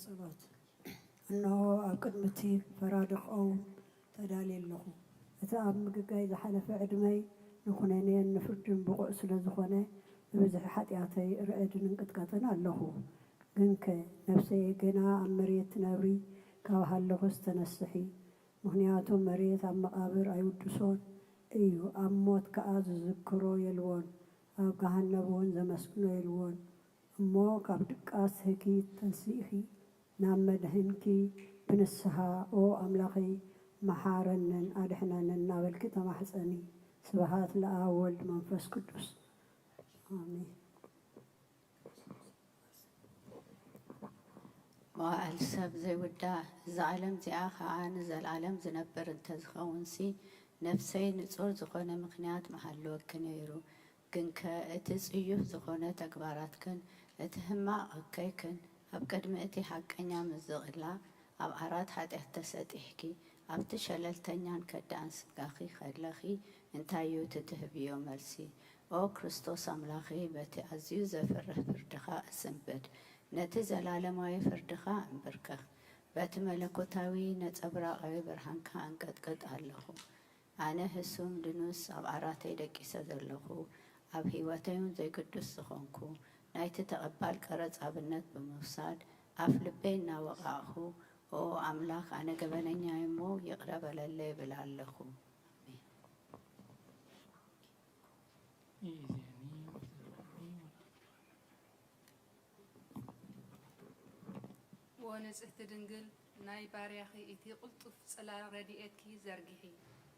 ጸሎት። እንሆ ኣብ ቅድሚ እቲ ፈራዲ ክቐውም ተዳልየ ኣለኹ። እቲ ኣብ ምግጋይ ዝሓለፈ ዕድመይ ንኹነኔን ንፍርድን ብቑዕ ስለ ዝኾነ፣ ብብዝሒ ሓጢኣተይ ርዕድን እንቅጥቀጥን ኣለኹ። ግንከ፣ ነፍሰየ ገና ኣብ መሬት ትነብሪ ካብ ሃለኹስ ተነስሒ፣ ምኽንያቱ መሬት ኣብ መቓብር ኣይውድሶን እዩ፣ ኣብ ሞት ከኣ ዝዝክሮ የልቦን፣ ኣብ ገሃነብ እውን ዘመስግኖ የልቦን። እሞ ካብ ድቃስ ህኪ ተንሲእኺ ናብ መድህንኪ ብንስሃ፣ ኦ ኣምላኸይ፣ መሓረንን ኣድሕነንን እናበልኪ ተማሕጸኒ። ስብሃት ለኣብ ወልድ መንፈስ ቅዱስ። ኣሜን። መዋእል ሰብ ዘይውዳእ፣ እዛ ዓለም እዚኣ ኸኣ ንዘለኣለም ዝነብር እንተዝኸውንሲ፣ ነፍሰይ ንጹር ዝኾነ ምኽንያት ምሃለወኪ ነይሩ። ግንከ እቲ ጽዩፍ ዝኾነ ተግባራትክን እቲ ህማቕ እከይክን ኣብ ቅድሚ እቲ ሓቀኛ ምስ ዝቕላ፣ ኣብ ዓራት ሓጢኣት ተሰጢሕኪ፣ ኣብቲ ሸለልተኛን ከዳእን ስጋኺ ከለኺ፣ እንታይ እዩ እቲ ትህብዮ መልሲ? ኦ ክርስቶስ ኣምላኸይ፣ በቲ ኣዝዩ ዘፍርህ ፍርድኻ እስንብድ፣ ነቲ ዘላለማዊ ፍርድኻ እንብርከኽ፣ በቲ መለኮታዊ ነጸብራቓዊ ብርሃንካ እንቀጥቅጥ ኣለኹ። ኣነ ህሱም ድኑስ ኣብ ዓራተይ ደቂሰ ዘለኹ፣ ኣብ ህይወተይ እውን ዘይግዱስ ዝኾንኩ፣ ናይቲ ተቐባል ቀረጽ ኣብነት ብምውሳድ፣ ኣፍ ልበይ እናወቓቕኹ፣ ኦ ኣምላኽ፣ ኣነ ገበነኛ እየ እሞ ይቕረ በለለይ እብል ኣለኹ። ኣሜን። ዎ ንጽህቲ ድንግል፣ ናይ ባርያኺ እቲ ቅልጡፍ ጽላል ረድኤትኪ ዘርጊሒ፣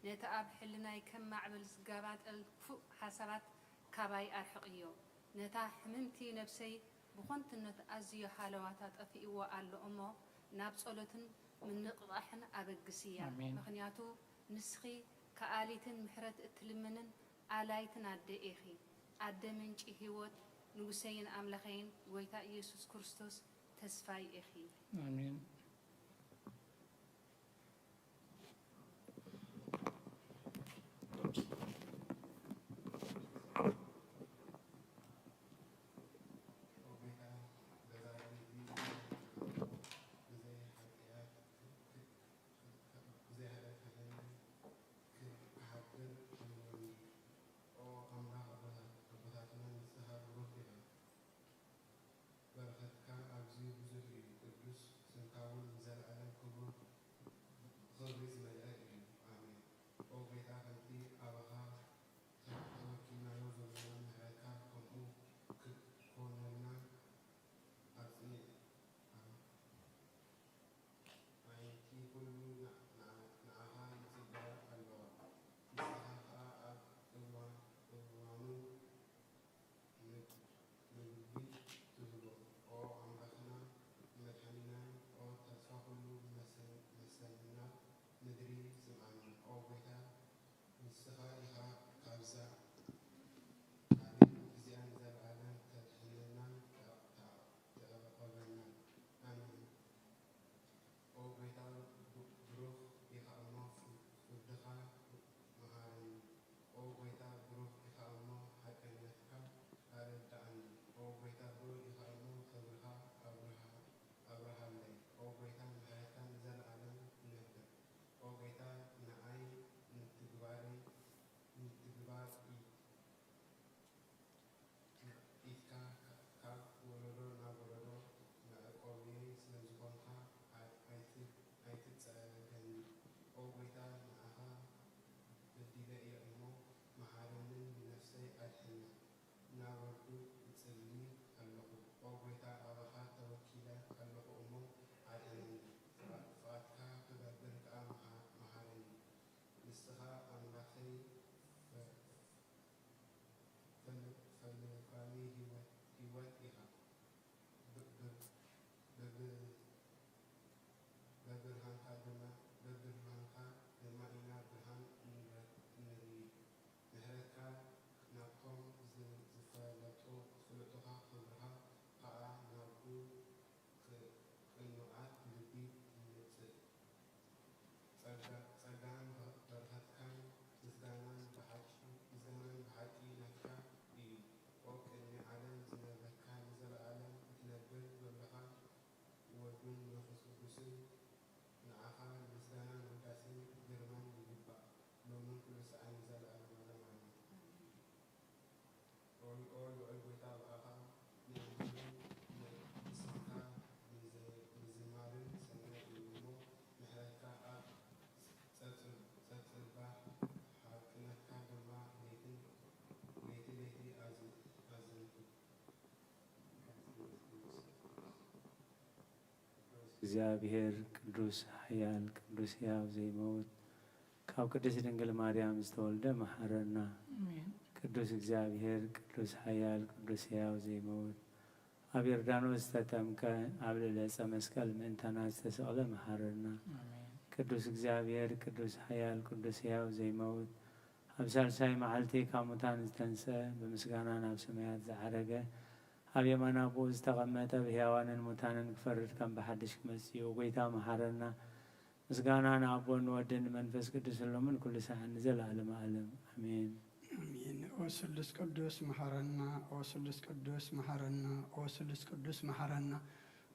ነቲ ኣብ ሕልናይ ከም ማዕበል ዝጋባጠል ክፉእ ሓሳባት ካባይ ኣርሕቕዮ። ነታ ሕምምቲ ነብሰይ ብኾንትነት ኣዝዮ ሃለዋታ ጠፊእዎ ኣሎ እሞ፣ ናብ ጸሎትን ምንቕቓሕን ኣበግስያ። ኣሜን። ምኽንያቱ ንስኺ ከኣሊትን ምሕረት እትልምንን ኣላይትን ኣደ ኢኺ። ኣደ ምንጪ ህይወት፣ ንጉሰይን ኣምላኸይን ጐይታ ኢየሱስ ክርስቶስ ተስፋይ ኢኺ። ኣሜን። ብዘይ ኃጢኣት ብዘይ ኃጢኣት ክሓድር እምነኒ። ኦ ኣምላኽ ኣቦታት-፣ ኣቦታትና ንስኻ ብሩኽ ኢኻ። በረኸትካ ኣዝዩ ብዙሕ እዩ፣ ቅዱስ ስምካ እውን ንዘለኣለም ክብሩ-፣ ብኽብሪ ዝመልአ እዩ። ኣሜን። ኦ ጐይታ፣ ከምቲ ኣባኻ ተወኪልናዮ ዘለና ምሕረትካ ከምኡ ክኮነልና ኣጽንዕ። ኣሜን። ኣዒንቲ ኩሉ ንዓ-፣ ንዓ-፣ ንዓኻ ይጽበያ ኣለዋ። ንስኻ ኸኣ ኣብ እዋ-፣ እዋኑ ም-፣ ምግቢ ትህቦ። ኦ ኣምላኽና መድሓኒናን፣ ኦ ተስፋ ኩሉ መሰ-፣ መሰልና፣ ምድሪ ስምዓና። ኦ ጐይታ፣ ንስኻ ኢኻ ካብዛ ዓለም እዚኣ ንዘለኣለም ተድሕነናን ተዕ-፣ ተዕ-፣ ተዕቆበናን። ኣሜን። ኦ ጐይታ፣ ብ-፣ ብሩኽ ኢኻ እሞ ፍ-፣ ፍርድኻ መሃረኒ። ኦ ጐይታ፣ ብሩኽ ኢኻ እሞ ሓቀኛትካ ኣረድኣኒ። ኦ ጐይታ፣ ብሩኽ ኢኻ እሞ ክብርኻ ኣብርሃ-፣ ኣብርሃለይ። ኦ ጐይታ፣ ምሕረትካ ንዘለኣለም ትነብር። ኦ ጐይታ፣ ንዓይ ንትግባረይ፣ ንትግባር ኢድ-፣ ኢድካ ካብ ወለዶ ናብ ወለዶ መዕቆብየይ ስለ ዝኾንካ፣ ኣይ-፣ ኣይት-፣ ኣይትጸገኒ። ኦ ጐይታ፣ ንዓኻ በዲለ እየ እሞ፣ መሓረንን ንነፍሰይ ኣድሕና። ናብ ወዱ እጽሊ ኣለኹ። ኦ ጐይታ፣ ኣባኻ ተወኪለ ኣለኹ እሞ፣ ኣድሕነኒ። ፍቓ-፣ ፍቓድካ ክገብር ከኣ መሓ-፣ መሃረኒ። ንስኻ ኣምላኸይ፣ ፈ-፣ ፈል-፣ ፈልፋሊ ህይወት፣ ህይወት ኢኻ። ብ-፣ ብ-፣ በብ-፣ በብርሃንካ ድማ፣ በብርሃንካ ድማ ኢና ብርሃን ንረ-፣ ንርኢ። ምሕረትካ ናብቶም ዝ-፣ ዝፈለጡ፣ ዝፍለጡኻ፣ ክብርኻ ኸኣ ናብኡ ቅ-፣ ቅኑዓት ልቢ ይመጽእ። ጸጋ-፣ ጸጋን በ-፣ በረኸትካን ምስጋናን ብሓቂ፣ ምስጋናን ብሓቂ ናትካ እዩ። ኦ ቅድሚ ዓለም ዝነበርካ፣ ንዘለኣለም እትነብር ዘሎኻ፣ ወ-፣ እግዚኣብሔር ቅዱስ ሓያል ቅዱስ ሕያው ዘይመውት ካብ ቅድስት ድንግል ማርያም ዝተወልደ መሓረና። ኣሜን። ቅዱስ እግዚኣብሔር ቅዱስ ሓያል ቅዱስ ሕያው ዘይመውት ኣብ ዮርዳኖስ ዝተጠምቀ ኣብ ልዕሊ ዕፀ መስቀል ምእንታና ዝተሰቕለ መሓረና። ኣሜን። ቅዱስ እግዚኣብሔር ቅዱስ ሓያል ቅዱስ ሕያው ዘይመውት ኣብ ሳልሳይ መዓልቲ ካብ ሙታን ዝተንስአ ብምስጋና ናብ ሰማያት ዝዓረገ ኣብ የማን ኣቦኡ ዝተቐመጠ ብሕያዋንን ሙታንን ክፈርድ ከም ብሓድሽ ክመጽእ እዩ። ጎይታ መሓረና። ምስጋና ንኣቦን ንወድን ንመንፈስ ቅዱስን ሎምን ኩሉ ሰዓት ንዘለዓለመ ዓለም ኣሜን። ኣሜን። ኦ ስሉስ ቅዱስ መሓረና፣ ኦ ስሉስ ቅዱስ መሓረና፣ ኦ ስሉስ ቅዱስ መሓረና።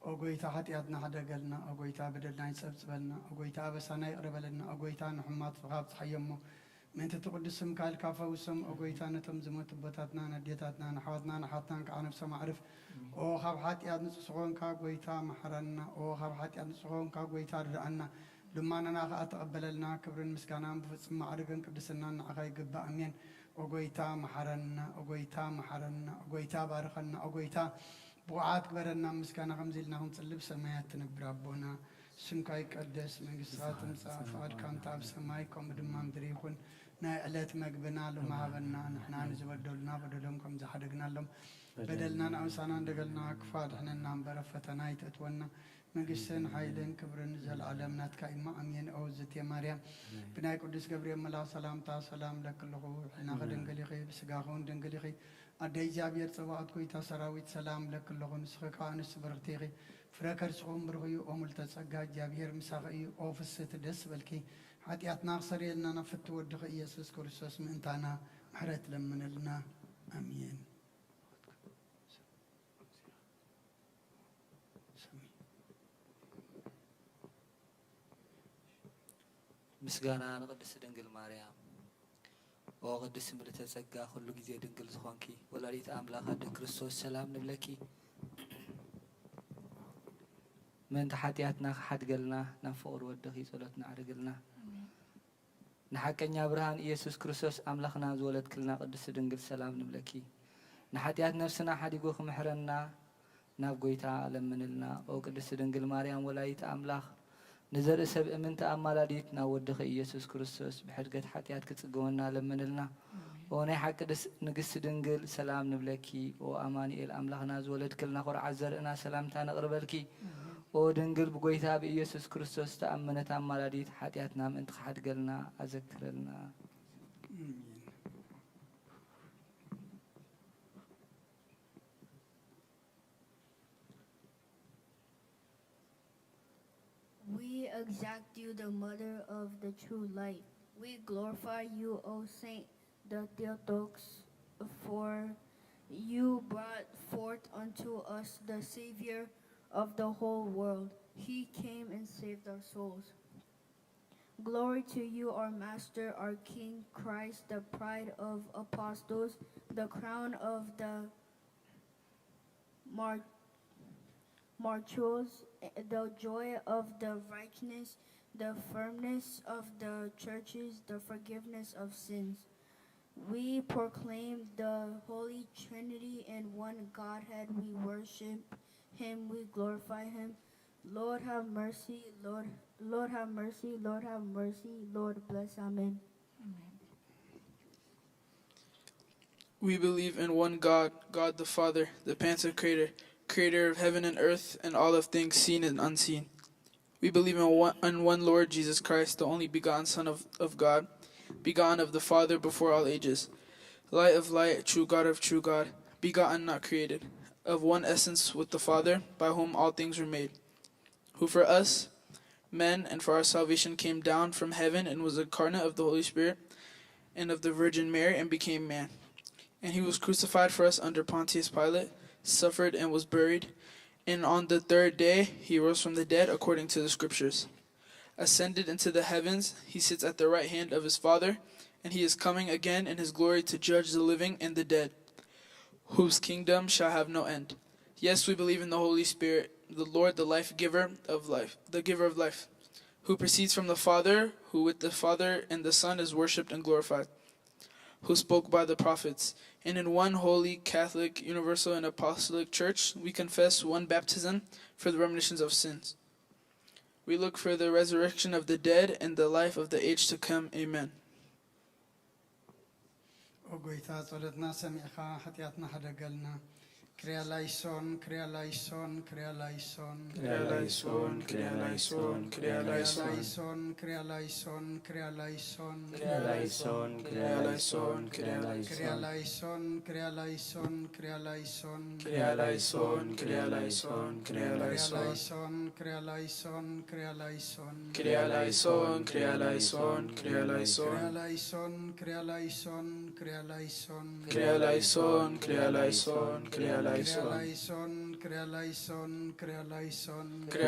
ኦ ጎይታ ሓጢኣትና ሕደገልና፣ ኦ ጎይታ በደልና ይጸብጽበልና፣ ኦ ጎይታ ኣበሳና ይቕረ በለልና፣ ኦ ጎይታ ንሕማት ፍኻ ኣብጽሓዮ እሞ ምእንቲ እቲ ቅዱስ ስምካ ኢልካ ፈውሶም። ኦ ጎይታ ነቶም ዝሞቱ ኣቦታትናን ኣዴታትናን ኣሕዋትናን ኣሓትናን ከዓ ነብሶም ኣዕርፍ። ኦ ካብ ሓጢኣት ንጹህ ዝኾንካ ጎይታ መሓረና፣ ኦ ካብ ሓጢኣት ንጹህ ዝኾንካ ጎይታ ርድኣና። ልማናና ኸዓ ተቐበለልና። ክብርን ምስጋናን ብፍጹም ማዕርግን ቅድስናን ንዓኻ ይግባእ። ኣሜን። ኦ ጎይታ መሓረና፣ ኦ ጎይታ መሓረና፣ ኦ ጎይታ ባርኸና፣ ኦ ጎይታ ብቑዓት ግበረና። ምስጋና ከምዚ ኢልና ክንጽሊ ብሰማያት ትነብር ኣቦና ስምካ ይቀደስ፣ መንግስትኻ ትምጻእ፣ ፍቓድካ እንተ ኣብ ሰማይ ከምኡ ድማ ምድሪ ይኹን። ናይ ዕለት መግብና ሎሚ ሃበና፣ ንሕና ንዝበደሉና በደሎም ከም ዝሓደግናሎም በደልና ንኣውሳና እንደገልና ክፉ ኣድሕነና እምበር ኣብ ፈተና ኣይተእትወና መንግስትን ሓይልን ክብርን ንዘለዓለም ናትካ ኢማ ኣሜን። ኦ ዝቴ ማርያም ብናይ ቅዱስ ገብርኤል መልኣኽ ሰላምታ ሰላም ለኪ ኣለኹ፣ ሕልናኺ ድንግል ኢኺ፣ ብስጋኺ እውን ድንግል ኢኺ። ኣደ እግዚኣብሔር ጸባኦት ጎይታ ሰራዊት ሰላም ለኪ ኣለኹ፣ ንስኺ ከኣ ኣንስቲ ብርኽቲ ኢኺ፣ ፍረ ከርስኺ እውን ብሩኽ እዩ። ኦ ምልዕተ ጸጋ እግዚኣብሔር ምሳኺ እዩ። ኦ ፍስህቲ ደስ በልኪ፣ ሓጢኣትና ክሰርየልና ናብ ፍትው ወድኺ ኢየሱስ ክርስቶስ ምእንታና ምሕረት ለምንልና። ኣሜን። ምስጋና ንቅድስት ድንግል ማርያም። ኦ ቅድስት ምልዕተ ጸጋ፣ ኩሉ ግዜ ድንግል ዝኾንኪ ወላዲት ኣምላኽ ኣደ ክርስቶስ፣ ሰላም ንብለኪ። ምእንቲ ሓጢኣትና ክሓድገልና ናብ ፍቕሪ ወድኺ ጸሎትና ኣዕርግልና። ንሓቀኛ ብርሃን ኢየሱስ ክርስቶስ ኣምላኽና ዝወለድክልና ቅድስቲ ድንግል ሰላም ንብለኪ። ንሓጢኣት ነፍስና ሓዲጉ ክምሕረና ናብ ጎይታ ለምንልና። ኦ ቅድስቲ ድንግል ማርያም ወላዲት ኣምላኽ ንዘርኢ ሰብ እምንቲ ኣማላዲት ናብ ወድኺ ኢየሱስ ክርስቶስ ብሕድገት ሓጢኣት ክጽገወና ለምንልና። ኦ ናይ ሓቂ ንግስቲ ድንግል ሰላም ንብለኪ። ኦ ኣማኑኤል ኣምላኽና ዝወለድክልና ኩርዓት ዘርእና ሰላምታ ነቕርበልኪ። ኦ ድንግል ብጎይታ ብኢየሱስ ክርስቶስ ዝተኣመነት ኣማላዲት ሓጢኣትና ምእንቲ ክሓድገልና ኣዘክረልና። We exalt you, the mother of the true light. We glorify you, O Saint the Theotokes, for you brought forth unto us the Savior of the whole world. He came and saved our souls. Glory to you, our Master, our King, Christ, the pride of apostles, the crown of the mar- martyrs, the joy of the righteous, the firmness of the churches, the forgiveness of sins. We proclaim the Holy Trinity in one Godhead. We worship Him, we glorify Him. Lord have mercy, Lord, Lord have mercy, Lord have mercy, Lord bless. Amen. We believe in one God, God the Father, the Pantocrator, creator of heaven and earth and all of things seen and unseen. We believe in one, in one Lord Jesus Christ, the only begotten Son of, of God, begotten of the Father before all ages, light of light, true God of true God, begotten, not created, of one essence with the Father, by whom all things were made, who for us, men, and for our salvation came down from heaven and was incarnate of the Holy Spirit and of the Virgin Mary and became man. And he was crucified for us under Pontius Pilate, suffered and was buried, and on the third day he rose from the dead according to the Scriptures. Ascended into the heavens, he sits at the right hand of his Father, and he is coming again in his glory to judge the living and the dead, whose kingdom shall have no end. Yes, we believe in the Holy Spirit, the Lord, the life giver of life, the giver of life, who proceeds from the Father, who with the Father and the Son is worshipped and glorified, who spoke by the prophets. And in one holy, Catholic, universal, and apostolic church, we confess one baptism for the remissions of sins. We look for the resurrection of the dead and the life of the age to come. Amen. ኦ ጎይታ፣ ጸሎትና ሰሚዕኻ ሓጢኣትና ሕደገልና። ክርያ ላይሶን፣ ክርያ ላይሶን፣ ክርያ ላይሶን። ክርያ ላይሶን፣ ክርያ ላይሶን፣ ክርያ ላይሶን። ላይሶን፣ ክርያ ላይሶን፣ ክርያ ላይሶን። ክርያ ላይሶን፣ ክርያ ላይሶን፣ ክርያ ክርያ ላይሶን። ላይሶን፣ ክርያ ላይሶን፣ ክርያ ላይሶን። ክርያ ላይሶን፣ ክርያ ላይሶን፣ ክርያ ክርያ ላይሶን። ላይሶን፣ ክርያ ላይሶን፣ ክርያ ላይሶን። ክርያ ላይሶን፣ ክርያ ላይሶን፣ ክርያ ላይሶን። ክርያ ላይሶን፣ ክርያ ላይሶን፣ ክርያ ላይሶን። ክርያ ላይሶን፣ ክርያ ላይሶን፣ ክርያ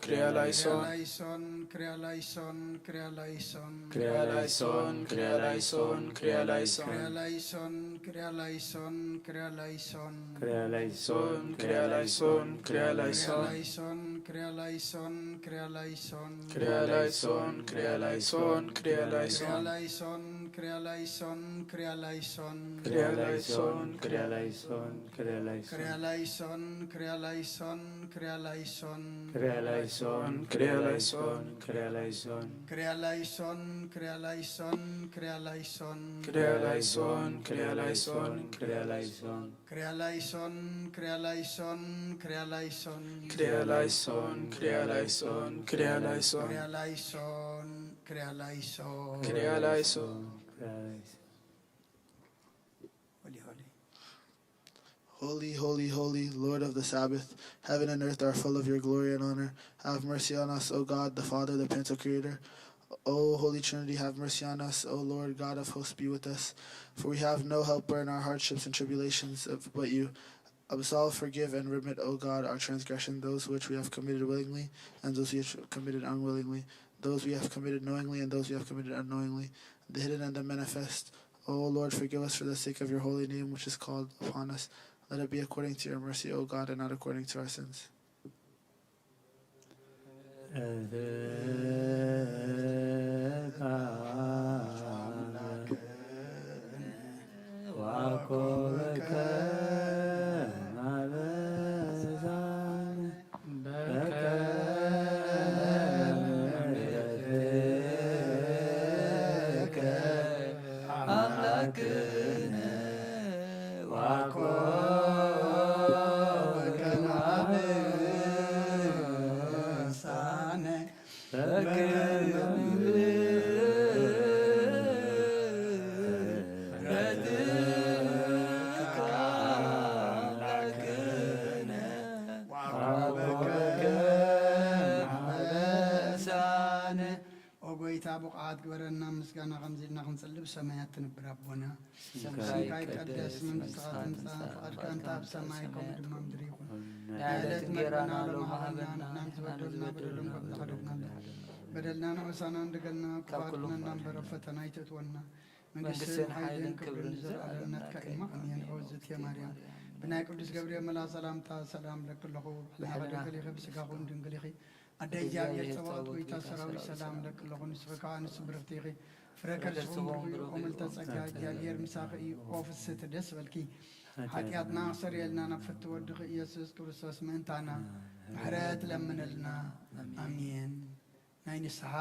ክርያ ላይሶን። ላይሶን፣ ክርያ ላይሶን፣ ክርያ ላይሶን። ክርያ ላይሶን፣ ክርያ ላይሶን፣ ክርያ ክርያ ላይሶን። ላይሶን፣ ክርያ ላይሶን፣ ክርያ ላይሶን። ክርያ ላይሶን፣ ክርያ ላይሶን፣ ክርያ ላይሶን። ክርያ ላይሶን፣ ክርያ ላይሶን፣ ክርያ ላይሶን። ክርያ ላይሶን፣ ክርያ ላይሶን፣ ክርያ ላይሶን። ላይሶን፣ ክርያ ላይሶን፣ ክርያ ላይሶን። ክርያ ላይሶን፣ ክርያ ላይሶን፣ ክርያ ክርያ ላይሶን። ላይሶን፣ ክርያ ላይሶን፣ ክርያ ላይሶን። ክርያ ላይሶን፣ ክርያ ላይሶን። ክርያ ላይሶን፣ ክርያ ላይሶን፣ ክርያ ላይሶን፣ ክርያ ላይሶን። ክርያ ላይሶን፣ ክርያ ላይሶን፣ ክርያ ላይሶን። ክርያ ላይሶን፣ ክርያ ላይሶን፣ ክርያ ላይሶን። ክርያ ላይሶን፣ ክርያ ላይሶን። ክርያ ላይሶን። ክርያ ላይሶን፣ ክርያ ላይሶን፣ ክርያ ላይሶን። ክርያ ላይሶን፣ ክርያ ላይሶን፣ ክርያ ላይሶን። ክርያ ላይሶን፣ ክርያ ላይሶን። ክርያ ላይሶን። ሆሊ ሆሊ። Holy, holy, holy, Lord of the Sabbath. Heaven and earth are full of your glory and honor. Have mercy on us, O God, the Father, the Prince of Creator. O Holy Trinity, have mercy on us. O Lord God of hosts, be with us. For we have no helper in our hardships and tribulations of- but you. Absolve, forgive, and remit, O God, our transgression, those which we have committed willingly and those we have committed unwillingly, those we have committed knowingly and those we have committed unknowingly, the hidden and the manifest. O Lord, forgive us for the sake of your holy name, which is called upon us. Let it be according to your mercy, O God, and not according to our sins. ኦ ጎይታ፣ ብቑዓት ግበረና፣ ምስጋና ከምዚ ኢልና ክንጽሊ፣ ብሰማያት ትነብር ኣቦና፣ ስምካ ስምካ ይቀደስ፣ ይቀደስ፣ መንግስትኻ ትምጻእ፣ ፍቓድካ እንተ ኣብ ሰማይ ከምኡ ድማ ምድሪ ይኹን። ናይ ዕለት እንጌራና ሎሚ ሃበና፣ ንሕናን ዝበደሉና በደሎም ከም ንኸደግናሉ፣ በደልና ንዑሳና እንድገልና፣ ክፉኣት ኩነና እምበር፣ ኣብ ፈተና ኣይተእትወና። መንግስትን ሓይልን ክብርን ንዘለኣለም ናትካ እዩ። ኣሜን። ኦ እግዝእትየ ማርያም፣ ብናይ ቅዱስ ገብርኤል መልኣኽ ሰላምታ ሰላም እብለኪ ኣለኹ። ብሕልና ድንግል ኢኺ፣ ብስጋኹ እውን ድንግል ኢኺ። ኣደ እግዚኣብሔር ጸባኦት፣ ጎይታ ሰራዊት፣ ሰላም እብለኪ ኣለኹ። ንስኺ ከኣ ኣንስቲ ብርኽቲ ኢኺ፣ ፍረ ከርስኺ እውን ብሩኽ እዩ። ኦ ምልዕተ ጸጋ፣ እግዚኣብሔር ምሳኺ እዩ። ኦ ፍስሕቲ፣ ደስ በልኪ፣ ሓጢኣትና ኣስተሰርየልና፣ ናብ ፍትወ ወድኺ ኢየሱስ ክርስቶስ ምእንታና ምሕረት ለምንልና። ኣሜን። ናይ ንስሓ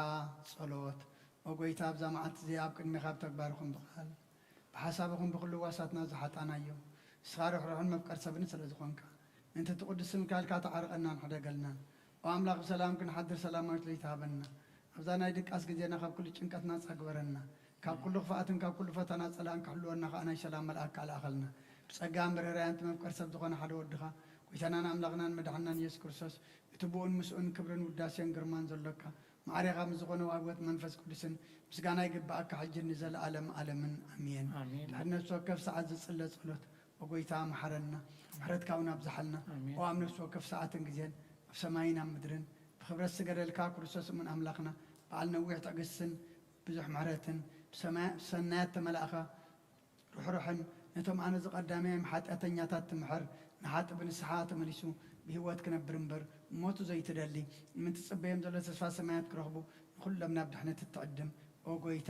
ጸሎት። ኦ ጎይታ፣ ኣብዛ መዓልቲ እዚኣ ኣብ ቅድሜኻ ብተግባር ይኹን ብቓል፣ ብሓሳብ ይኹን ብኹሉ ዋሳትና ዝሓጣናዮ፣ ንስኻ ርሕሩሕን መፍቀር ሰብን ስለ ዝኾንካ፣ ምእንቲ እቲ ቅዱስ ስምካ ኢልካ ተዓርቐናን ሕደገልናን። ኦ ኣምላኽ፣ ብሰላም ክንሓድር ሰላማዊት ለይቲ ሃበና። ኣብዛ ናይ ድቃስ ግዜና ካብ ኩሉ ጭንቀት ናጻ ግበረና። ካብ ኩሉ ክፍኣትን ካብ ኩሉ ፈተና ጸላእን ክሕልወና ከኣ ናይ ሰላም መልኣክካ ልኣኸልና። ብጸጋን ብርህራያን እቲ መፍቀር ሰብ ዝኾነ ሓደ ወድኻ፣ ጎይታናን ኣምላኽናን መድሓንናን ኢየሱስ ክርስቶስ፣ እቲ ብኡን ምስኡን ክብርን ውዳሴን ግርማን ዘሎካ፣ ማዕሬኻ ምስ ዝኾነ ዋግወት መንፈስ ቅዱስን ምስጋና ይግብኣካ፣ ሕጂ ንዘለኣለም ኣለምን። ኣሜን። ኣሜን። ድሕሪ ነፍሲ ወከፍ ሰዓት ዝጽለ ጸሎት፣ ኦ ጎይታ፣ መሓረና፣ ምሕረትካ እውን ኣብዝሓልና። ኣሜን። ኦ ኣብ ነፍሲ ወከፍ ሰዓትን ግዜን፣ ኣብ ሰማይን ኣብ ምድርን፣ ብኽብረት ዝገደልካ ክርስቶስ እሙን ኣምላኽና፣ በዓል ነዊሕ ትዕግስትን ብዙሕ ምሕረትን፣ ብሰማያ-፣ ብሰናያት ተመላእኻ፣ ርሕሩሕን ነቶም ኣነ ዝቐዳመዮም ሓጢኣተኛታት ትምሕር፣ ንሓጢ ብንስሓ ተመሊሱ ብህይወት ክነብር እምበር፣ ሞቱ ዘይትደሊ፣ ንምትጽበዮም ዘሎ ተስፋ ሰማያት ክረኽቡ፣ ንኹሎም ናብ ድሕነት እትዕድም፣ ኦ ጎይታ፣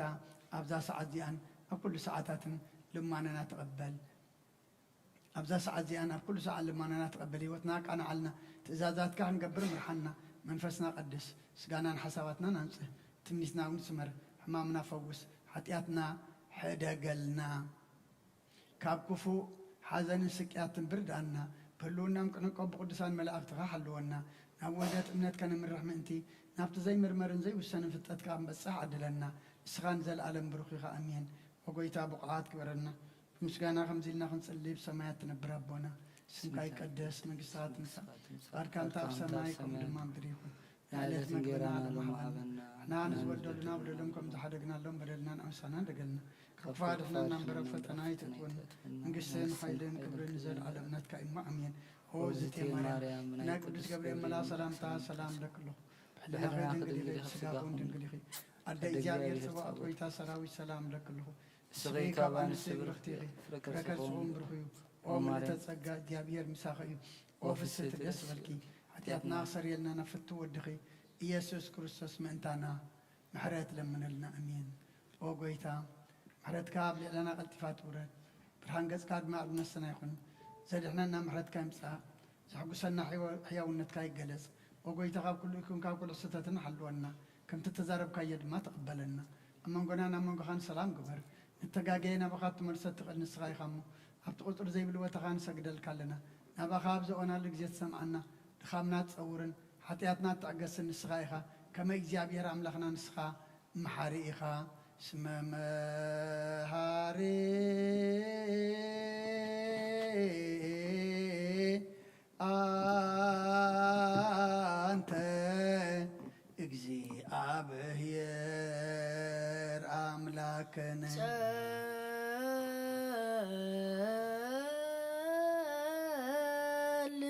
ኣብዛ ሰዓት እዚኣን ኣብ ኩሉ ሰዓታትን ልማነና ተቐበል። ኣብዛ ሰዓት እዚኣን ኣብ ኩሉ ሰዓት ልማነና ተቐበል። ህይወትና ኣቃንዓልና፣ እቲ ትእዛዛትካ ክንገብር ምርሓና። መንፈስና ቀድስ፣ ስጋናን ሓሳባትናን ኣንጽህ። ትምኒትና እውን ስመር፣ ሕማምና ፈውስ፣ ሓጢኣትና ሕደገልና። ካብ ክፉእ ሓዘንን ስቅያትን ብርድኣና። ብህልውናም ቅንቆ ብቅዱሳን መላእኽትኻ ሓልወና። ናብ ውህደት እምነት ከነምርሕ ምእንቲ፣ ናብቲ ዘይምርመርን ዘይውሰንን ፍልጠትካ ክንበጽሕ ዓድለና። ንስኻ ንዘለኣለም ብሩኽ ኢኻ። ኣሜን። ኦ ጎይታ፣ ብቑዓት ግበረና። ብምስጋና ከምዚ ኢልና ክንጽሊ፣ ብሰማያት ትነብር ኣቦና፣ ስምካ ይቀደስ፣ መንግስትኻ ትምጻእ፣ ፍቓድካ እንተ ኣብ ሰማይ ከምኡ ድማ ምድሪ ይኹን። ንዕለት እንጌራና ሎሚ ሃበና። ንሕና ንዝበደሉና በደሎም ከም ዝሓደግናሎም በደልና ንኣምሳና እንደገልና። ካብ ክፉ ኣድሕነና እምበር ኣብ ፈተና ኣይተእትወና። መንግስትን ሓይልን ክብርን ንዘለኣለም ናትካ እዩ እሞ፣ ኣሜን። ኦ እግዝእትየ ማርያም፣ ናይ ቅዱስ ገብርኤል መልኣኽ ሰላምታ ሰላም እለኪ ኣለኹ። ብሕልናኺ ድንግል ኢኺ፣ ብስጋኺ እውን ድንግል ኢኺ። ኣደ እግዚኣብሔር ጽባኦት፣ ጎይታ ሰራዊት ሰላም እለኪ ኣለኹ። ንስኺ ካብ ኣንስቲ ብርኽቲ ኢኺ፣ ፍረ ከርሥኺ እውን ብሩኽ እዩ። ኦ ምልዕተ ጸጋ፣ እግዚኣብሔር ምሳኺ እዩ። ኦ ፍስሕቲ ደስ በልኪ፣ ሓጢኣትና ክሰርየልና ናብ ፍቱ ወድኺ ኢየሱስ ክርስቶስ ምእንታና ምሕረት ለምነልና። ኣሜን። ኦ ጎይታ፣ ምሕረትካ ኣብ ልዕለና ቀልጢፋ ትውረድ። ብርሃን ገጽካ ድማ ኣብ ልነሰና ይኹን። ዘድሕነና ምሕረትካ ይምጻእ። ዘሕጉሰና ሕያው-፣ ሕያውነትካ ይገለጽ። ኦ ጎይታ፣ ካብ ኩሉ ይኩን፣ ካብ ኩሉ ስህተትና ሓልወና። ከምቲ እተዛረብካዮ ድማ ተቐበለና። ኣብ መንጎናን ኣብ መንጎኻን ሰላም ግበር። ንተጋገየ ናባኻ እትመልሶ እትኽእል ንስኻ ኢኻ እሞ፣ ኣብቲ ቁጽሪ ዘይብሉ ቦታኻ ንሰግደልካ ኣለና። ናባኻ ኣብ ዘእወናሉ ግዜ ትሰምዓና። ድኻምና ትጸውርን ሓጢኣትና ትዕገስን ንስኻ ኢኻ። ከመ እግዚኣብሔር ኣምላኽና ንስኻ መሓሪ ኢኻ። ስመ መሃሪ ኣንተ እግዚኣብሔር ኣምላክነ። ጸል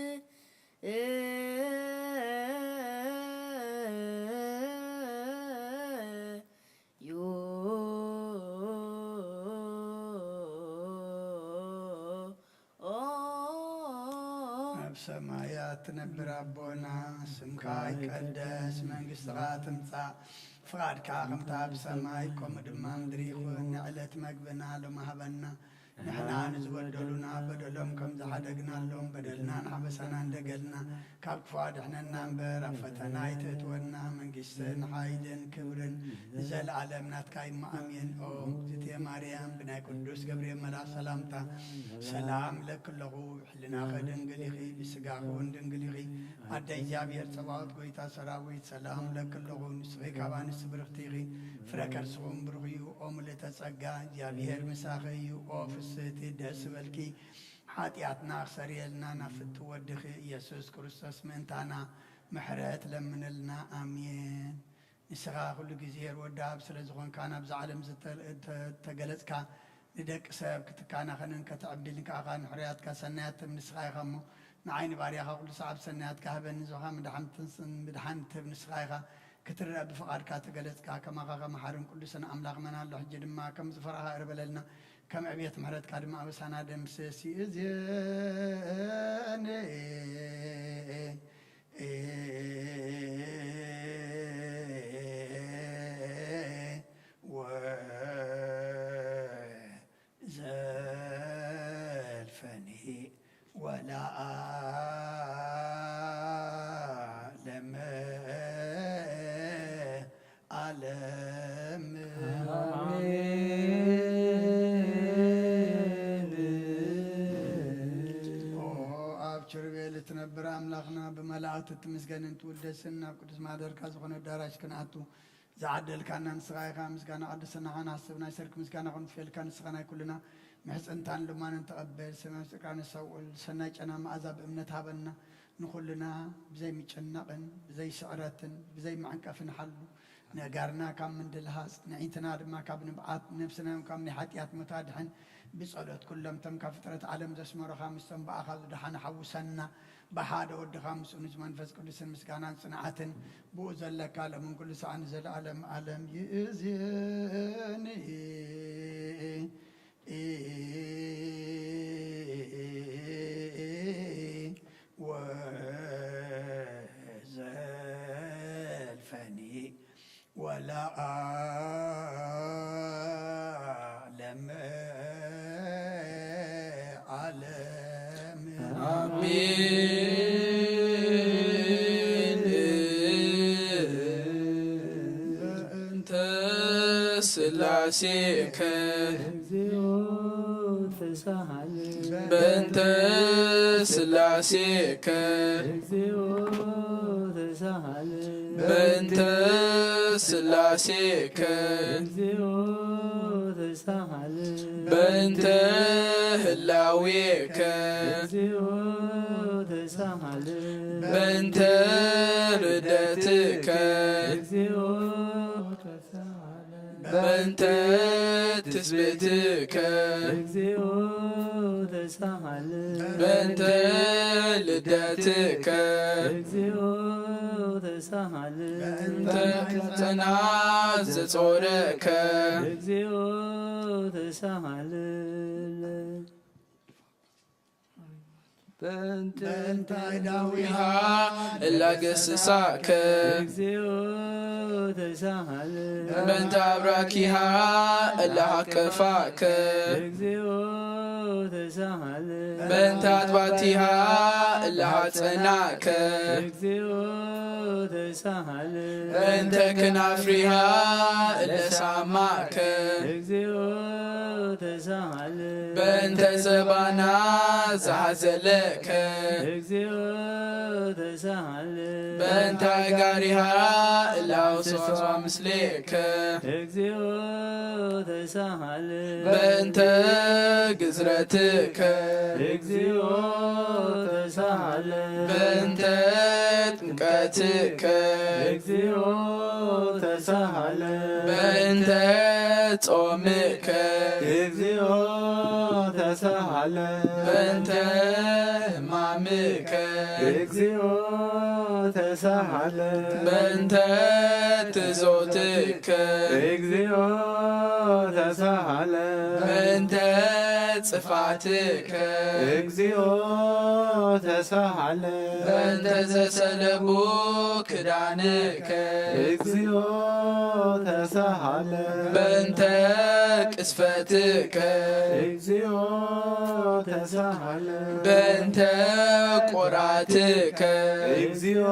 ዩ ኦ። ኣብ ሰማያት ትነብር ኣቦና፣ ስምካ ይቀደስ፣ መንግስትኻ ትምጻእ፣ ፍቓድካ ከምታ ኣብ ሰማይ ከምኡ ድማ ምድሪ ይኹን። ንዕለት መግብና ሎሚ ሃበና። ንሕና ንዝበደሉና በደሎም ከም ዝሓደግናሎም በደልና ንሓበሳና እንደገልና፣ ካብ ክፉ ኣድሕነና እምበር ኣብ ፈተና ኣይተእትወና። መንግስትን ሓይልን ክብርን ንዘለኣለም ናትካ እዩ። ኣሜን። ኦ እግዝእትየ ማርያም፣ ብናይ ቅዱስ ገብርኤል መልኣክ ሰላምታ ሰላም እለኪ ኣለኹ። ብሕልናኺ ድንግል ኢኺ፣ ብስጋኺ እውን ድንግል ኢኺ። ኣደ እግዚኣብሔር ጸባኦት፣ ጎይታ ሰራዊት፣ ሰላም እለኪ ኣለኹ። ንስኺ ካብ ኣንስቲ ብርኽቲ ኢኺ፣ ፍረ ከርስኺ እውን ብሩኽ እዩ። ኦ ምልእተ ጸጋ፣ እግዚኣብሔር ምሳኺ እዩ። ኦ ፍስህቲ፣ ደስ ይበልኪ። ሓጢኣትና ክሰርየልና ናብ ፍቱ ወድኺ ኢየሱስ ክርስቶስ ምእንታና ምሕረት ለምንልና። ኣሜን። ንስኻ ኩሉ ግዜ ርወዳብ ስለ ዝኾንካ፣ ናብዛ ዓለም ዝተ-፣ እተ-፣ እተገለጽካ፣ ንደቂ ሰብ ክትካናኸንን ከተዕብልን ከኣኻ ንሕሩያትካ ሰናያት ትህብ ንስኻ ኢኻ እሞ፣ ንዓይ ንባርያኻ ኩሉ ሰዓብ ሰናያትካ ህበኒ። ንዞኻ ምድሓንትን ስ-፣ ምድሓን ትህብ ንስኻ ኢኻ። ክትረአ ብፍቓድካ ተገለጽካ። ከማኻ ከመሓርን ቅዱስን ኣምላኽ መን ኣሎ? ሕጂ ድማ ከም ዝፈራኻ ይቕረ በለልና፣ ከም ዕብየት ምሕረትካ ድማ ኣበሳና ደምስስ። ይእዜኒ ወዘልፈኒ ወለዓለመ ዓለም። ኣሜን። ኦ ኣብ ኪሩቤል እትነብር ኣምላኽና፣ ብመላእክቲ እትምስገንን ትውደስን፣ ናብ ቅዱስ ማደርካ ዝኾነ ኣዳራሽ ክንኣቱ ዝዓደልካና ንስኻ ኢኻ። ምስጋና ቀድሰና ኻን ሃስብ ናይ ሰርክ ምስጋና ክንትፈልካ ንስኻ ናይ ኩልና ምሕጽንታን ልማንን ተቐበል። ሰማይ ምስጢርካ ነሳውል ሰናይ ጨና መኣዛ ብእምነት ሃበና። ንኹልና ብዘይ ምጭናቕን ብዘይ ስዕረትን ብዘይ መዕንቀፍን ሓሉ። ነጋርና ካብ ምንድልሃጽ፣ ንዒንትና ድማ ካብ ንብዓት፣ ነብስና እውን ካብ ናይ ሓጢኣት ሞት ኣድሕን። ብጸሎት ኩሎም እቶም ካብ ፍጥረት ዓለም ዘስመሩኻ ምስቶም ብኣኻ ዝደሓኑ ሓውሰና። ብሓደ ወድኻ ምስኡ ንዚ መንፈስ ቅዱስን ምስጋናን ጽንዓትን ብኡ ዘለካ ሎምን ኩሉ ሰዓት ንዘለኣለም ዓለም ይእዜኒ። ወዘልፈኒ ወለዓለመ ዓለም። ኣሜን። ስላሴከ እግዚኦ ተሳሃለ በእንተ ስላሴከ እግዚኦ ተሳሃለ በእንተ ስላሴከ እግዚኦ ተሳሃለ በእንተ ህላዌከ እግዚኦ ተሳሃለ በእንተ ርደትከ እግዚኦ ተሳሃለ በእንተ ትስብእትከ እግዚኦ ተሳሃለ በእንተ ልደትከ እግዚኦ ተሳሃለ በእንተ ማሕፀና ዘጾረከ እግዚኦ ተሳሃለ በእንተ ዳዊሃ እላገስሳከ እግዚኦ ተሳሃለ በእንተ አብራኪሃ እላሃቀፋከ እግዚኦ ተሳሃለ በእንተ አጥባቲሃ እላሃፀናከ እግዚኦ ተሳሃለ በእንተ ከናፍሪሃ እለሳማከ እግዚኦ ተሳሃለ በእንተ ዘባና ዝሃዘለከ እግዚኦ ተሳሃለ በእንተ አጋሪሃ እላውስዋስ ምስሌከ እግዚኦ ተሳሃለ በእንተ ግዝረትከ እግዚኦ ተሳሃለ በእንተ ጥምቀትከ እግዚኦ ተሳሃለ በእንተ ጾምከ እግዚኦ ተሳሃለ በእንተ ሕማምከ እግዚኦ ተሳሃለ በእንተ ትዞትከ እግዚኦ ተሳሃለ በእንተ ጽፋትከ እግዚኦ ተሳሃለ በእንተ ዘሰለቡ ክዳንከ እግዚኦ ተሳሃለ በእንተ ቅስፈትከ እግዚኦ ተሳሃለ በእንተ ቆራትከ እግዚኦ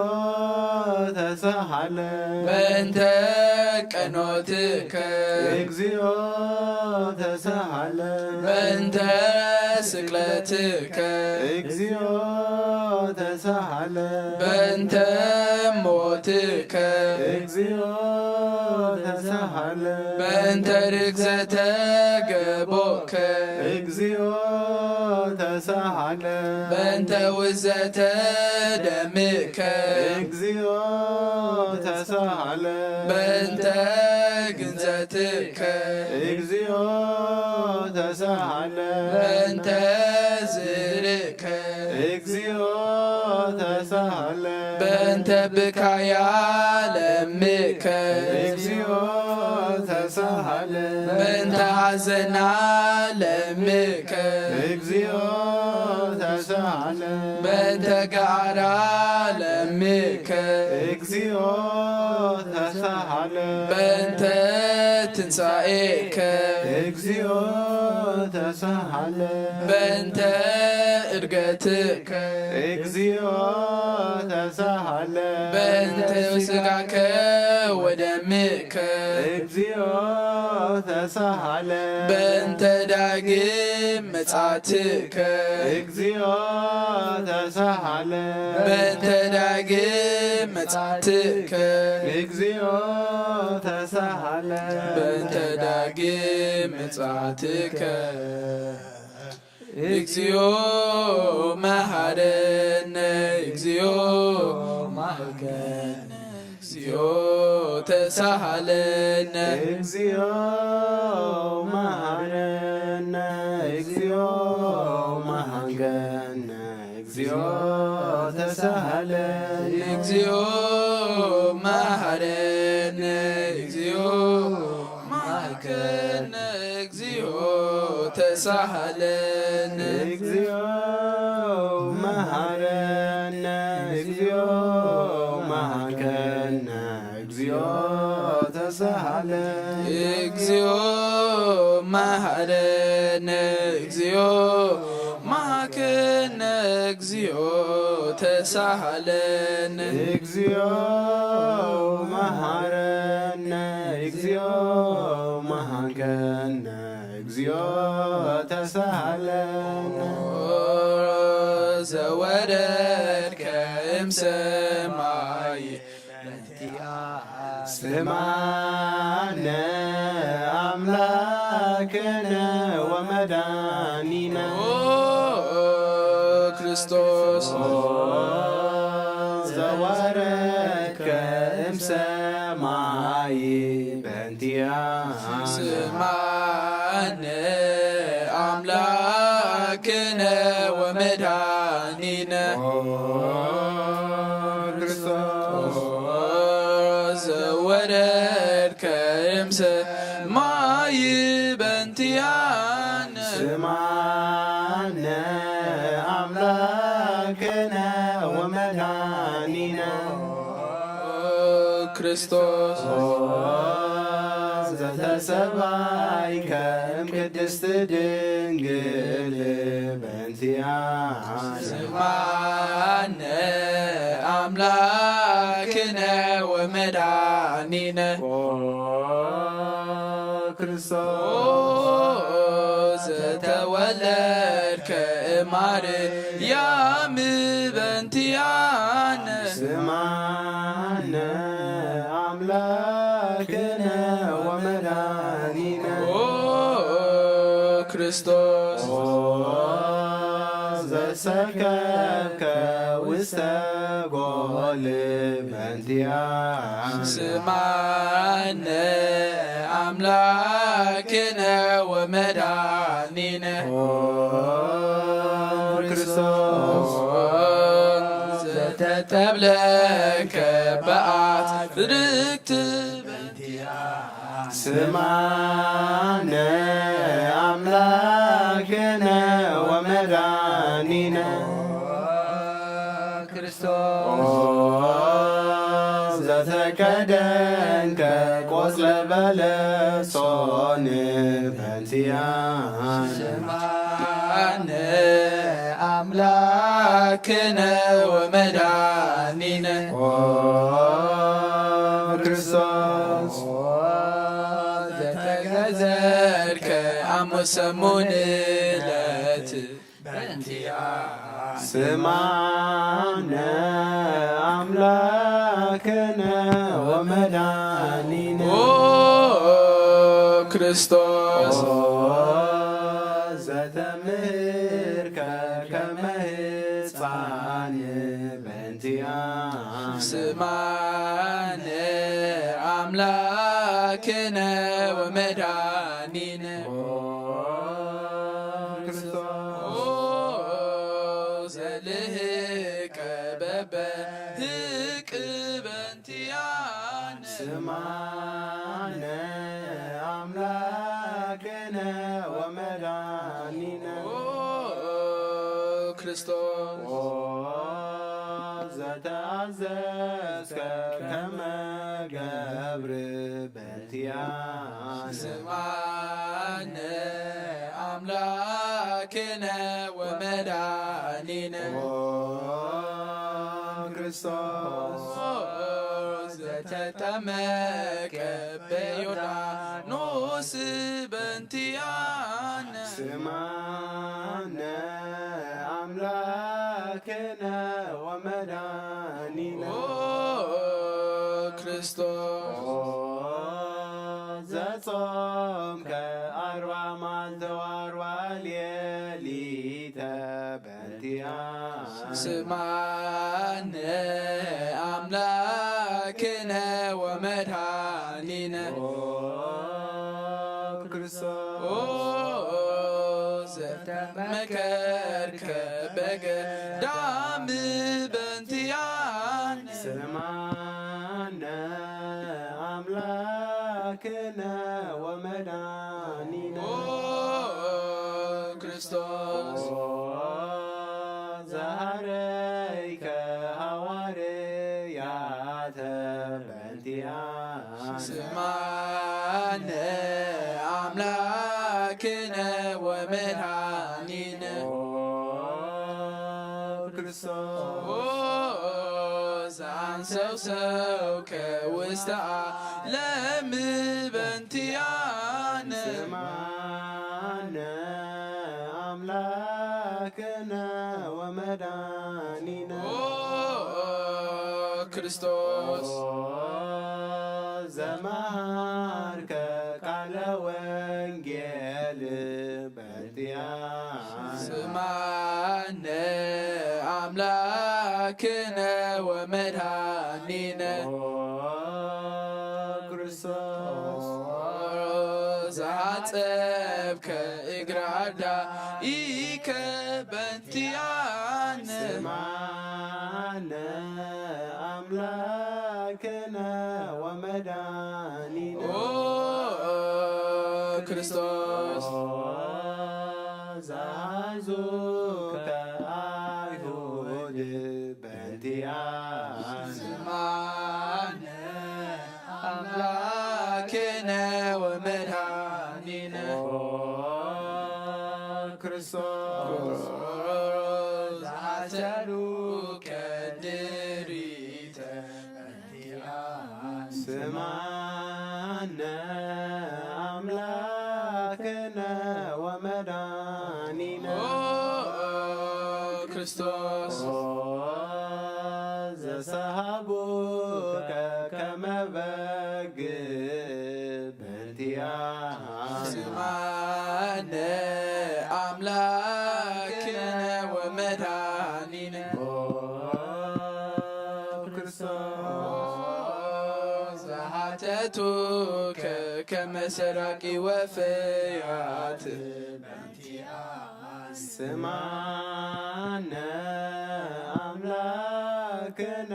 ተሳሃለ በእንተ ቀኖትከ እግዚኦ ተሳሃለ በእንተ ስቅለትከ እግዚኦ ተሳሃለ በእንተ ሞትከ እግዚኦ ተሳሃለ በእንተ ርግዘተ ገቦከ እግዚኦ ተሳሃለ በእንተ ውዘተ ደምከ እግዚኦ ተሳሃለ በእንተ ግንዘትከ እግዚኦ ተሳሃለ በእንተ ዝርእ ከ እግዚኦ ተሳሃለ በእንተ ብካያ ለምከ እግዚኦ ተሳሃለ በእንተ ሐዘና ለምከ እግዚኦ ተሳሃለ በእንተ ገዓራ ለምከ እግዚኦ ተሳሃለ በእንተ ትንሣኤከ እግዚኦ ተሳሃለ በእንተ እርገትከ እግዚኦ ተሳሃለ በእንተ ስጋከ ወደምከ እግዚኦ ተሳሃለ በእንተ ዳግም ምጻትከ እግዚኦ ተሳሃለ በእንተ ዳግም ምጻትከ እግዚኦ ተሳሃለ በእንተ ዳግም ምጻትከ እግዚኦ መሐረነ እግዚኦ ማህከነ እግዚኦ ተሳሃለነ እግዚኦ መሐረነ እግዚኦ መሐንገነ እግዚኦ ተሳሃለ እግዚኦ መሐረነ እግዚኦ ማህከነ እግዚኦ ተሳሃለነ እግዚኦ መሐረነ እግዚኦ መሐንገነ እግዚኦ ተሳሃለ እግዚኦ መሐረነ እግዚኦ ማህከነ እግዚኦ ተሳሃለነ እግዚኦ መሐረነ እግዚኦ ከነ እግዚኦ ተሳሃለነ። ዘወረድከ እምሰማይ በእንቲኣነ። ስማነ ኣምላክነ ወመድኃኒነ። ክርስቶስ ዘወረድከ እምሰማይ በእንቲኣነ። ስማነ ኣምላክነ ወመድኃኒነ። ክርስቶስ ዘወረድከ እምሰማይ በእንቲኣነ። ስማነ ኣምላክነ ወመድኃኒነ። ክርስቶስ ዘተሰባይከ እምቅድስት ድንግል በእንቲኣነ። ስማነ ኣምላክነ ወመድኃኒነ። ኦ ክርስቶስ ዘተወለድከ እማርያም በእንቲኣነ። ስማነ ኣምላክነ ወመድኃኒነ። ኦ ክርስቶስ ኦ ዘሰከብከ ውስተ ጎል በእንቲኣነ። ስማነ ኣምላክነ ወመድኃኒነ። ኦ ክርስቶስ ዘተጠብለከ በአትርክት በእንቲኣነ። ስማነ ኣምላክነ ወመድኃኒነ። ክርስቶስ ዘተከደንከ ቆጽለ በለሶን በእንቲኣነ። ስማነ ኣምላክነ ወመድኃኒነ። ኦ ክርስቶስ ዘተገዘድከ ኣሞ ሰሙን ዕለት በእንቲኣነ። ስማነ ኣምላክነ ወመድኃኒነ። ኦ ክርስቶስ ኦ ዘተምህርከ ከመ ህፃን በእንቲኣነ። ስማነ ኣምላክነ ወመድኃኒነ። ኦ ክርስቶስ ኦ ዘልህቀ በበ ህቅ በእንቲኣነ። ስማነ ኣምላክነ ወመድኃኒነ። ኦ ክርስቶስ ኦ ዘተኣዘዝከ ከመ ገብር በእንቲኣነ። ስማነ ኣምላክነ ወመድኃኒነ። ኦ ክርስቶስ ዘተጠመቀ በዮርዳኖስ በእንቲኣነ። ስማነ ኣምላክነ ወመድኃኒነ። ኦ ክርስቶስ ኦ ዘጾምከ ኣርባ መዓልተ ወኣርባ ሌሊተ በእንቲኣነ። ስማነ ኣምላክነ ወመድኃኒነ። ኦ ክርስቶስ ኦ ዘተመከርከ በገዳም በእንቲኣነ። ስማነ ኣምላክነ ወመድኃኒነ። ኦ ክርስቶስ ኦ ዘሃረይከ ሃዋርያተ በእንቲኣነ። ስማነ ኣምላክነ ወመድኃኒነ። ኦ ክርስቶስ ኦ ዘአንሰውሰውከ ውስተ ዓለም በእንቲኣነ። ስምዓነ ኣምላክነ ወመድኃኒነ። ኦ ክርስቶስ። ኦ ዘመሃርከ ቃለ ወንጌል በእንቲኣነ። ስምዓነ ኣምላክነ ወመድኃኒነ። ኦ ክርስቶስ። ዘሓጸብከ እግረ ኣዳኢከ በእንቲኣነ። ስምዓነ ኣምላክነ ወመድኃኒነ። ኦ ክርስቶስ። ኦ ዘሓዙከ ኣይሁድ በእንቲኣነ። ስምዓነ ኣምላክነ ወመድኃኒነ። ኦ ክርስቶስ። ዝኣሰሩከ ድሪተ በእንቲኣነ። ስምዓነ ኣምላክነ ወመድኃኒነ። ኦ ክርስቶስ። ኦ ዘሰሃቡከ ከመ በግ በእንቲኣነ። ስምዓነ ኣምላክነ ወመድኃኒነ። ኦ ክርስቶስ። ዘሓተቱከ ከመ ሰራቂ ወፈያት በእንቲኣነ። ስምዓነ ኣምላክነ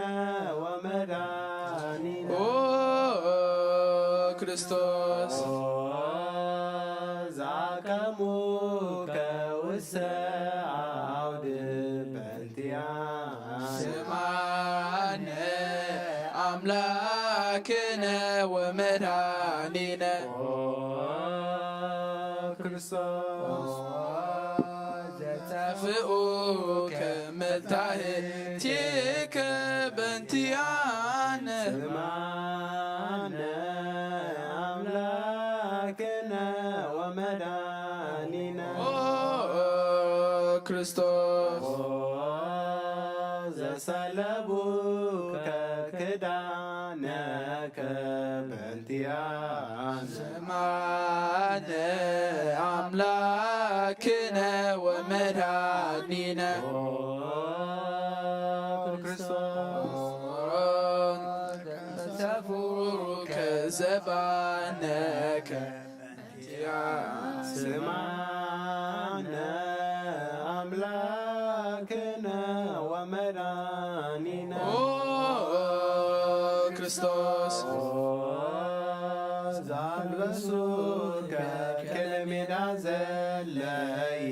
ወመድኃኒነ። ኦ ክርስቶስ። ኦ ዘአቀሙከ ውስተ አውድ በእንቲአነ። ስምዓነ ኣምላክነ ወመድኃኒነ። ኦ ክርስቶስ። ዘጠፍኡከ መታህቲከ በእንቲአነ። ስምዓነ ኣምላክነ ወመድኃኒነ። ኦ ክርስቶስ። ኦ ዘሰለቡከ ክዳነከ በእንቲአነ። ስምዓነ ኣምላክነ ወመድኃኒነ። ኦ ክርስቶስ። ሰፉከ ዘባነከ በእንቲአነ። ስምዓነ ኣምላክነ ወመድኃኒነ። ኦ ክርስቶስ። ኦ ዘአልበሱከ ክለ ሜዳ ዘለይ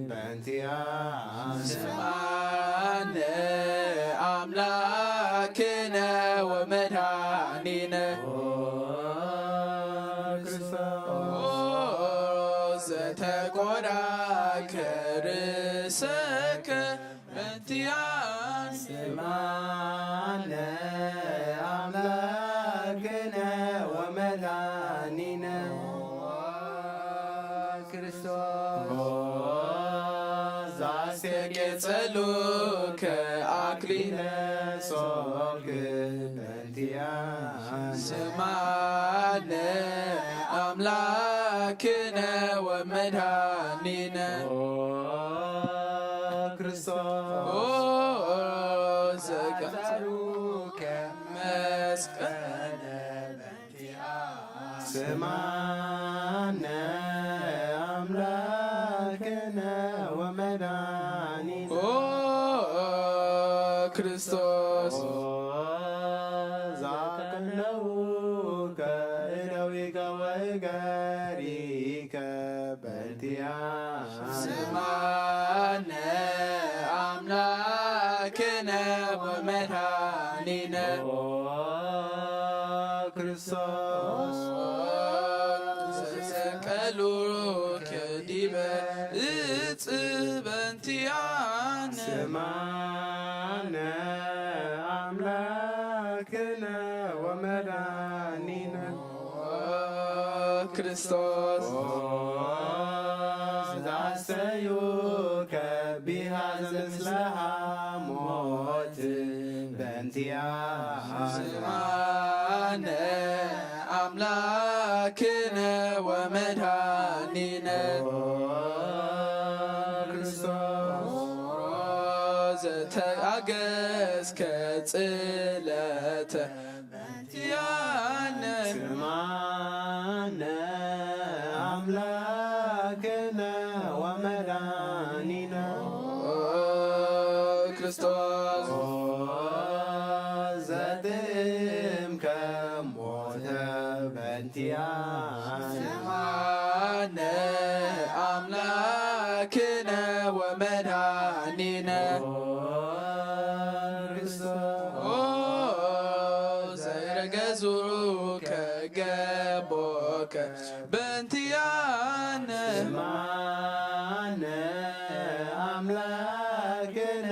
በእንቲአነ። ስምዓነ ኣምላክነ ወመድኃኒነ። ኦ ክርስቶስ። ኦ ዘተቆራከ ርእሰከ በእንቲአነ። ስምዓነ ኣምላክነ ወመድኃኒነ። ኦ ክርስቶስ። ኦ ዘአስተጌጸሉከ አክሊለ ጾርክ በእንቲአነ። ስምዓነ ኣምላክነ ወመድኃኒነ። ኦ ክርስቶስ። ኦ ዘጋዘሩከ መስቀለ በእንቲአነ። ስምዓነ ኣምላክነ ወመድኃኒነ። ኦ ክርስቶስ። ኦ ዘአቀነውከ እደዊከ ወእገሪከ በእንቲአነ። ስምዓነ ኣምላክነ ወመድኃኒነ። ኦ ክርስቶስ። ዘሰቀሉከ ዲበ እጽ በእንቲአነ። ስምዓነ ኣምላክነ ወመድኃኒነ። ኦ ክርስቶስ። ዛስተዩ ከቢሃ ዘምስለሃ ሞት በእንቲኣነ ስምዓነ ኣምላክነ ወመድኃኒነ ክርስቶስ ዘተኣገስከ ጽለተ በእንቲኣነ ስምዓነ ኣምላክነ ወመድኃኒነ ክርስቶስ ዘጥእምከ ሞተ በእንቲኣነ ስምዓነ ኣምላክነ ወመድኃኒነ ክርስቶስ ዘይረገዙ ከገቦከ በእንቲኣነ ስምዓነ ኣምላክነ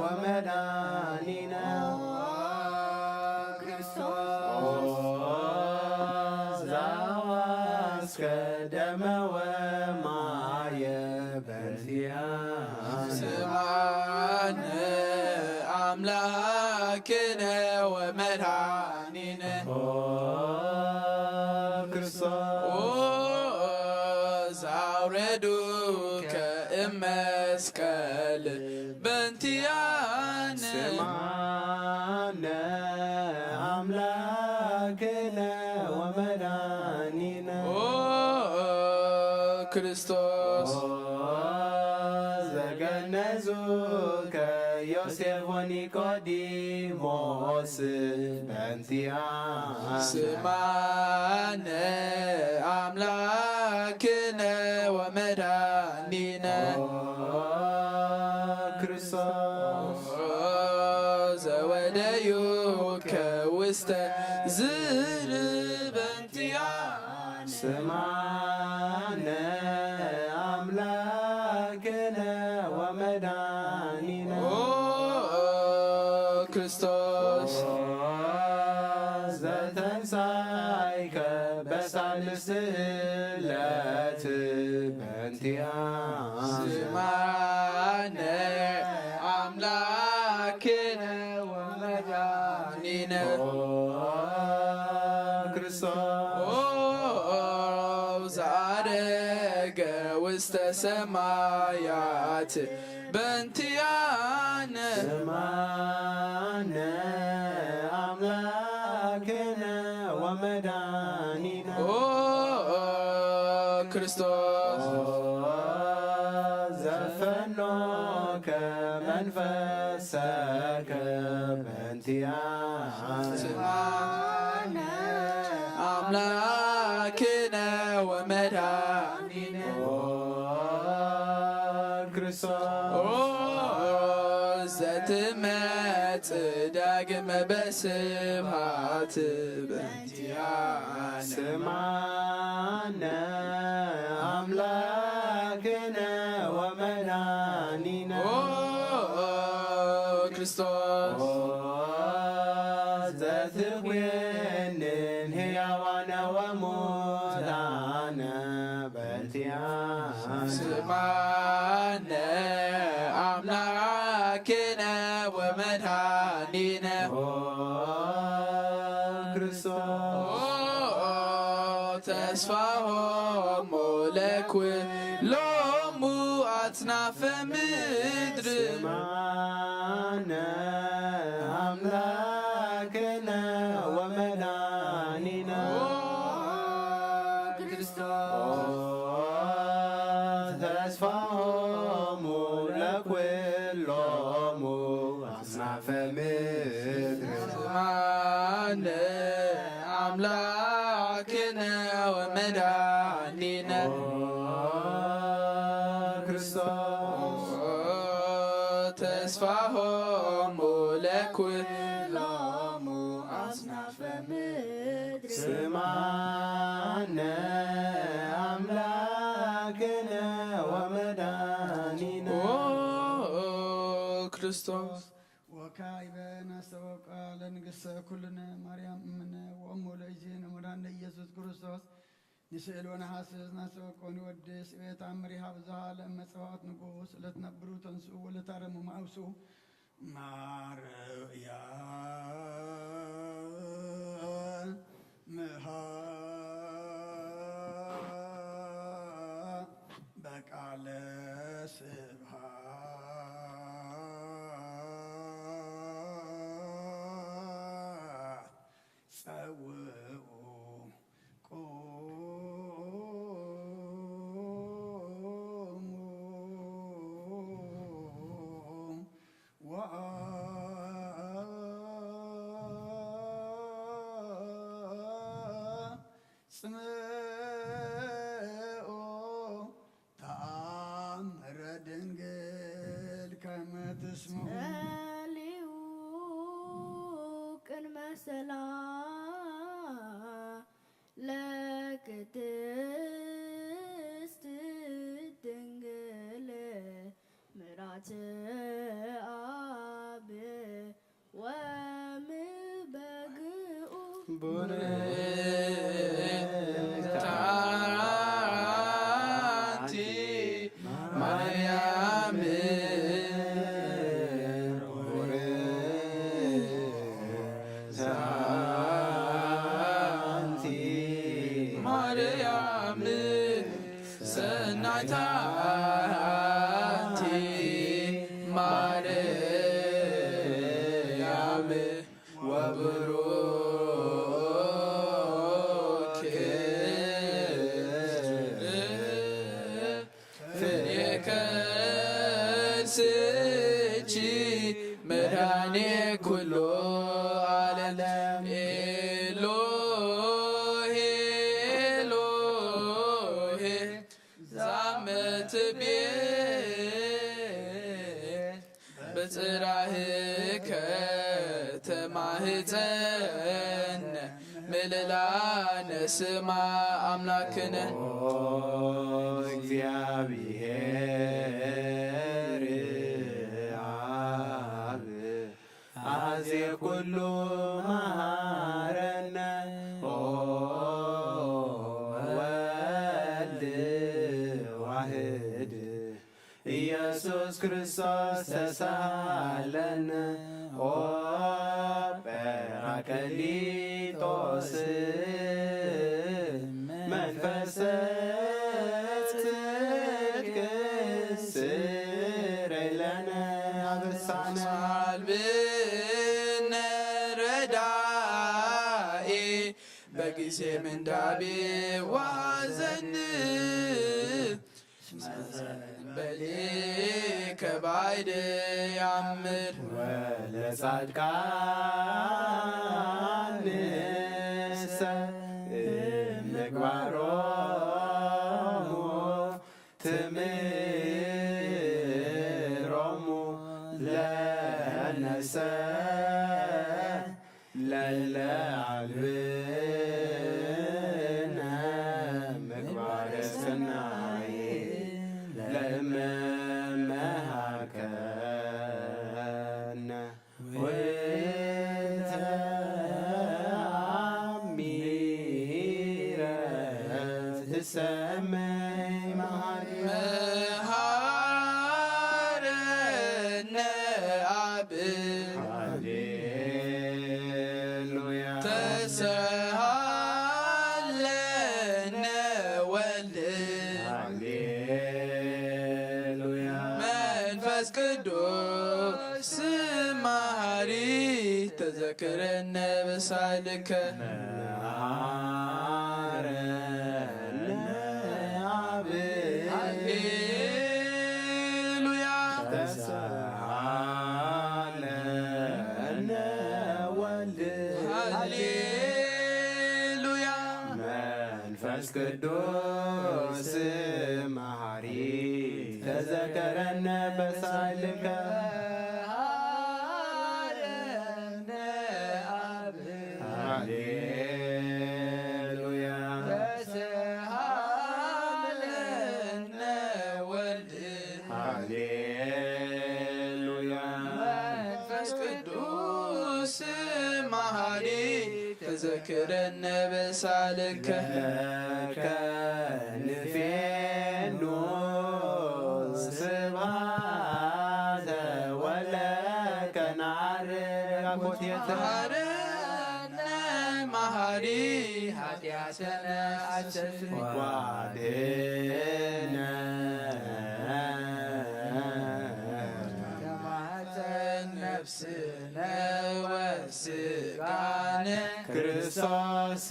ወመድኃኒነ ክርስቶስ ዘዋስከ ደመ ወማየ በእንቲኣነ ስምዓነ ኣምላክነ ወመድኃኒነ ኦ ክርስቶስ ኦ ዘኣውረዱከ እመስቀል በእንቲኣነ ስምዓነ ኣምላክነ ወመድኃኒነ ኦ ክርስቶስ ኦ ዘገነዙከ ዮሴፍ ወኒቆዲሞስ በእንቲኣነ ስምዓነ ኣምላክነ ወመድኃኒነ ኦ ክርስቶስ ዘወደዩከ ውስተ ዝርበ በእንቲኣነ ስምዓነ ኣምላክነ ወመድኃኒነ ኦ ክርስቶስ ዘተንሳይከ በሳልስቲ ዕለት በእንቲኣነ ስምዓነ ኣምላክነ ወመድኃኒነ ኦ ክርስቶስ ኦ ዘዐረገ ውስተ ሰማያት በእንቲኣነ ስምዓነ ኣምላክነ ወመድኃኒነ ኦ ክርስቶስ ኦ ዘፈኖከ መንፈሰከ በእንቲኣነ ስምዓነ ኣምላክነ ወመድኃኒነ ኦ ክርስቶስ ኦ ዘትመጽእ ዳግመ በስብሐት በእንቲኣነ ስምዓነ ኣምላክነ ወመድኃኒነ ኦ ክርስቶስ ኦ ዘትኩንን ሕያዋነ ወሙታነ በእንቲኣነ ስምዓነ ኣምላክነ ወመድኃኒነ ኦ ክርስቶስ ኦ ተስፋሆሙ ለኩሎሙ ኣጽናፈ ምድር ስምዓነ ኣምላክነ ወመድኃኒነ ኦ ክርስቶስ ተስፋሆሙ ለኩሎሙ ኣጽናፈ ምድር ስምዓነ ኣምላክነ ወመድኃኒነ ኦ ክርስቶስ ተስፋሆሙ ለኩሎሙ ኣጽናፈ ምድር ስምዓነ ኣምላክነ ወመድኃኒነ ኦ ክርስቶስ ወካዕበ ናስተበቃ ለንግሥተ ኩልነ ማርያም እምነ ወእሙ ለእግዚእነ መድኃኒነ ኢየሱስ ክርስቶስ ንስእል ወነሓስስ ናሰበኮ ንወድስ እቤት ኣምር ይሃብ ዝሃለ መጸዋት ንጉስ ለትነብሩ ተንስኡ ወለታረሙ ማውሱ ማርያም ምሃ በቃለ ስብሃት ጸውኡ ቁሙ ወአጽምዑ ተአምረ ድንግል ከመ ትስምዑ። ጸልዩ ቅድመ ሰላ ለቅድስት ድንግል ምራት አብ ወምበግኡ። ቡርክት አንቲ ማርያም ቡርክት አንቲ ማርያም ሰናይት አንቲ ማርያም ወብሩክ ፍሬ ከርስኪ መድኃኔ ኩሉ ዓለም። ኤሎሄ ኤሎሄ ዛመ ትቤ በጽራህከ ተማህፀነ ምልላነ ስማ አምላክነ። ኦ እግዚአብሔር አብ አዜ ኩሉ መሃረነ። ኦ ወልድ ዋህድ ኢየሱስ ክርስቶስ ተሳሃለነ። ኦ ጳራቅሊጦስ መንፈሰ ጽድቅ ስረይ ለነ አበሳነ። አልብነ ረዳኢ በጊዜ ምንዳቤ ወሐዘን። በሊ ከባይድ ያምር ወለጻድቃንሰ ምግባሮሙ ትምህሮሙ ለነሰ ለለ አልብነ ምግባረ ሰናይ ለእመ መሃርከነ ወተአሚረ ትሰመይ መሃሪ መሃረነ አብ ሃሌሉያ። ተሰሃለነ ወልድ ሃሌሉያ። መንፈስ ቅዱስ መሃሪ ተዘክረነ በሳልከ መሃረነ አብ ሃሌሉያ። ተሰሃለነ ወልድ ሃሌሉያ። መንፈስ ቅዱስ መሃሪ ተዘከረነ በሳልከ ሃረነ አብ ሃሌሉያ። ተሰሃለነ ወልድ ሃሌሉያ። መንፈስ ቅዱስ መሃሪ ተዘክረነ በሳልከ ፌኑ ስብሐተ ወለከ ነዓርግ ኣኮቴተ። መሐረነ መሐሪ ኃጢአተነ አስተስሪ። ዋድነ ከማህፀን ነፍስነ ወስጋነ ክርስቶስ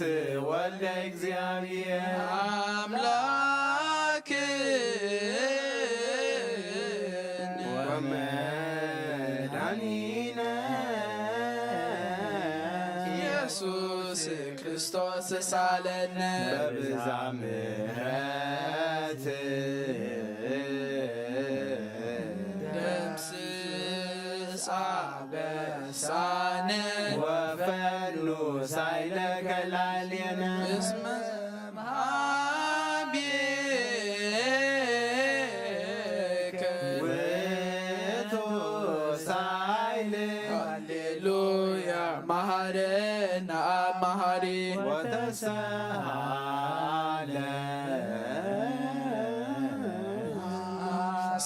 ወልደ እግዚአብሔር አምላክ ወመድኃኒነ ኢየሱስ ክርስቶስ ሳለነ በብዛ ምሕረት ደምስስ አበሳነ ወፈኑ ሳይለ ከላልየነ እስመ መሃቤከ ውእቱ ሳይል። ሃሌሉያ መሐረነ አብ መሐሪ ወተሰሃለ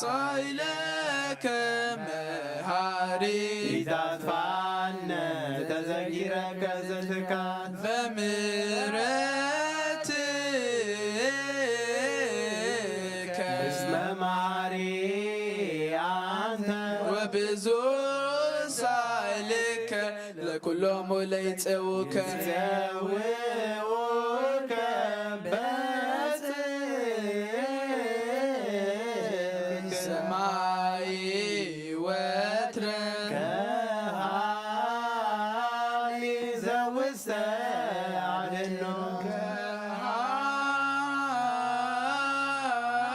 ሳይለከ መሐሪ ኢታጥፋነ ተዘኪረከ ዘትካት በምሕረትከ እስመ መሐሪ አንተ ወብዙ ሳይልከ ለኩሎሙ ለይጼውከ ጼውኡከ በጽድቅ ሰማይ ወትረ ከሃሊ ዘውስተ አድኖ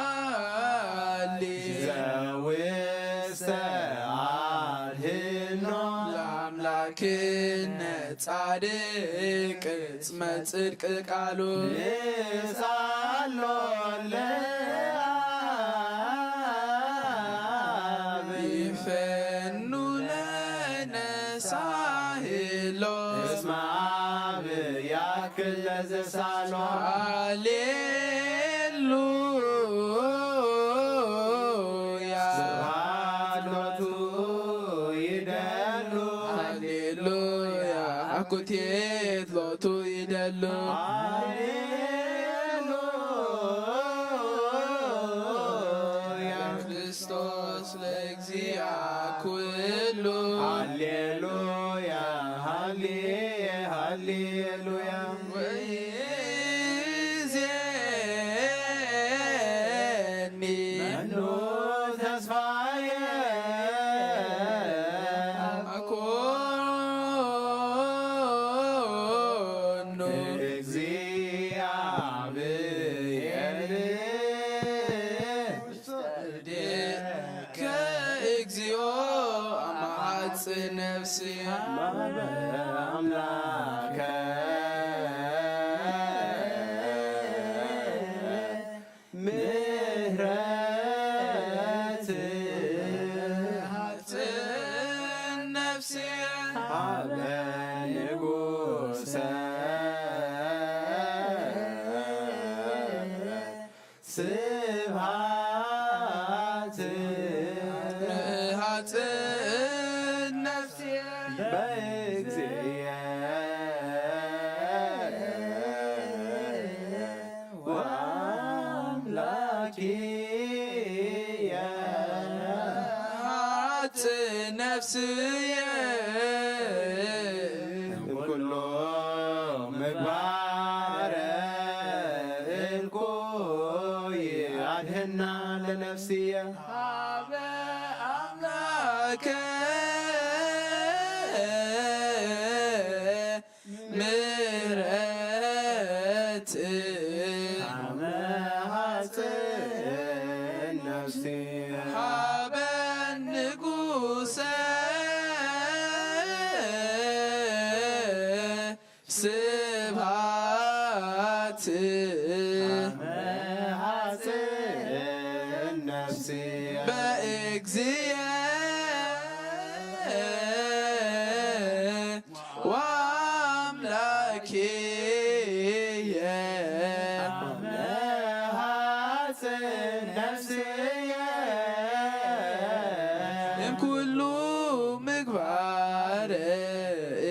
ከሃሊ ዘውስተ አድኖ ለአምላክነ ጻድቅ እስመ ጽድቅ ቃሉ ንስአሎ ለአብ ይፈኑ ለነ ሳህሎ እስመ አብ ያክል ለዘሳሎ ሃሌሉያ ስብሐት ሎቱ ይደሉ ሃሌሉያ አኩቴት ሎቱ ይደሉ ሃሌሉያ ክርስቶስ ለእግዚአ ኩሉ ሃሌሉያ ሃሌ ሃሌሉያ ወይዜኒ መኑ ተስፋየ አኮኑ እግዚአብሔር ውስተ እዴከ እግዚኦ አማሐጽ ነፍሲ አምላከ ምህረት ሐጽን ነፍሲ ሀበ ንጉሰ ስብሐት ሐጽን ነፍሲ በእግዚአ ወአምላኪየ ሐጽን ነፍስየ እምኩሉ ምግባረ እኩይ አድህና ለነፍስየ ሀበ አምላከ ምህረት አመ ሐጽን ነፍስየ ሀበ ንጉሰ ስብሐት አመ ሐጽን ነፍስየ በእግዚአ ወአምላኪየ አመ ኩሉ ምግባር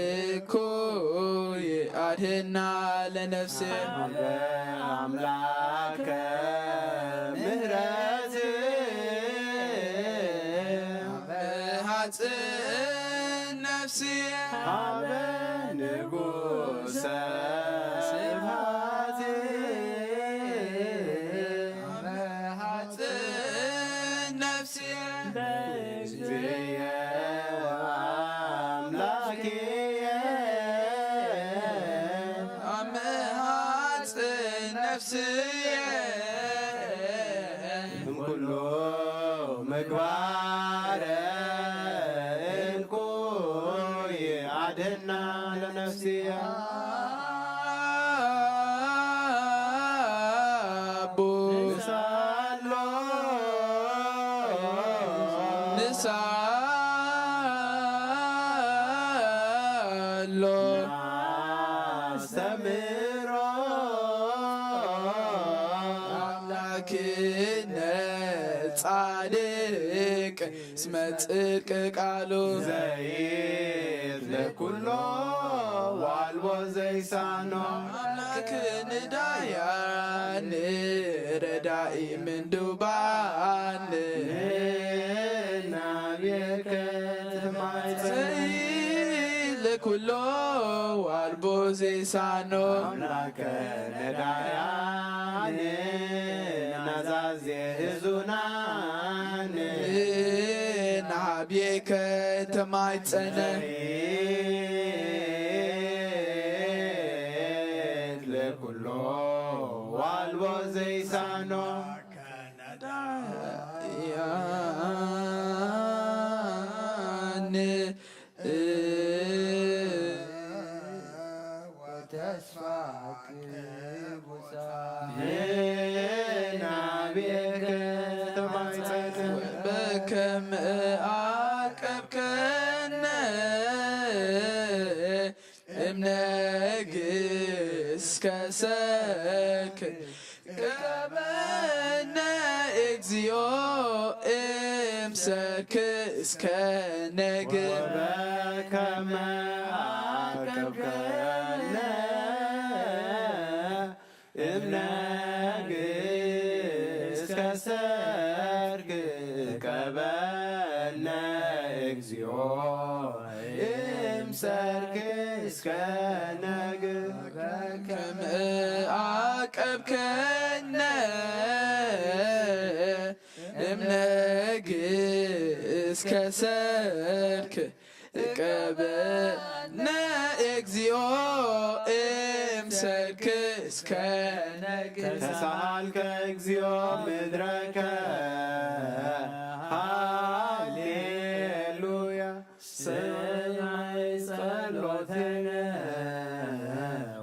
እኩይ ኣድህና ለነፍሴ። ኣምላከ ምህረት ሃጽእ ነፍሲ ሃበ ንጉሰ ስብሃት ሃጽእ ነፍሲ በእግዚእየ ወአምላክየ ኣመሃጽ ነፍስየ እምኩሉ ምግባረ እንኩይ አድህና ለነፍስያ ኣቦ ሳሎ ንሳሎ አስተምሮ ኣምላክነ ጻድቅ እስመ ጽድቅ ቃሉ ዘይት ለኩሎ ዋልቦ ዘይሳኖ ኣምላክ ንዳያን ረዳኢ ምንዱባን ናብየከ ትማይፀ ዘይል ኩሎ ዋልቦ ዘይሳኖ አምላከ ነዳያን ናዛዜ ህዙናን ናብየከ ተማይፀነ ለኩሎ ዋልቦ ዘይሳኖ ያን ወተስፋ ቅቡጻ ናብየከ ተማይፀነ በከም አቀብከነ እምነግስ ከሰክ ቀበነ እግዚኦ እምሰርክ እስከ ነግ ወበከመ አቀብከነ እምነግስ ከሰርክ ቀበነ እግዚኦ እምሰርክ እስከ ነግ ከም አቀብከነ እምነግስ ከሰርክ ቀበነ እግዚኦ እምሰርክ እስከ ነግ ተሳሃልከ እግዚኦ ምድረከ ሃሌሉያ ስማይ ጸሎተነ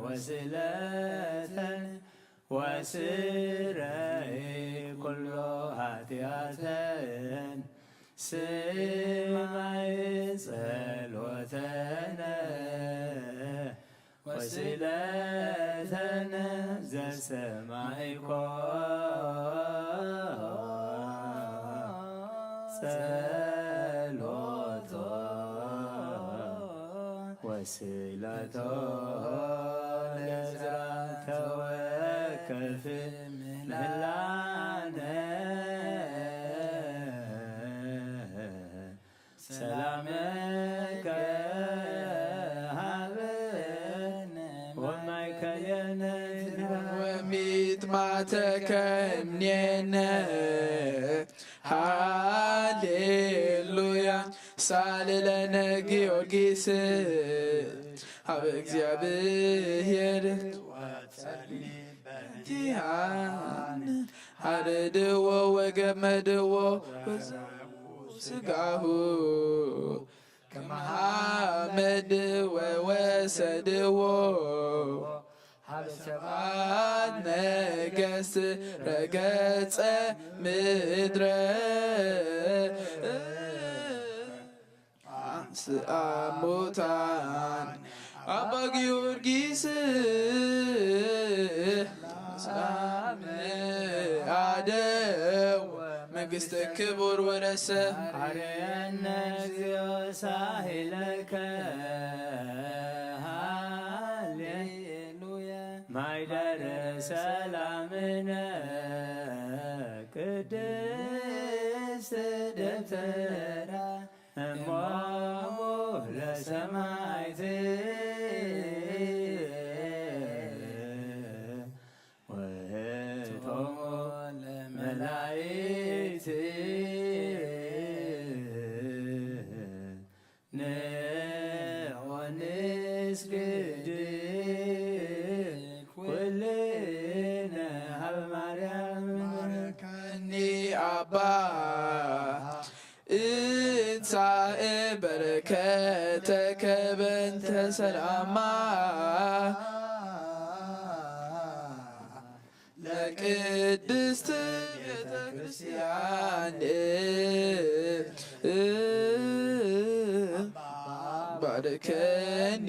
ወስለተነ ወስረይ ኩሎ ኃጢአተን ስማይ ጸሎተነ ወስለተነ ዘሰማይኮ ጸሎቶ ወስለቶ ለዝራ ተወከፍ ምህላነ ሰላመከ ሃበነ ወማእከሌነ ወሚጥማተ ከምኔነ ሃሌሉያ ሳልለነ ጊዮርጊስ ኣብ እግዚኣብሔር ቲሃን ሃርድዎ ወገመድዎ ስጋሁ ከመሃመድ ወወሰድዎ ሀበ ሰባት ነገስት ረገጸ ምድረ አንስአ ሙታን አባ ጊዮርጊስ ሰላም አደው መንግስት ክቡር ውረሰ። አርየነ እግዚኦ ሳህለከ ሃሌሉያ። ማይደር ሰላምነ ቅድስት ደብተራ እሞሙ ለሰማይት ወእቶሙ ለመላእክት ንዑ ንስግድ ኩልነ ሀበ ማርያም። ባርከኒ ኣባ እንሳኤ በረከተከ በእንተ ሰላማ ለቅድስት ቤተ ክርስቲያን ባርከኒ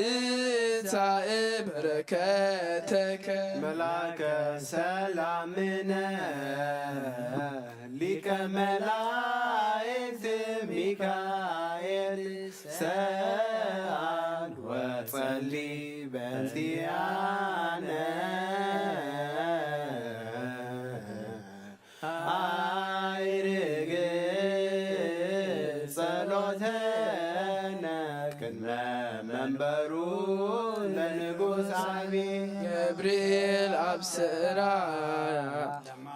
እንሳኤ በረከተከ መላከ ሰላምነ ሊቀ መላእክት ሚካኤል ሰአል ወጸሊ በእንቲአነ አይርግ ጸሎተነ ቅድመ መንበሩ ለንጉሥ አቢ ገብርኤል ኣብሰራ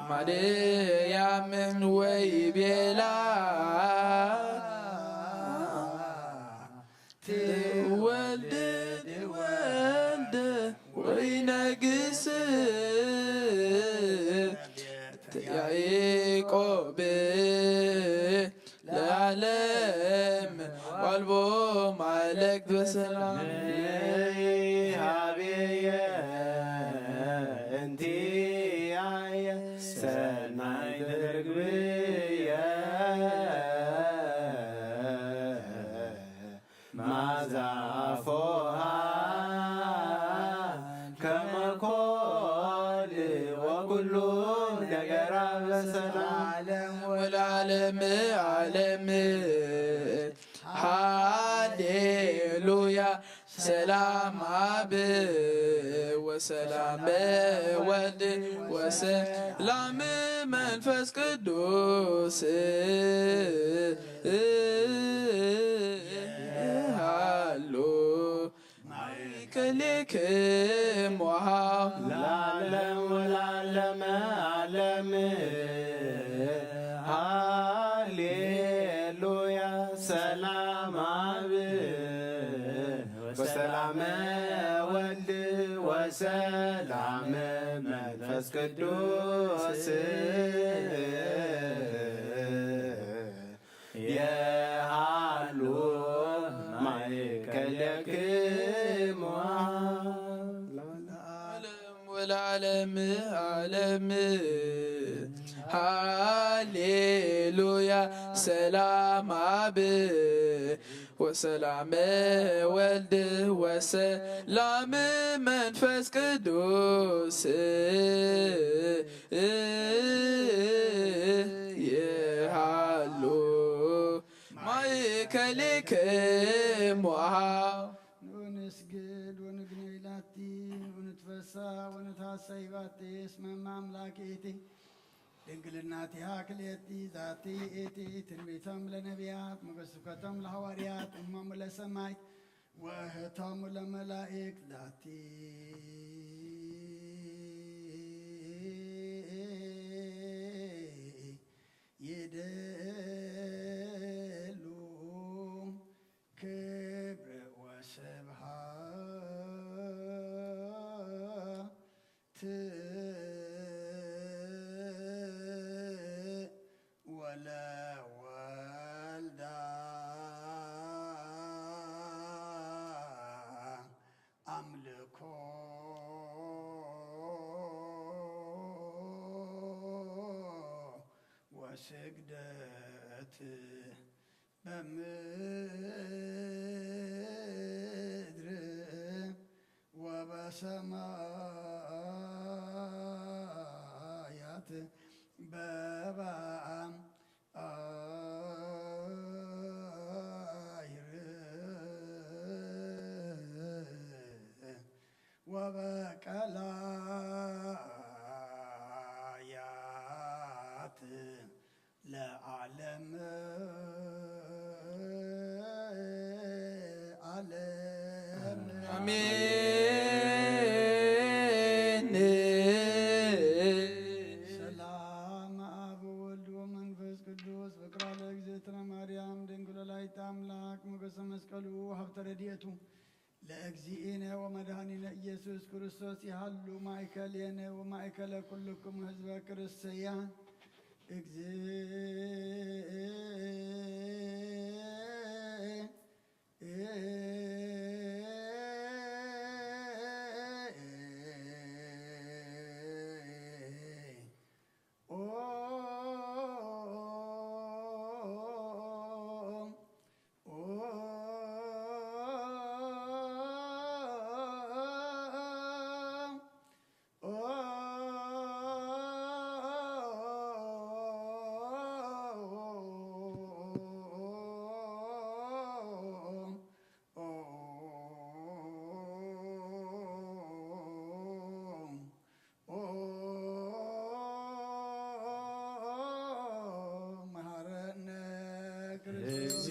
ማርያምን ወይ ቤላ ትወልድ ወልድ ወይ ነግስ ያዕቆብ ለዓለም ዋልቦ ማለክ በሰላም ሀቤየ እንቲያየ ሰናይ ትርግብየ ማዛፎሃ ከመኮል ወኩሉ ነገራ በሰላም ዓለም ወለዓለም ዓለም ሃሌሉያ ሰላም አብ ወሰላም ወልድ ወሰላም መንፈስ ቅዱስ ሃሉ ማይከሌክም ወሃብ ለዓለም ወለዓለም ዓለም ሃሌሉያ ሰላም አብ ወሰላም ወልድ ወሰላም መንፈስ ቅዱስ የሃሉ ማእከሌክሙ ዓለም ወለዓለም ዓለም ሃሌሉያ ሰላም አብ ወሰላም ወልድ ወሰላም መንፈስ ቅዱስ ይሃሉ ማእከሌክሙ። ንስግድ ወንግነይ ላቲ ወንትፈሳ ወንትሐሰይ ባቲ እስመ እመ አምላክ ኢቲ ድንግልናቲሃ ክልኤቲ ዛቲ ኢቲ ትንቢቶም ለነቢያት መገስብከቶም ለሐዋርያት እሞሙ ለሰማይት ወህቶሙ ለመላእክት ዛቲ ይደሉ ክብር ወስብሐት ወለወልዳ አምልኮ ወስግደት በምድር ወበሰማያት በባይር ወበቀላያት ለዓለም ዓለም። አሜን። ሰላም አብ ወወልድ ወመንፈስ ቅዱስ ፍቅራ ለእግዝእትነ ማርያም ድንግል ወላዲተ አምላክ ሞገሰ መስቀሉ ሀብተ ረድኤቱ ለእግዚእነ ወመድኃኒነ ኢየሱስ ክርስቶስ ይሃሉ ማእከሌነ ወማእከለ ኩልክሙ ህዝበ ክርስቲያን። እግዚእ መሐረነ ክርስቶስ።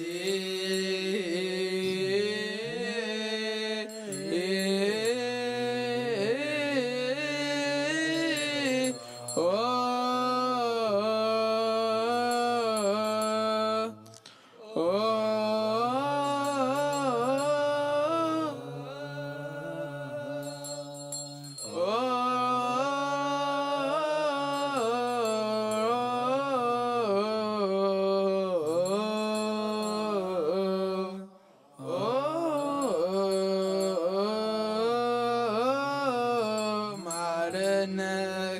መሐረነ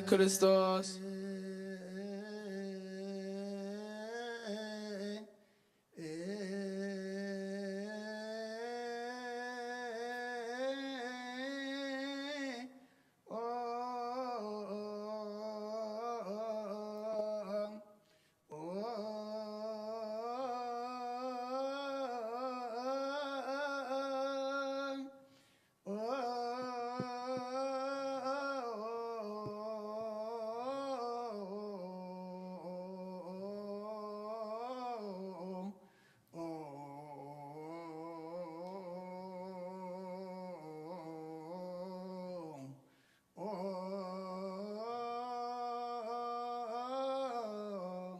ክርስቶስ።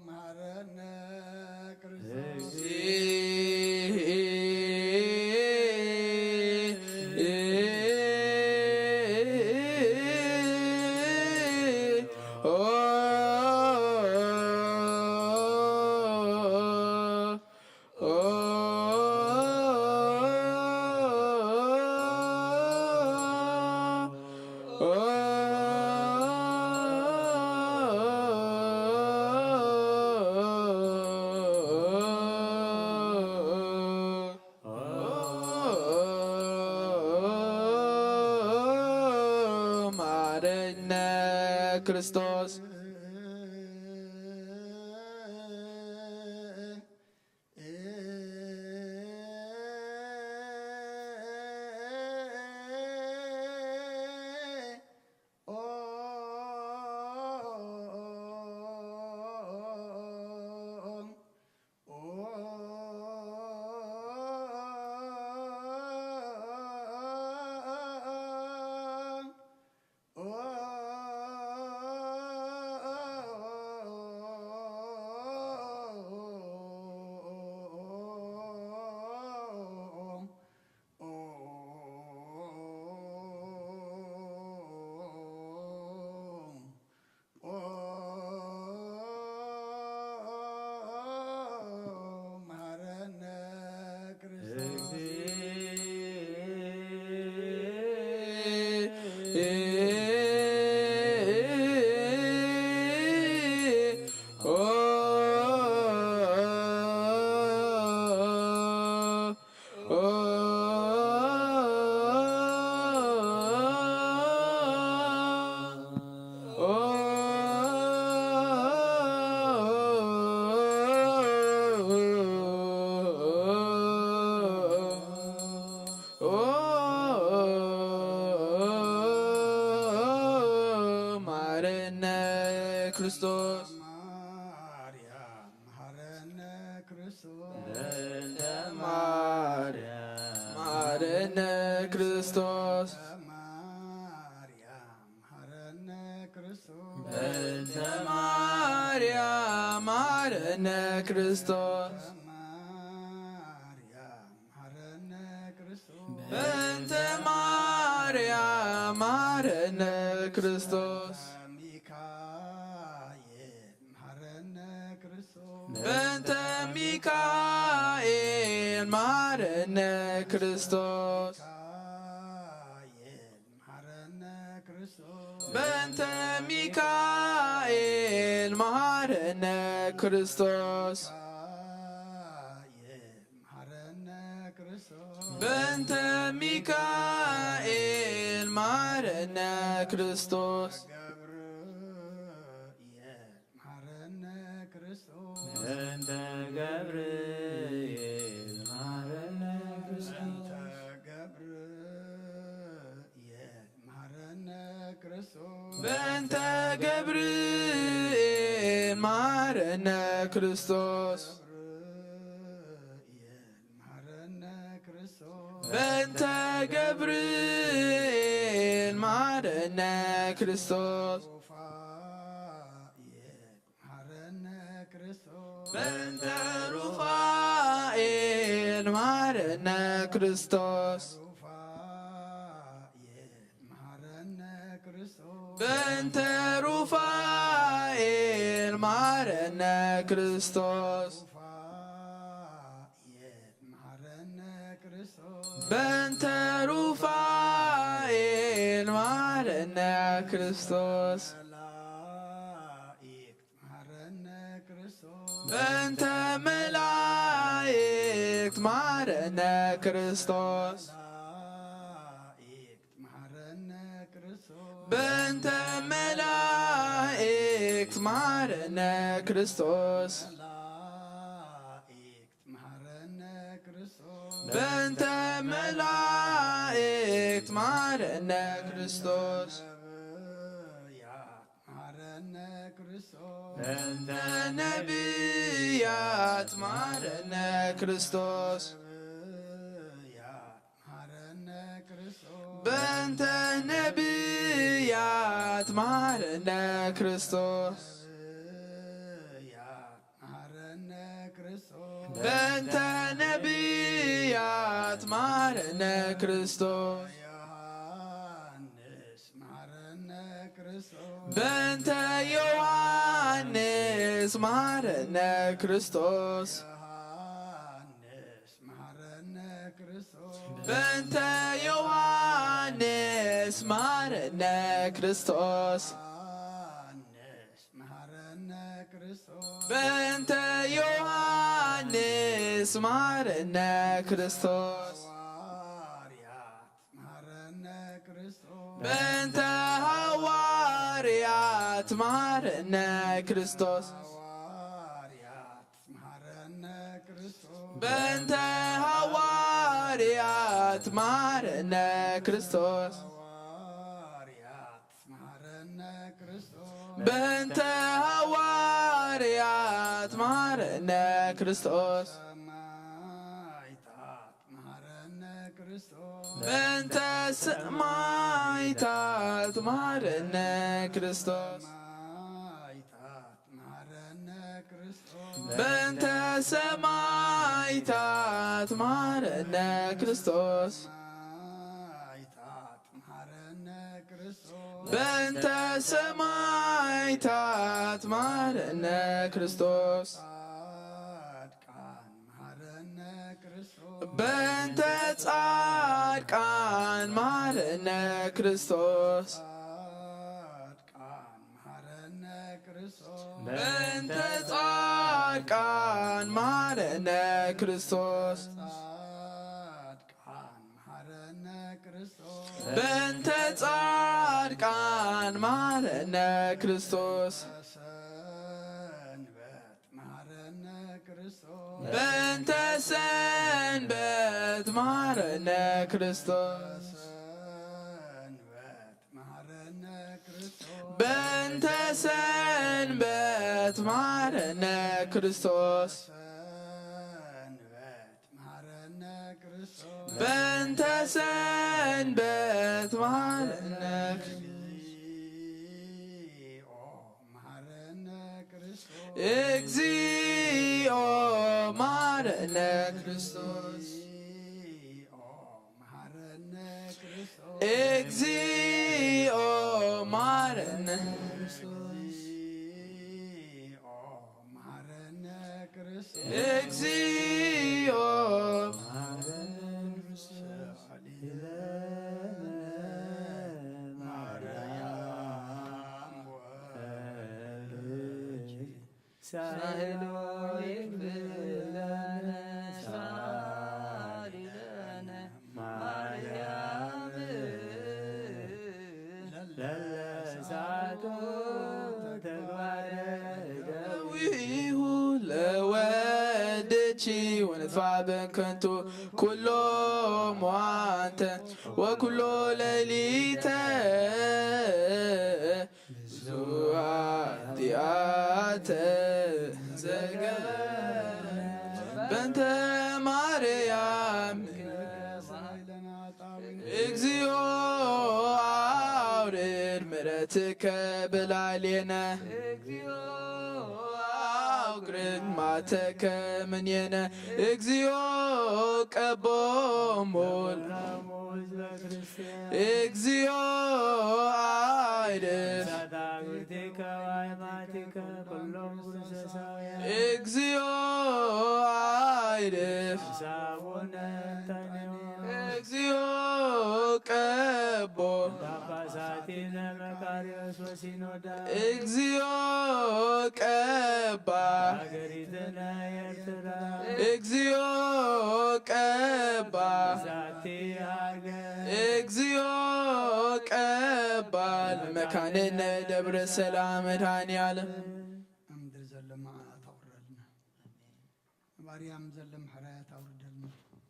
መሐረነ ክርስቶስ። መሐረነ ክርስቶስ። ክርስቶስ። ማርያም መሐረነ ክርስቶስ። በእንተ ማርያም መሐረነ ክርስቶስ። ማርያም መሐረነ ክርስቶስ። በእንተ ማርያም መሐረነ ክርስቶስ። ማርያም መሐረነ ክርስቶስ። በእንተ ማርያም መሐረነ ክርስቶስ። ሚካኤል መሐረነ ክርስቶስ። በእንተ ሚካኤል መሐረነ ክርስቶስ። ሚካኤል መሐረነ ክርስቶስ። በእንተ ሚካኤል መሐረነ ክርስቶስ። ሚካኤል መሐረነ ክርስቶስ። በእንተ ሚካኤል መሐረነ ክርስቶስ። ገብርኤል መሐረነ ክርስቶስ። በእንተ ገብርኤል መሐረነ ክርስቶስ። በእንተ ገብርኤል መሐረነ ክርስቶስ። በእንተ ገብርኤል መሐረነ ክርስቶስ። ገብርኤል መሐረነ ክርስቶስ። በእንተ ገብርኤል መሐረነ ክርስቶስ። ሩፋኤል መሐረነ ክርስቶስ። በእንተ ሩፋኤል መሐረነ ክርስቶስ። ሩፋኤል መሐረነ ክርስቶስ። በእንተ ሩፋኤል መሐረነ ክርስቶስ። ሩፋኤል መሐረነ ክርስቶስ። በእንተ ሩፋኤል መሐረነ ክርስቶስ። መላእክት መሐረነ ክርስቶስ። በእንተ መላእክት መሐረነ ክርስቶስ። መላእክት መሐረነ ክርስቶስ። በእንተ መላእክት መሐረነ ክርስቶስ። መላእክት መሐረነ ክርስቶስ። በእንተ መላእክት መሐረነ ክርስቶስ። ነቢያት መሐረነ ክርስቶስ። በእንተ ነቢያት መሐረነ ክርስቶስ። ነቢያት መሐረነ ክርስቶስ። በእንተ ነቢያት መሐረነ ክርስቶስ። ነቢያት መሐረነ ክርስቶስ። በእንተ ነቢያት መሐረነ ክርስቶስ። ዮሐንስ መሐረነ ክርስቶስ። በእንተ ዮሐንስ መሐረነ ክርስቶስ። ዮሐንስ መሐረነ ክርስቶስ። በእንተ ዮሐንስ መሐረነ ክርስቶስ። ዮሐንስ መሐረነ ክርስቶስ። በእንተ ዮሐንስ መሐረነ ክርስቶስ። ሐዋርያት መሐረነ ክርስቶስ። በእንተ ሐዋርያት መሐረነ ክርስቶስ። ሐዋርያት መሐረነ ክርስቶስ። በእንተ ሐዋርያት መሐረነ ክርስቶስ። ሐዋርያት መሐረነ ክርስቶስ። በእንተ ሐዋርያት መሐረነ ክርስቶስ። ሰማዕታት መሐረነ ክርስቶስ። በእንተ ሰማዕታት መሐረነ ክርስቶስ። ሰማዕታት መሐረነ ክርስቶስ። በእንተ ሰማዕታት መሐረነ ክርስቶስ። ሰማዕታት መሐረነ ክርስቶስ። በእንተ ሰማዕታት መሐረነ ክርስቶስ። ጻድቃን መሐረነ ክርስቶስ። በእንተ ጻድቃን መሐረነ ክርስቶስ። ጻድቃን መሐረነ ክርስቶስ። በእንተ ጻድቃን መሐረነ ክርስቶስ። ጻድቃን መሐረነ ክርስቶስ። በእንተ ጻድቃን መሐረነ ክርስቶስ። ሰንበት መሐረነ ክርስቶስ። በእንተ ሰንበት መሐረነ ክርስቶስ። ሰንበት መሐረነ ክርስቶስ። በእንተ ሰንበት መሃረነ ክርስቶስ። ሰንበት መሃረነ ክርስቶስ። በእንተ ሰንበት መሃረነ። እግዚኦ መሃረነ ክርስቶስ። እግዚኦ መሃረነ ክርስቶስ። እግዚኦ መሃረነ ክርስቶስ። እግዚኦ መሃረነ። እግዚኦ መሃረነ ክርስቶስ። እግዚኦ መሃረነ ክርስቶስ። ማርያም ወልድ ሳህሎ ይክፍለነ ሳሊለነ ማርያም ለለሳቱ ተግባረ ደዊሁ ለወድቺ ወንፋበን ከንቱ ኩሎ ሟንተ ወኩሎ ሌሊተ ብዙ ኃጢአተ ዘገ በእንተ ማርያም። እግዚኦ አውርድ ምሕረትከ በላዕሌነ። እግዚኦ አውርድ መዓተከ እምኔነ። እግዚኦ ቀቦሙ ለኩሎሙ ህዝበ ክርስቲያን። እግዚኦ አይርፍ። ሳታዊቲከ ዋይማቲከ ኩሎም ክርስቶሳውያን። እግዚኦ አይርፍ። ሳቡነ እንጠንዮ። እግዚኦ ቀቦ። ጳጳሳቲነ መቃርዮስ ወሲኖዳ። እግዚኦ ቀባ። ሀገሪትነ ኤርትራ። እግዚኦ ቀባ። ዛቲ ሀገር። እግዚኦ ቀባ። ለመካንነ ደብረ ሰላም መድኃኔ ዓለም። ኣብ ምድሪ ዘሎ መዓት ኣውርደልና። ኣብ ኣርያም ዘሎ ምሕረት ኣውርደልና።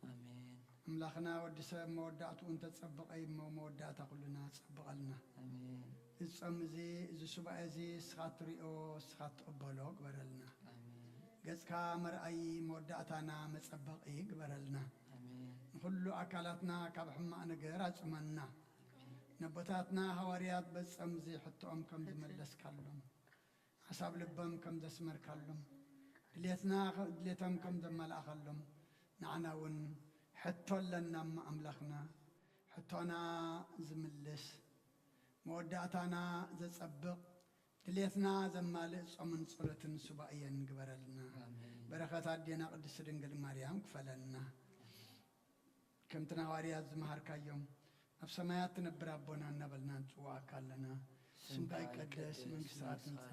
ኣሜን። ኣምላኽና ወዲ ሰብ መወዳእትኡ እንተጸበቐ እሞ መወዳእታ ኩልና ጸብቐልና። ኣሜን። እዚ ጾም እዚ፣ እዚ ሱባኤ እዚ እስኻ ትሪኦ፣ እስኻ ትቕበሎ ግበረልና። ኣሜን። ገጽካ መርኣዪ መወዳእታና መጸበቒ ግበረልና። ኣሜን። ንኹሉ ኣካላትና ካብ ሕማቕ ነገር ኣጽመና። ኣሜን። ነቦታትና ሃዋርያት በዚ ጾም እዚ ሕቶኦም ከም ኣሜን። ዝመለስካሎም፣ ሓሳብ ልቦም ከም ዘስመርካሎም፣ ድሌትና፣ ድሌቶም ከም ዘማልኣኻሎም፣ ንዓና እውን ሕቶ ኣለና እሞ ኣምላኽና፣ ሕቶና ዝምልስ፣ መወዳእታና ዘጸብቕ፣ ድሌትና ዘማልእ ጾምን ጸሎትን ሱባኤን ግበረልና። ኣሜን። በረኸት ኣዴና ቅድስቲ ድንግል ማርያም ክፈለና። ከምቲ ንሃዋርያት ዝመሃርካዮም፣ ኣብ ሰማያት ትነብር ኣቦና እናበልና ንጽውዓካ ኣለና። ስምካ ይቀደስ፣ መንግስትኻ ትምጻእ፣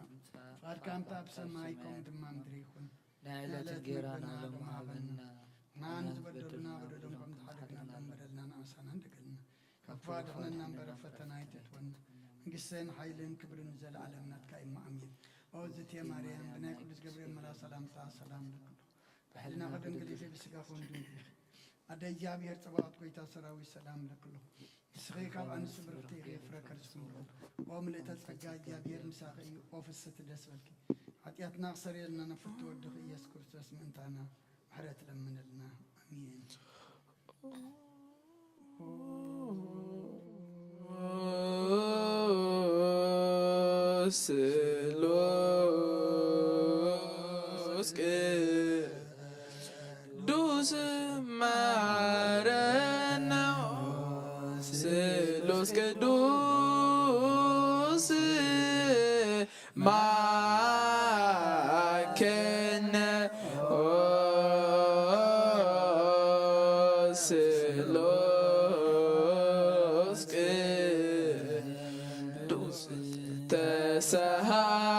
ፍቓድካ ከምቲ ኣብ ሰማይ ከምኡ ድማ ምድሪ ይኹን። ናይ ዕለት እንጀራና ሎሚ ሃበና። ንሕና ንዝበደሉና በደሎም ከም ዝሓደግና፣ ከም በደልና ንኣሳና እንደገልና። ካብ ክፉ ኣድሕነና እምበር፣ ኣብ ፈተና ኣይተእትወና። መንግስትን ሓይልን ክብርን ንዘለኣለም ናትካ እዩ፣ ኣሜን። ኦ እግዝእትየ ማርያም፣ ብናይ ቅዱስ ገብርኤል መልኣኽ ሰላምታ ሰላም እብለኪ ኣለኹ። ብሕልና ከድንግል ኢኺ፣ ብስጋ ከውን ድንግል ኢኺ። ኣደ እግዚኣብሔር ጸባኦት፣ ጎይታ ሰራዊት፣ ሰላም እብለኪ ኣለኹ። ንስኺ ካብ ኣንስቲ ብርኽቲ ኢኺ፣ ፍረ ከርስኪ ምሉእ። ኦ ምልእተ ጸጋ፣ እግዚኣብሔር ምሳኺ እዩ። ኦ ፍስሕቲ ደስ በልኪ። ሓጢኣትና ክሰርየልና ናብ ፍትው ወድኺ ኢየሱስ ክርስቶስ ምእንታና ምሕረት ለምንልና። ኣሜን። ስሉስ ቅዱስ መሐረነ። ስሉስ ቅዱስ ማከነ። ኦ ስሉስ ቅዱስ ተሳሃለነ።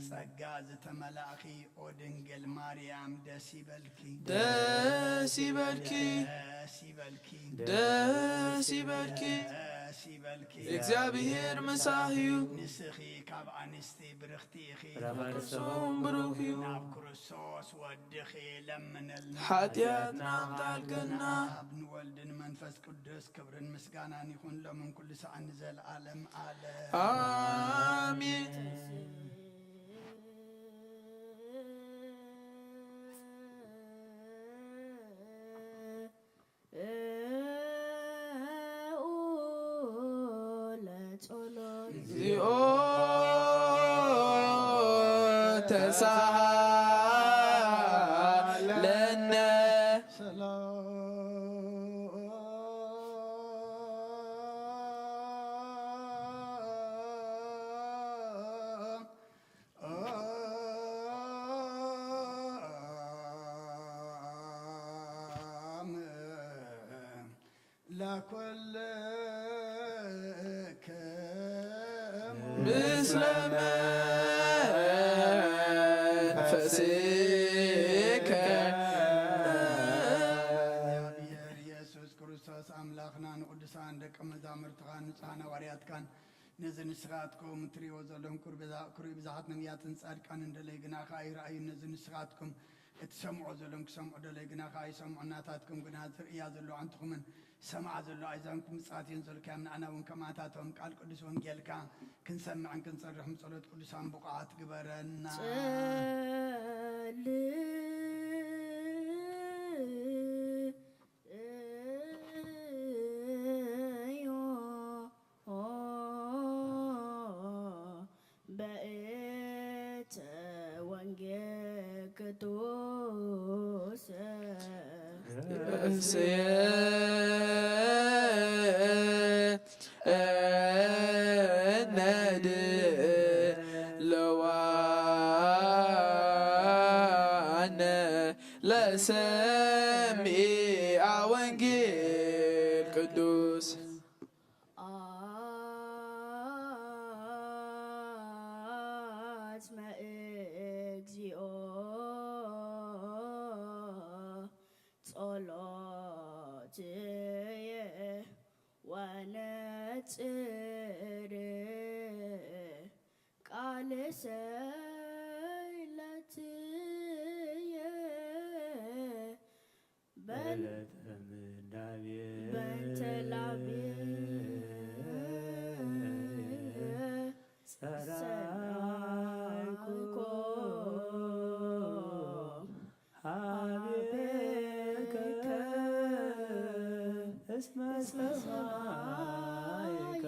ጸጋ ዝተመ መላእኺ ኦ ድንግል ማርያም ደስ ይበልኪ፣ ደስ ይበልኪ፣ ደስ ይበልኪ፣ ደስ ይበልኪ፣ ደስ ይበልኪ። እግዚኣብሔር ምሳኺ እዩ። ንስኺ ካብ ኣንስቲ ብርኽቲ ኢኺ፣ ፍረ ከርሱ እውን ብሩኽ እዩ። ናብ ክርስቶስ ወድኺ ለምንልና። ሓጢኣትና ምጣልገና። ኣብ ንወልድን መንፈስ ቅዱስ ክብርን ምስጋናን ይኹን ሎምን ኩሉ ሰዓት ንዘለዓለም ዓለም። ኣሜን። ለጸሎት። እግዚኦ ተሳሃለነ። ሰላም ለኩልክሙ ምስለ መንፈስከ። እግዚኣብሔር ኢየሱስ ክርስቶስ ኣምላኽና ንቅዱሳን ደቀ መዛሙርትኻን ንጹሓን ሃዋርያትካን ነዚ ንስኻትኩም እትርእይዎ ዘለኹም ክሩይ ብዛ-፣ ክሩይ ብዝሓት ነቢያትን ጻድቃንን ደለይ ግናኻ ኣይረኣዩን። ነዚ ንስኻትኩም እትሰምዑ ዘለኹም ክሰምዑ ደለይ ግናኻ ኣይሰምዑን። ናታትኩም ግና ዝርእያ ዘለዋ ኣንትኹምን ሰምዓ ዘለዋ ኣይዛንኩም ምጽኣት እየን ዘልካዮም። ንዓና እውን ከማታቶም ቃል ቅዱስ ወንጌልካ ክንሰምዕን ክንጸርሕን ብጸሎት ቅዱሳን ብቑዓት ግበረና። ጸል እዮ በእተ ወንጌል ቅዱስ ርእስየ ነድለዋነ ለሰሚዐ ወንጌል ቅዱስ። አጽመ እግዚኦ ጸሎትየ ወነጽር ቃል ሰይለትየ በል በእንተ ላብየ ጸራይኮ ሀቤከ እስመ ሰማይከ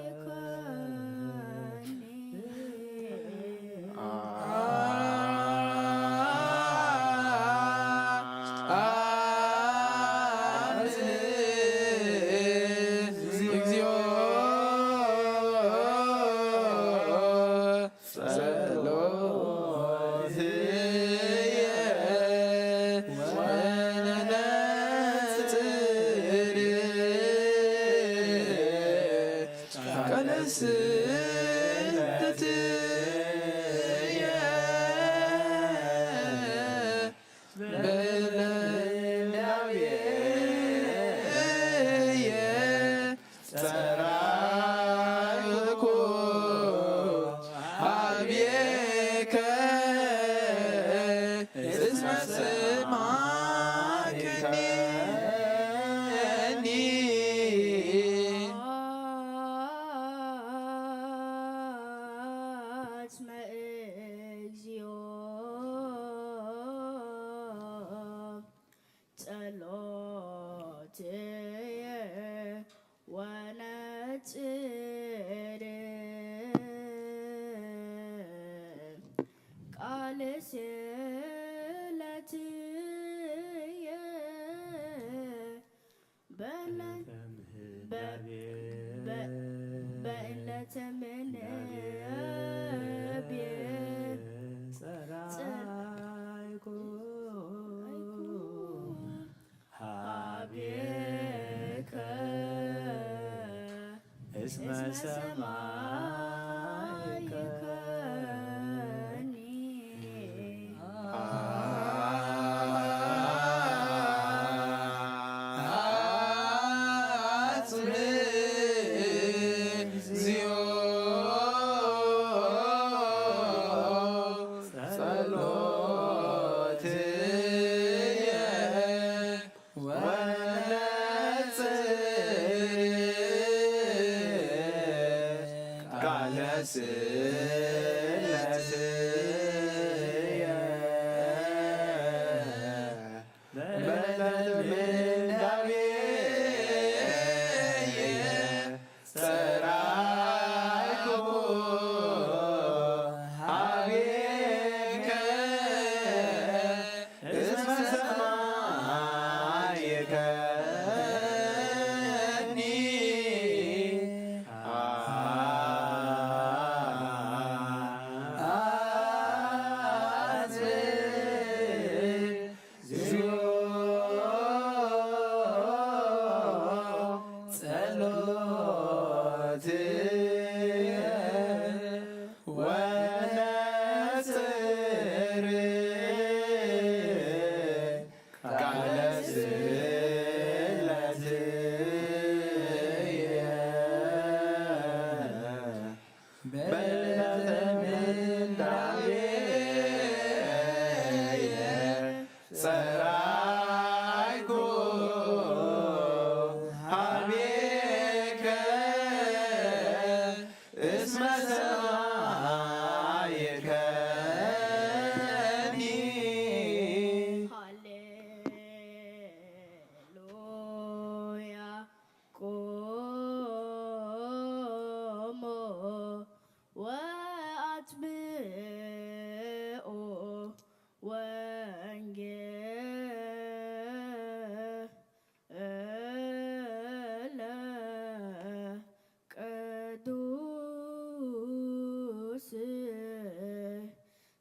ጸራይኩ ሀቤከ እስመ ሰማዕከኒ። አጽመ እግዚኦ ጸሎትየ ወነጽር ቃል ስእለትየ በለ-፣ በ-፣ በ-፣ በእለተ ምንብየ ጸራይኩ ሀቤከ እስመ ሰማይከኒ።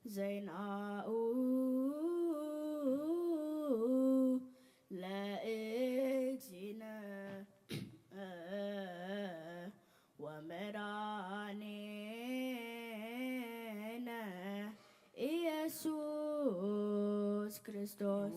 ዜናኡ ለእግዚእነ ወመድኃኒነ ኢየሱስ ክርስቶስ።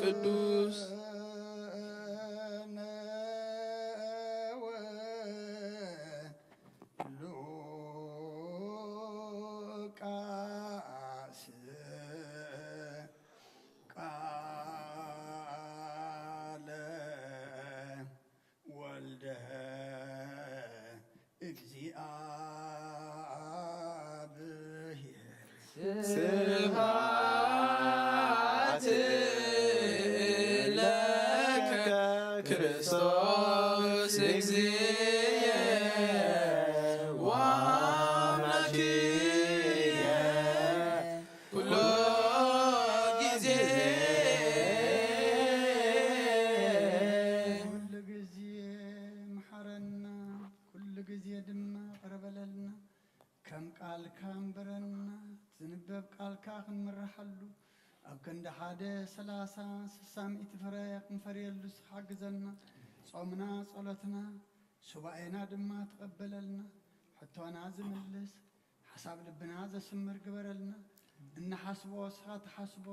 ቅዱስ ቅዱስ ሉቃስ ቃለ ወልደ እግዚአብሔር። ስብሐት ለከ ክርስቶስ እግዚእ ወአምላክየ ኩሎ ጊዜ። ኩሉ ግዜ መሓረና፣ ኩሉ ግዜ ድማ ይቕረ በለልና። ከም ቃልካ ኣንብረና፣ ዝንበብ ቃልካ ክንምርሓሉ፣ ኣብ ክንዲ ሓደ ሰላሳ፣ ስሳ፣ ሚእቲ ፍረ ክንፈርየሉ ንስኻ ሓግዘና። ጾምና፣ ጸሎትና፣ ሱባኤና ድማ ተቐበለልና። ሕቶና ዝምልስ፣ ሓሳብ ልብና ዘስምር ግበረልና። እንሓስቦ ንስኻ ትሓስቦ፣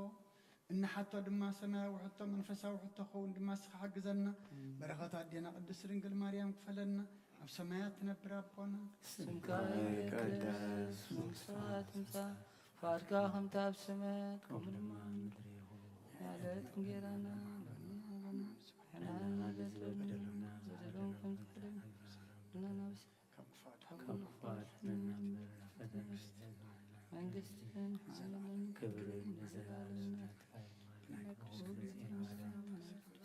እንሓቶ ድማ ሰማያዊ ሕቶ፣ መንፈሳዊ ሕቶ ክኸውን ድማ ንስኻ ሓግዘና። በረኸት ኣዴና ቅድስት ድንግል ማርያም ክፈለና። ኣብ ሰማያት ትነብር ኣቦና፣ ስምካ ይቀደስ፣ መንግስትኻ ትምጻእ፣ ፍቓድካ ከምቲ ኣብ ሰማይ ከምኡ ድማ ኣብ ምድሪ ይኹን። የዕለትና እንጌራና ሃበና፣ ንሕና ንበደል በደልና፣ በደልና ከም ንበድል፣ ንሕና ናብ ካብ ክፉ ኣድሕነና። ካብ ክፉ ኣድሕነና፣ እምበር ፈተና ኣይተእትወና፣ መንግስትን ሓይልን ክብርን ንዘለኣለም ናትካ እዩ።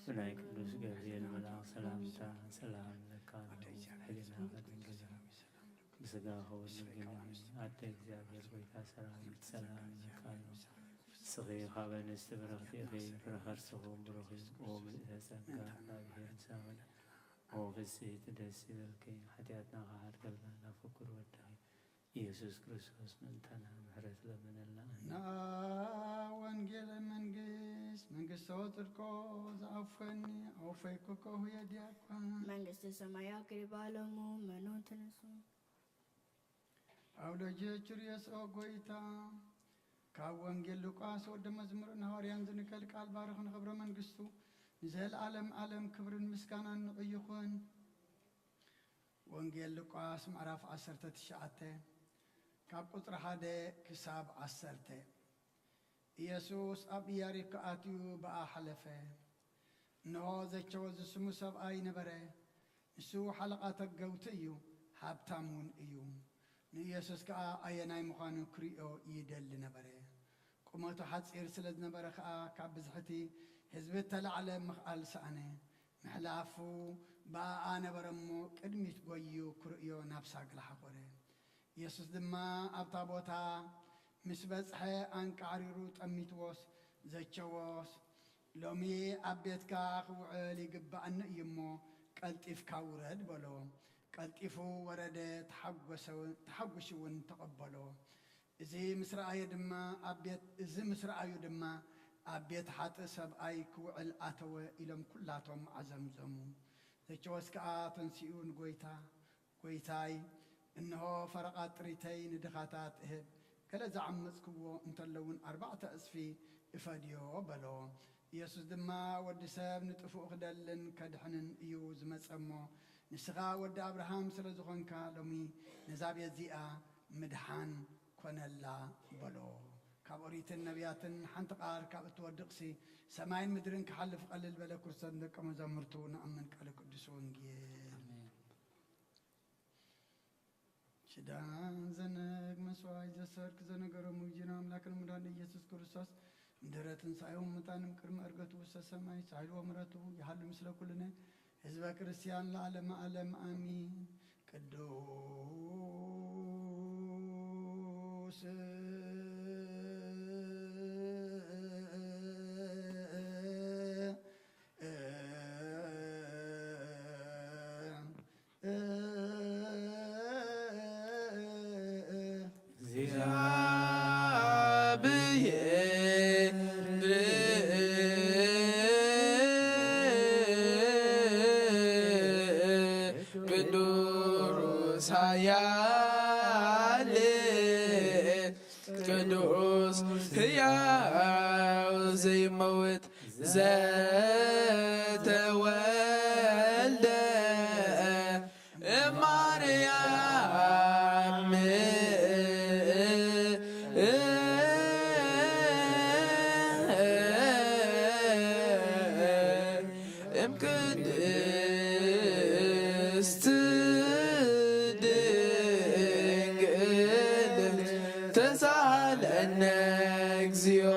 ብናይ ቅዱስ ገብርኤል መልኣክ ሰላምታ ሰላም ንብለካ ኣለና። ሕሊናኺ ድንግል፣ ብስጋኺ እውን ድንግል እዩ። ኣደ እግዚኣብሔር፣ ጎይታ ሰራዊት፣ ሰላም ንብለካ ኣሎ። ንስኺ ካብ ኣንስቲ ብርኽቲ ኢኺ፣ ፍረ ከርስኺ እውን ብሩኽ እዩ። ኦ ምልእተ ጸጋ፣ እግዚኣብሔር ምሳኺ፣ ኦ ፍስሕቲ ደስ ይበልኪ፣ ሓጢኣትና ክሓድገልና ናብ ፍቁር ወድኺ ኢየሱስ ክርስቶስ ምእንታና ምሕረት ለምነልና። ኣሜን። ንኣ ወንጌል መንግስት መንግስቶ ጽድቆ ዘኣፈኒ ኣውፈይኩ ከሁ የዲያቋ። መንግስተ ሰማይ ኣክሪባ ሎሙ መኑ ትንሱ። ፓውሎስ ችርዮስ ኦ ጎይታ፣ ካብ ወንጌል ሉቃስ ወዲ መዝሙርን ሃዋርያን ዝንቀል ቃል ባርኽ ንኽብረ መንግስቱ ንዘለዓለም ዓለም ክብርን ምስጋናን ንዑ ይኹን። ወንጌል ሉቃስ ምዕራፍ ዓሰርተ ትሽዓተ ካብ ቁጽሪ ሓደ ክሳብ ዓሰርተ። ኢየሱስ ኣብ ኢያሪኮ ኣትዩ ብኣ ሓለፈ። እንሆ ዘቸወ ዝስሙ ሰብኣይ ነበረ። ንሱ ሓለቓ ተገውቲ እዩ፣ ሃብታም እውን እዩ። ንኢየሱስ ከኣ ኣየናይ ምዃኑ ክርእዮ ይደሊ ነበረ። ቁመቱ ሓጺር ስለ ዝነበረ ከኣ ካብ ብዝሕቲ ህዝቢ እተላዕለ ምኽኣል ሰኣነ። ምሕላፉ ብኣኣ ነበረ እሞ ቅድሚት ጐይዩ ክርእዮ ናብ ሳግላ ሓቖረ። ኢየሱስ ድማ ኣብታ ቦታ ምስ በጽሐ ኣንቃዕሪሩ ጠሚትዎስ ዘቸዎስ፣ ሎሚ ኣብ ቤትካ ክውዕል ይግባኣኒ እዩ እሞ ቀልጢፍካ ውረድ በሎ። ቀልጢፉ ወረደ፣ ተሓጎሰ፣ ተሓጒሱ እውን ተቐበሎ። እዚ ምስ ረኣየ ድማ ኣብ ቤት፣ እዚ ምስ ረኣዩ ድማ ኣብ ቤት ሓጥእ ሰብኣይ ክውዕል ኣተወ ኢሎም ኩላቶም ዓዘምዘሙ። ዘቸወስ ከኣ ተንሲኡ ንጎይታ፣ ጎይታይ፣ እንሆ ፈረቓ ጥሪተይ ንድኻታት እህብ፣ ገለ ዝዓመጽክዎ እንተሎ እውን ኣርባዕተ ዕጽፊ ይፈድዮ በሎ። ኢየሱስ ድማ፣ ወዲ ሰብ ንጥፍኡ ክደልን ከድሕንን እዩ ዝመጸ እሞ፣ ንስኻ ወዲ ኣብርሃም ስለ ዝኾንካ፣ ሎሚ ነዛ ቤት እዚኣ ምድሓን ኮነላ በሎ። ካብ ኦሪትን ነቢያትን ሓንቲ ቃል ካብ እትወድቕሲ፣ ሰማይን ምድርን ክሓልፍ ቀልል በለ። ክርስቶስ ንደቀ መዛሙርቱ ንኣምን ቃለ ቅዱስ ወንጌል። ኣሜን። ሽዳን ዘነግ መስዋዕት ዘሰርክ ዘነገሮም ውጅና ኣምላክን ምዳን ኢየሱስ ክርስቶስ ምድረ ትንሳኤው ሙታንም ቅድሚ ዕርገቱ ውስተ ሰማይ ሳይል ወምረቱ ይሃሉ ምስለ ኩልነ ህዝበ ክርስቲያን ለዓለመ ዓለም ኣሚን። ቅዱስ እግዚአብሔር ቅዱስ ኃያል ቅዱስ ሕያው ዘይመውት ዘተወልደ እማርያም እምቅድስት ድንግል ተሳለነ እግዚኦ።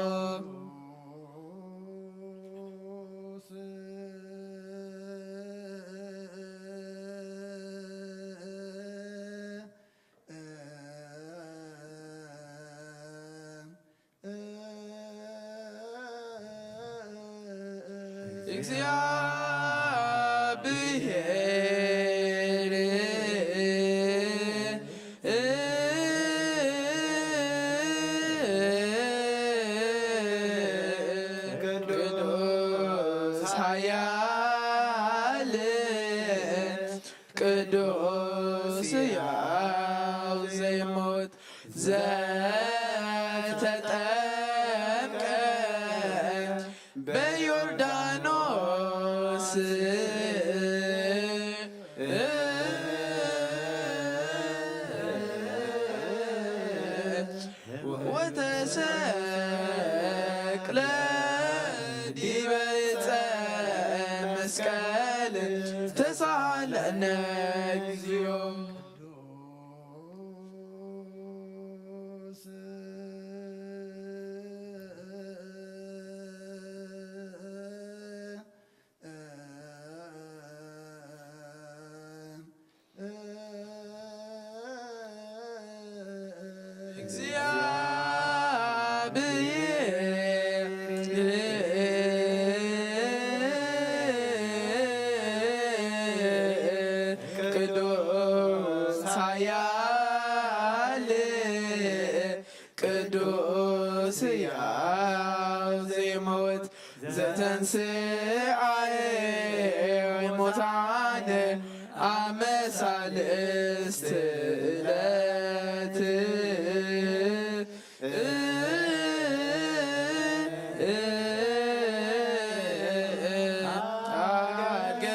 እግዚአብሔር ቅዱስ ኃያል ቅዱስ ሕያው ዘይሞት ዘተጠምቀ በዮርዳኖስ ወተሰቅለ ዲበ ዕፀ መስቀል ተሳለነ እግዚኦ። እግዚአብሔር ቅዱስ ኃያል ቅዱስ ሕያው ዘይመውት ዘተንስአ እሙታን አመ ሣልስት ዕለት አርገ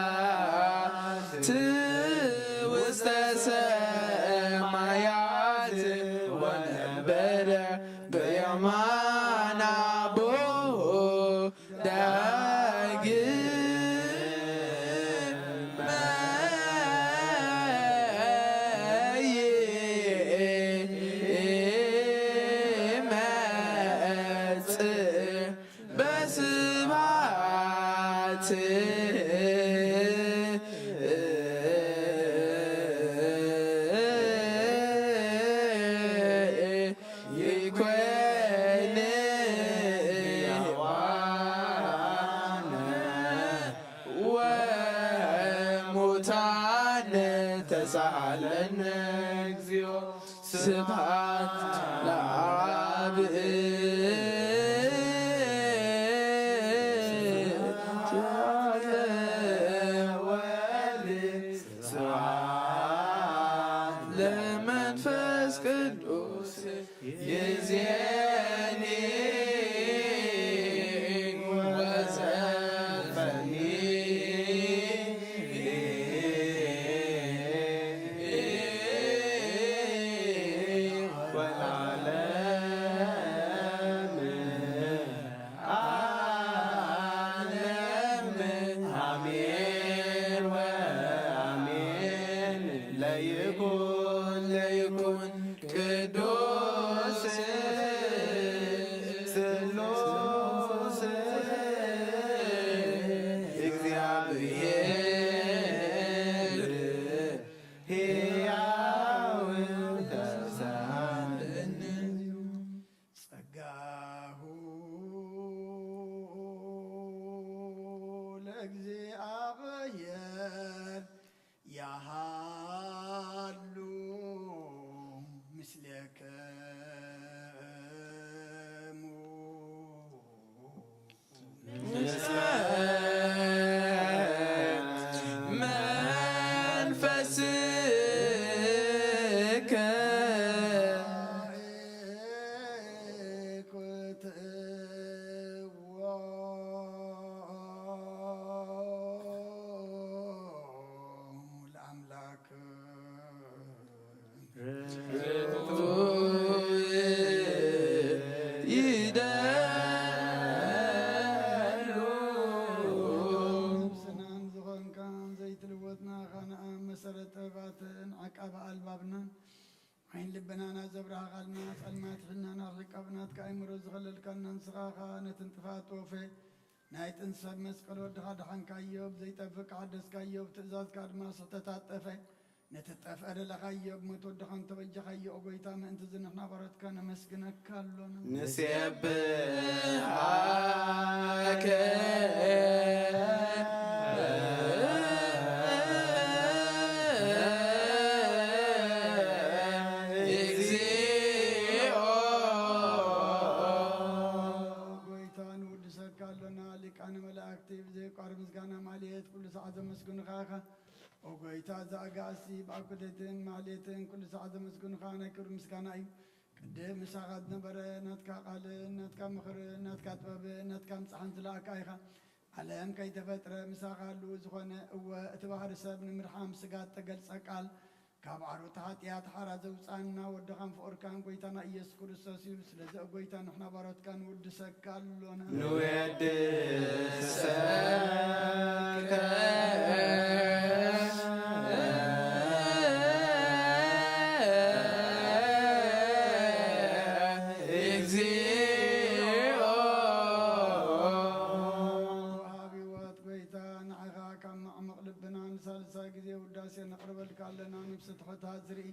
በስብሐት ውስተ ሰማያት ወነበረ በየማነ አቡሁ ዳግመ ይመጽእ በስብሐት ይኮን ሕያዋን ወሙታን ተሳሃለነ እግዚኦ። ስብሐት ለአብ ወወልድ ስብሐት ለመንፈስ ቅዱስ። ወዘፈኒ ወለዓለመ ዓለም። አሜን ወአሜን። ለይኩን ለይኩን ቅዱስ ስሉስ እግዚአብሔር ሕያው ተሳለነ። ጸጋሁ ለእግዚአብሔር ያሃሉ ምስሌከ ዓቃቢ ኣልባብናን ዓይን ልብናን ኣዘብራሃኻልና፣ ጸልማት ሕልናና ርሒቃ ብናትካ ኣእምሮ ዝኸለልካልና ንስኻ ኸኣ ነቲ ንጥፋት ወፈ ናይ ጥንሰብ መስቀል ወድኻ ደሓንካዮ፣ ብዘይጠፍእ ከሓደስካዮ፣ ብትእዛዝካ ድማ ስሕተት ኣጠፈ። ነቲ ጠፍአ ደለኻዮ፣ ብሞት ወድኻ እንተበጃኻዮ፣ ኦ ጎይታ፣ ምእንቲ እዚ ንሕና ባሮትካ ነመስግነካ ኣሎና። ንሴብሐከ እግዚኦ። ጎይታ ንውድሰካ ኣሎና፣ ሊቃነ መላእክቲ ብዘይቋር ምስጋና ማልየት ኩሉ ሰዓት ዘመስግኑኻ ኢኻ። ኦ ጎይታ፣ እዚ ኣጋእዝቲ ብኣኩደትን ማህሌትን ኩሉ ሰዓት ዘመስግኑኻ ናይ ክብሪ ምስጋና እዩ። ቅድም ምሳኻ ዝነበረ ናትካ ቃልን ናትካ ምኽርን ናትካ ጥበብን ናትካ ምጽሓን ዝለኣካ ኢኻ። ዓለም ከይተፈጥረ ምሳኻ ህልው ዝኾነ፣ እወ፣ እቲ ባህሪ ሰብ ንምድሓን ስጋ እተገልጸ ቃል፣ ካብ ዓሮት ሓጢኣት ሓራ ዘውጻና ወድኻን ፍቑርካን ጎይታና ኢየሱስ ክርስቶስ እዩ። ስለዚ ኦ ጎይታ ንሕና ባሮትካ ንውድሰካ ኣሎና። ንወድሰከ እግዚኦ። ወሃቢ ህይወት ጎይታ ንዓኻ ካብ ማዕሙቕ ልብና ንሳልሳይ ግዜ ውዳሴ ነቕርበልካ ኣለና። ነብሲ ትሑታት ዝርኢ፣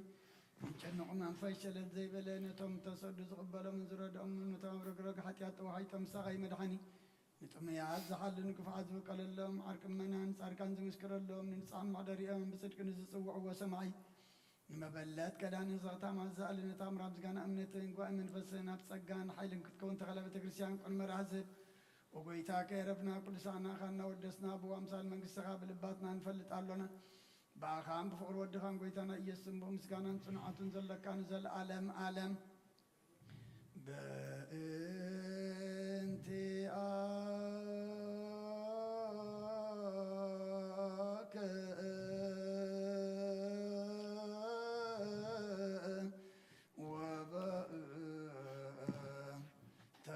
ንጭኑቕ መንፈስ ሸለል ዘይበለ፣ ነቶም ተሰዱ ዝቕበሎምን ዝረድኦምን፣ ነቶም ኣብ ረግረግ ሓጢኣት ተዋሒጦም ሳቓይ መድሓኒ፣ ንጥሙያት ዝሓሉ ንክፉዓት ዝብቀለሎም፣ ዓርቂ ምእመናን ጻድቃን ዝምስክረሎም፣ ንንጹሓን መሕደሪኦም ብጽድቂ ንዝጽውዕዎ ሰማዒ፣ ንመበለት ቀዳኒ ዘኽታማት ዝኣሊ፣ ነታ ምራብ ዝጋና እምነትን ጓኢ መንፈስን ኣብ ጸጋን ሓይልን ክትከውን ተኸላ ቤተ ክርስቲያን ቅድመ ራዝብ። ኦ ጎይታ ከየረፍና ቅዱሳናኻ እናወደስና ብዋምሳል መንግስትኻ ብልባትና ንፈልጥ ኣሎና። ብኣኻን ብፍቕሪ ወድኻን ጎይታና ኢየሱስን ብኡ ምስጋናን ጽንዓቱን ዘለካ ንዘለኣለም ኣለም። በእንቲአከ ወበእንተ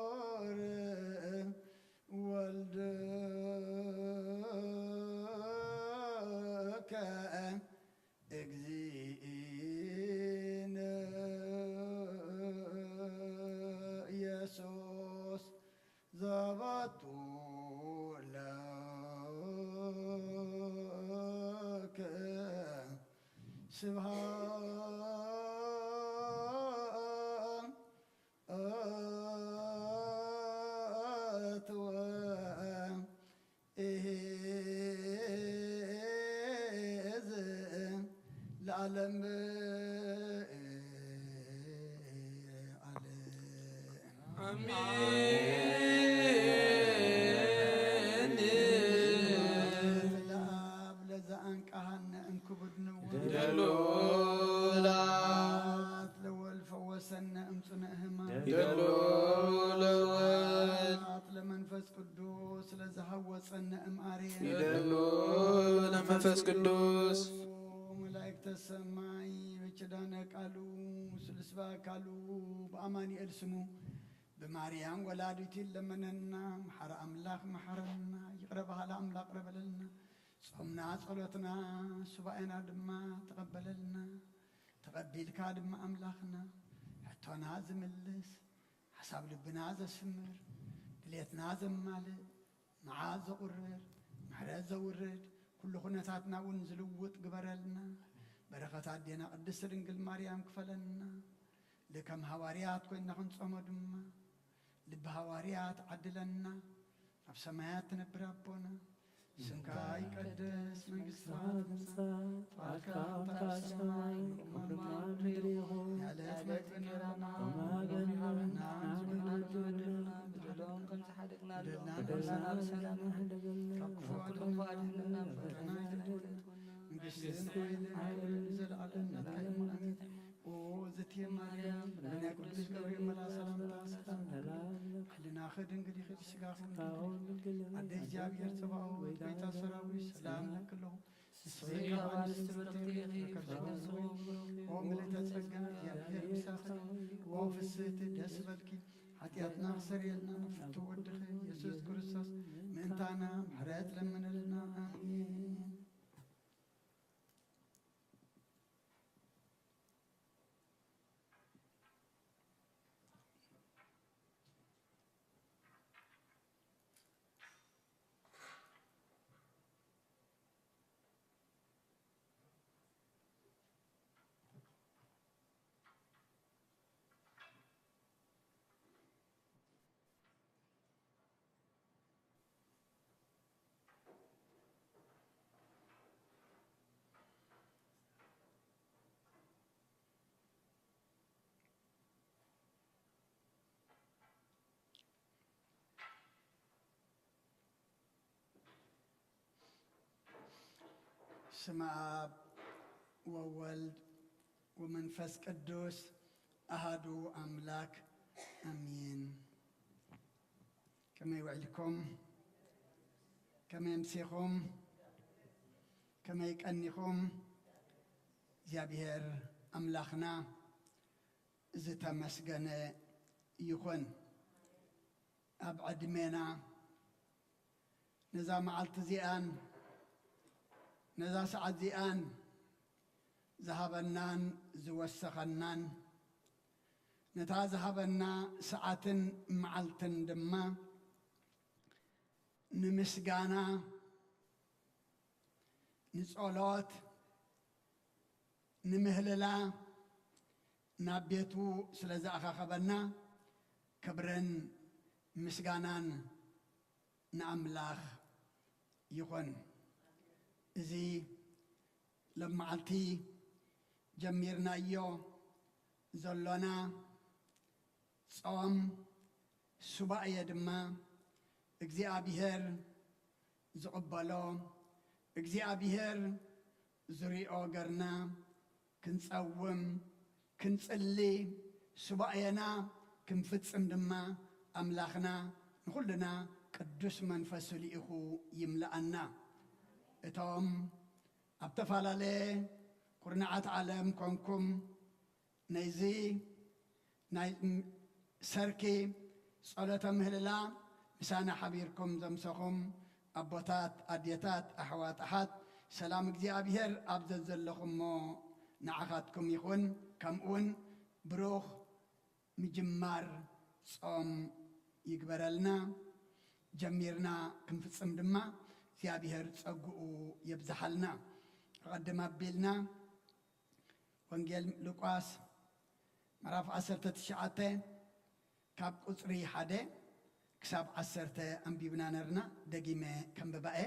ፍቁር ወልድከ እግዚእነ ኢየሱስ ዘባቱ ለከ ስብሐት ወ እዝ ለዓለም ዓለም። አሜን። ለአብ ለዘአንቀሃነ እንክቡድ ንውን። ደሎ ይደሉ ለወልድ። ለመንፈስ ቅዱስ ስለዝሃወፀነ እምኣርየ ይደሉ ለመንፈስ ቅዱስ። መላእክተ ሰማይ በኪዳነ ቃሉ ስሉስ በአካሉ በአማኑኤል ስሙ ብማርያም ወላዲቱ ይለመነና። መሓረ አምላክ መሓረና፣ ይቅረ በሃሊ አምላክ ይቅረ በለልና። ጾምና ጸሎትና ሱባኤና ድማ ተቀበለልና። ተቀቢልካ ድማ አምላክና ሕቶና ዝምልስ ሓሳብ ልብና ዘስምር ድሌትና ዘማልእ መዓት ዘቑርር ምሕረት ዘውርድ ኩሉ ኩነታትና እውን ዝልውጥ ግበረልና። በረኸት ኣዴና ቅድስት ድንግል ማርያም ክፈለና። ልከም ሃዋርያት ኮይንና ክንጾሞ ድማ ልቢ ሃዋርያት ዓድለና። ኣብ ሰማያት ትነብር ኣቦና ስምካ ይቀደስ መንግስትኻ ትምጻእ ፍቃድካ ኣብ ሰማይ ከምኡ ድማ ኣብ ምድሪ ይኹን። የዕለት መግብና ወሃበና ንሕና ንበድለና በደሎም ከም ዝሓደግና በደልና ንበድለና ሰላም ካብ ክፉ ኣድሕነና ፍቅርና ይትለየና። መንግስትን ሓይልን ክብርን ንዘለኣለም ናትካ እዩ። ኣሜን። ኦ ዝቴ ማርያም ናይ ቅዱስ ገብርኤል መልኣክ ሰላምታ ሰላም ሕልናኺ ድንግል ኢኺ ብስጋኺ እውን ድንግል ኢኺ። ኣደ እግዚኣብሔር ጸባኦት ጎይታ ሰራዊት ሰላም እለኪ ኣለኹ። ንስኺ ካብ ኣንስቲ ብርኽቲ ኢኺ፣ ፍረ ከርሥኺ ቡሩኽ እዩ። ኦ ምልዕተ ጸጋ እግዚኣብሔር ምሳኺ። ኦ ፍስሕቲ ደስ በልኪ ሓጢኣትና ክሰርየልና ንፍቱ ወድኺ የሱስ ክርስቶስ ምእንታና ምሕረት ለምንልና። ኣሜን። ስመ ኣብ ወወልድ ወመንፈስ ቅዱስ ኣሃዱ ኣምላክ ኣሜን። ከመይ ውዒልኩም? ከመይ ኣምሲኹም? ከመይ ቀኒኹም? እግዚኣብሔር ኣምላኽና ዝተመስገነ ይኹን። ኣብ ዕድሜና ነዛ መዓልቲ እዚኣን ነዛ ሰዓት እዚኣን ዝሃበናን ዝወሰኸናን ነታ ዝሃበና ሰዓትን መዓልትን ድማ ንምስጋና ንጸሎት ንምህልላ ናብ ቤቱ ስለ ዝኣኻኸበና ክብርን ምስጋናን ንኣምላኽ ይኹን። እዚ ሎማዓልቲ ጀሚርናዮ ዘሎና ጾም ሱባኤ ድማ እግዚኣብሔር ዝቕበሎ እግዚኣብሔር ዝሪኦ ገርና ክንጸውም ክንጽሊ ሱባኤና ክንፍጽም ድማ ኣምላኽና ንኹልና ቅዱስ መንፈሱ ልኢኹ ይምልኣና። እቶም ኣብ ተፈላለየ ኩርናዓት ዓለም ኮንኩም ነዚ ናይ ሰርኪ ጸሎተ ምህልላ ምሳና ሓቢርኩም ዘምሰኹም ኣቦታት፣ ኣዴታት፣ ኣሕዋት፣ ኣሓት ሰላም እግዚኣብሔር ኣብ ዘዘለኹሞ ንዓኻትኩም ይኹን። ከምኡውን ብሩኽ ምጅማር ጾም ይግበረልና። ጀሚርና ክንፍጽም ድማ እግዚኣብሔር ጸግኡ የብዝሓልና። ኣቐድም ኣቢልና ወንጌል ሉቃስ ምዕራፍ ዓሰርተ ትሽዓተ ካብ ቁጽሪ ሓደ ክሳብ ዓሰርተ ኣንቢብና ነርና። ደጊመ ከንብባ እየ።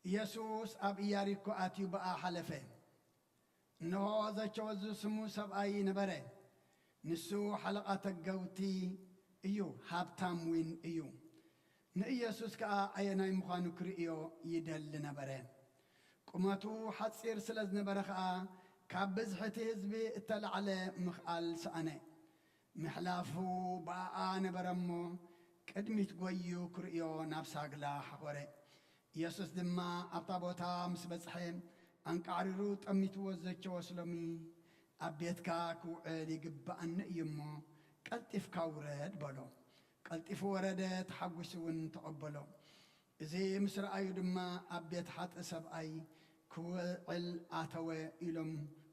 ኢየሱስ ኣብ ኢያሪኮ ኣትዩ ብኣ ሓለፈ። እንሆ ዘቸወዙ ስሙ ሰብኣይ ነበረ። ንሱ ሓለቓ ተገውቲ እዩ፣ ሃብታም ዊን እዩ። ንኢየሱስ ከኣ ኣየናይ ምዃኑ ክርእዮ ይደሊ ነበረ። ቁመቱ ሓጺር ስለ ዝነበረ ኸኣ ካብ ብዝሒ እቲ ህዝቢ እተላዕለ ምኽኣል ሰኣነ። ምሕላፉ ብኣኣ ነበረ እሞ፣ ቅድሚት ጐይዩ ክርእዮ ናብ ሳግላ ሓኾረ። ኢየሱስ ድማ ኣብታ ቦታ ምስ በጽሐ፣ ኣንቃዕሪሩ ጠሚትዎ ዘቸወስ፣ ሎሚ ኣብ ቤትካ ክውዕል ይግብኣኒ እዩ እሞ፣ ቀልጢፍካ ውረድ በሎ። ቀልጢፉ ወረደ፣ ተሓጒሱ እውን ተቐበሎ። እዚ ምስ ረኣዩ ድማ፣ ኣብ ቤት ሓጥእ ሰብኣይ ክውዕል ኣተወ ኢሎም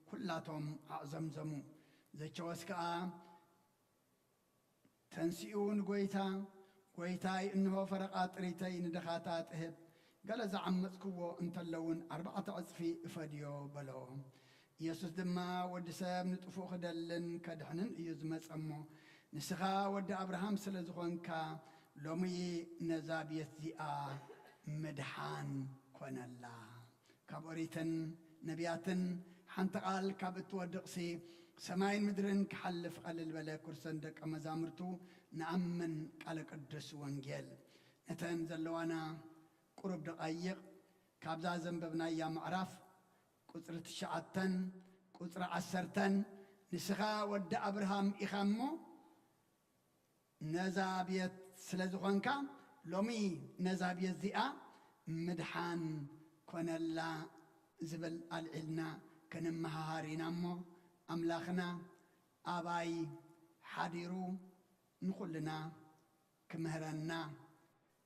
ኩላቶም ኣዕዘምዘሙ። ዘቸወስ ከኣ ተንሲኡ ንጎይታ፣ "ጎይታይ፣ እንሆ ፈረቓ ጥሪተይ ንድኻታት እህብ፣ ገለ ዝዓመጽክዎ እንተሎ እውን ኣርባዕተ ዕጽፊ እፈድዮ" በሎ። ኢየሱስ ድማ፣ "ወዲ ሰብ ንጥፉእ ክደልን ከድሕንን እዩ ዝመጸ እሞ፣ ንስኻ ወዲ ኣብርሃም ስለ ዝኾንካ፣ ሎሚ ነዛ ቤት እዚኣ ምድሓን ኮነላ።" ካብ ኦሪትን ነቢያትን ሓንቲ ቃል ካብ እትወድቕሲ፣ ሰማይን ምድርን ክሓልፍ ቀልል በለ። ኩርሰን ደቀ መዛሙርቱ ንኣምን ቃለ ቅዱስ ወንጌል። ነተን ዘለዋና ቁሩብ ደቓይቕ፣ ካብዛ ዘንበብናያ ምዕራፍ ቁጽሪ ትሽዓተን ቁጽሪ ዓሰርተን፣ "ንስኻ ወዲ ኣብርሃም ኢኻ እሞ፣ ነዛ ቤት ስለ ዝኾንካ፣ ሎሚ ነዛ ቤት እዚኣ ምድሓን ኮነላ" ዝብል ኣልዒልና ክንመሃሃር ኢና እሞ፣ ኣምላኽና ኣባይ ሓዲሩ ንኹልና ክምህረና፣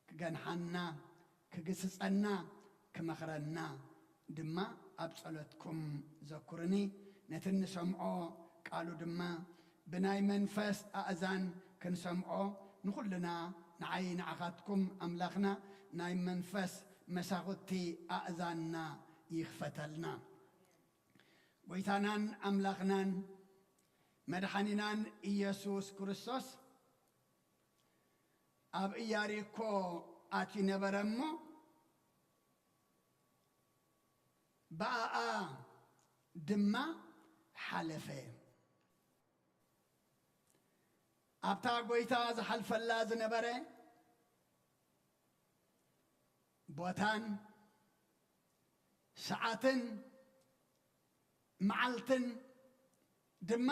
ክገንሓና፣ ክግስጸና፣ ክመኽረና ድማ ኣብ ጸሎትኩም ዘኩርኒ። ነቲ እንሰምዖ ቃሉ ድማ ብናይ መንፈስ ኣእዛን ክንሰምዖ፣ ንኹልና፣ ንዓይ ንዓኻትኩም፣ ኣምላኽና ናይ መንፈስ መሳኹቲ ኣእዛንና ይኽፈተልና። ጎይታናን ኣምላኽናን መድሓኒናን ኢየሱስ ክርስቶስ ኣብ ኢያሪኮ ኣትዩ ነበረ እሞ፣ ብኣኣ ድማ ሓለፈ። ኣብታ ጎይታ ዝሓልፈላ ዝነበረ ቦታን ሰዓትን መዓልትን ድማ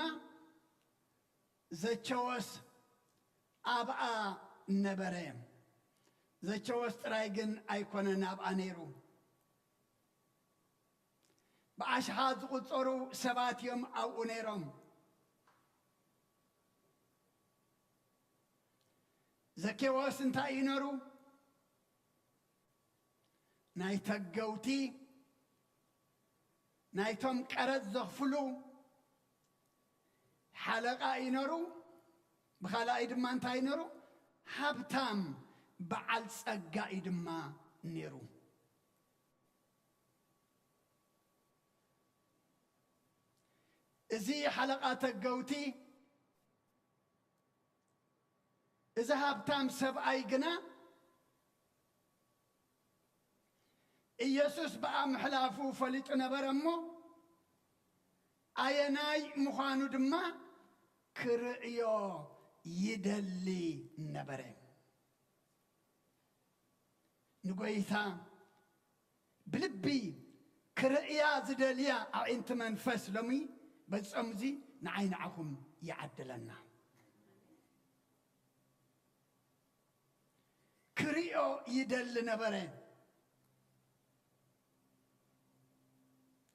ዘቸወስ ኣብኣ ነበረ። ዘቸወስ ጥራይ ግን ኣይኮነን ኣብኣ ነይሩ። ብኣሽሓት ዝቑጸሩ ሰባት እዮም ኣብኡ ነይሮም። ዘኬዎስ እንታይ እዩ ነሩ? ናይ ተገውቲ፣ ናይቶም ቀረጽ ዘኽፍሉ ሓለቓ እዩ ነሩ። ብኻልኣይ ድማ እንታይ ነሩ? ሃብታም በዓል ጸጋ እዩ ድማ ነሩ። እዚ ሓለቓ ተገውቲ፣ እዚ ሃብታም ሰብኣይ ግና ኢየሱስ ብኣ ምሕላፉ ፈሊጡ ነበረ እሞ፣ ኣየናይ ምዃኑ ድማ ክርእዮ ይደሊ ነበረ። ንጎይታ ብልቢ ክርእያ ዝደልያ ኣዒንቲ መንፈስ ሎሚ በዚ ጾም እዚ ንዓይ ንዓኹም ይዓድለና። ክርእዮ ይደሊ ነበረ።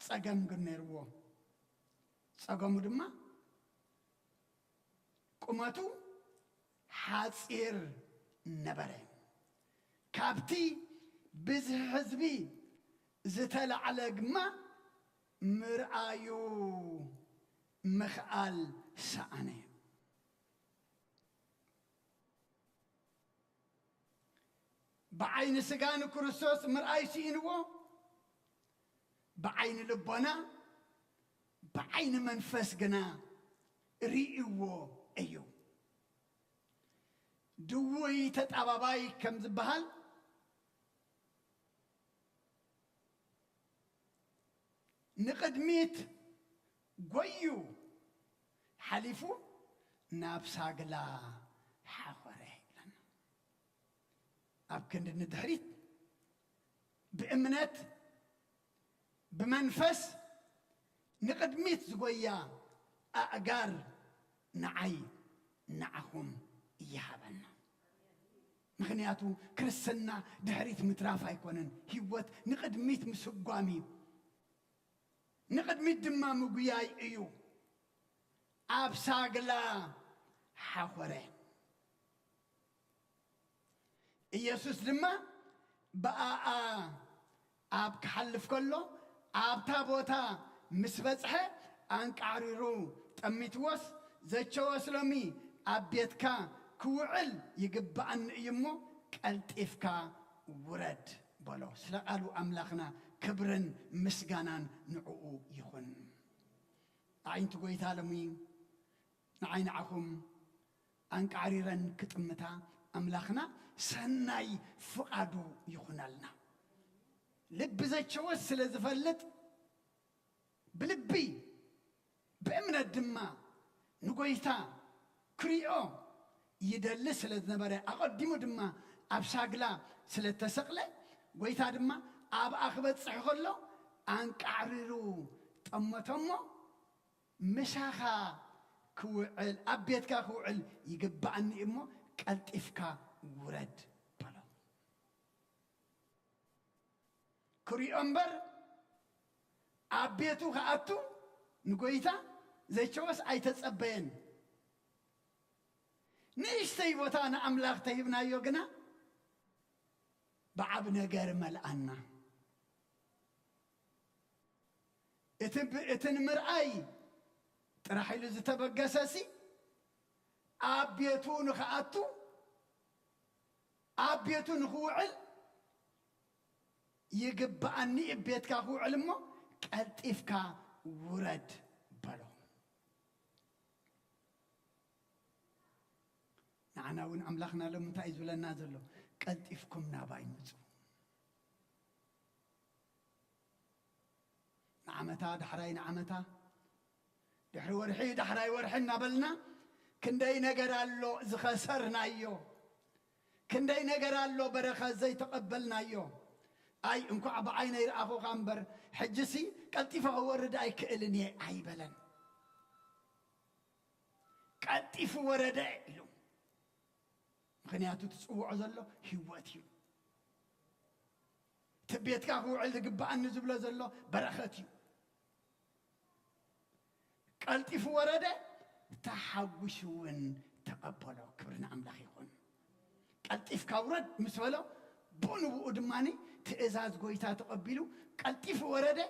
ጸገም ግን ነይርዎ። ጸገሙ ድማ ቁመቱ ሓጺር ነበረ። ካብቲ ብዝሒ ህዝቢ ዝተላዕለ ድማ ምርኣዩ ምኽኣል ሰኣነ። ብዓይኒ ስጋ ንክርስቶስ ምርኣይ ስኢንዎ፣ ብዓይኒ ልቦና፣ ብዓይኒ መንፈስ ግና ርእይዎ እዩ። ድውይ ተጣባባይ ከም ዝበሃል፣ ንቕድሚት ጎዩ ሓሊፉ ናብ ሳግላ ሓኾረ ይብለና። ኣብ ክንዲ ንድሕሪት ብእምነት ብመንፈስ ንቕድሚት ዝጎያ ኣእጋር ንዓይ ንዓኹም ይሃበና። ምኽንያቱ ክርስትና ድሕሪት ምትራፍ ኣይኮነን፣ ህይወት ንቕድሚት ምስጓም እዩ። ንቕድሚት ድማ ምጉያይ እዩ። ኣብ ሳግላ ሓኾረ። ኢየሱስ ድማ ብኣኣ ኣብ ክሓልፍ ከሎ፣ ኣብታ ቦታ ምስ በጽሐ፣ ኣንቃዕሪሩ ጠሚትዎስ፣ "ዘቸወስ ሎሚ ኣብ ቤትካ ክውዕል ይግብኣኒ እዩ እሞ፣ ቀልጢፍካ ውረድ" በሎ። ስለ ቃሉ ኣምላኽና ክብርን ምስጋናን ንዕኡ ይኹን። ኣዒንቲ ጐይታ ሎሚ ንዓይ ንዓኹም ኣንቃዕሪረን ክጥምታ ኣምላኽና ሰናይ ፍቓዱ ይኹነልና። ልቢ ዘቸወስ ስለ ዝፈልጥ፣ ብልቢ ብእምነት ድማ ንጐይታ ክሪኦ ይደሊ ስለ ዝነበረ፣ ኣቐዲሙ ድማ ኣብ ሳግላ ስለ እተሰቕለ፣ ጐይታ ድማ ኣብኣ ክበጽሕ ከሎ ኣንቃዕሪሩ ጠመቶ እሞ፣ "ምሳኻ ክውዕል፣ ኣብ ቤትካ ክውዕል ይግብኣኒ እሞ፣ ቀልጢፍካ ውረድ" በሎ። ክሪኦ እምበር፣ ኣብ ቤቱ ክኣቱ ንጐይታ ዘቸወስ ኣይተጸበየን። ንእሽተይ ቦታ ንኣምላኽ ተሂብናዮ ግና፣ ብዓቢ ነገር መልኣና። እቲ ብ-፣ እቲ ንምርኣይ ጥራሕ ኢሉ ዝተበገሰሲ፣ ኣብ ቤቱ ንኽኣቱ፣ ኣብ ቤቱ ንኽውዕል ይግብኣኒ፣ ኣብ ቤትካ ክውዕል እሞ ቀልጢፍካ ውረድ በሎ። ንዓና እውን ኣምላኽና ሎም እንታይ እዩ ዝብለና ዘሎ? "ቀልጢፍኩም ናባይ ምጹ።" ንዓመታ ዳሕራይ ንዓመታ፣ ድሕሪ ወርሒ ዳሕራይ ወርሒ እናበልና፣ ክንደይ ነገር ኣሎ ዝኸሰርናዮ፣ ክንደይ ነገር ኣሎ በረኸት ዘይተቐበልናዮ። ኣይ እንኳዕ ብዓይነይ ረኣኹኻ እምበር፣ ሕጂሲ ቀልጢፈ ክወርድ ኣይክእልን እየ ኣይበለን። ቀልጢፉ ወረደ ኢሉ። ምኽንያቱ ትጽውዖ ዘሎ ህይወት እዩ። እቲ ቤትካ ክውዕል ዝግብኣኒ ዝብሎ ዘሎ በረኸት እዩ። ቀልጢፉ ወረደ፣ ተሓጒሱ እውን ተቐበሎ። ክብሪ ንኣምላኽ ይኹን። ቀልጢፍካ ውረድ ምስ በሎ፣ ብኡ ንብኡ ድማ ትእዛዝ ጐይታ ተቐቢሉ፣ ቀልጢፉ ወረደ።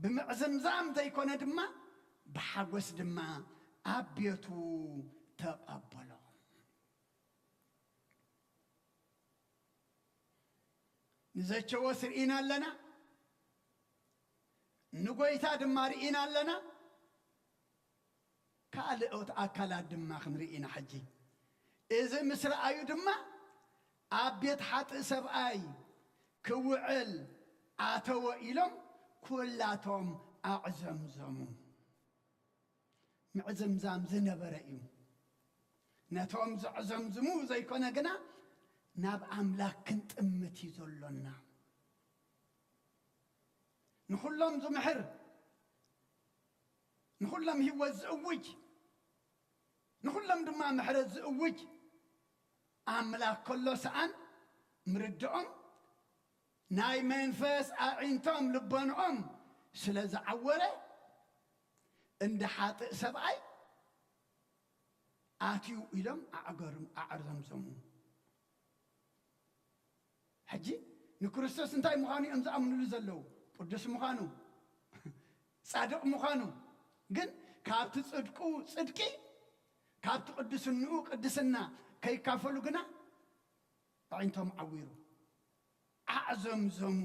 ብምዕዝምዛም ዘይኮነ ድማ፣ ብሓጎስ ድማ ኣብ ቤቱ ተቐበሎ። ንዘቸዎስ ርኢና ኣለና፣ ንጎይታ ድማ ርኢና ኣለና። ካልኦት ኣካላት ድማ ክንርኢ ኢና። ሕጂ እዚ ምስ ረኣዩ ድማ ኣብ ቤት ሓጥእ ሰብኣይ ክውዕል ኣተወ ኢሎም ኩላቶም ኣዕዘምዘሙ። ምዕዝምዛም ዝነበረ እዩ። ነቶም ዘዕዘምዝሙ ዘይኮነ ግና ናብ ኣምላኽ ክንጥምት እዩ ዘሎና። ንኹሎም ዝምሕር፣ ንኹሎም ህይወት ዝእውጅ፣ ንኹሎም ድማ ምሕረት ዝእውጅ ኣምላኽ ከሎ ሰኣን ምርድኦም ናይ መንፈስ ኣዒንቶም ልቦንኦም ስለ ዝዓወረ፣ እንደ ሓጥእ ሰብኣይ ኣትዩ ኢሎም ኣዕገርም-፣ ኣዕዘምዘሙ። ሕጂ ንክርስቶስ እንታይ ምዃኑ እዮም ዝኣምኑሉ ዘለዉ? ቅዱስ ምዃኑ፣ ጻድቕ ምዃኑ። ግን ካብቲ ጽድቁ ጽድቂ፣ ካብቲ ቅድስንኡ ቅድስና ከይካፈሉ ግና ኣዒንቶም ዓዊሩ። ኣዕዘምዘሙ።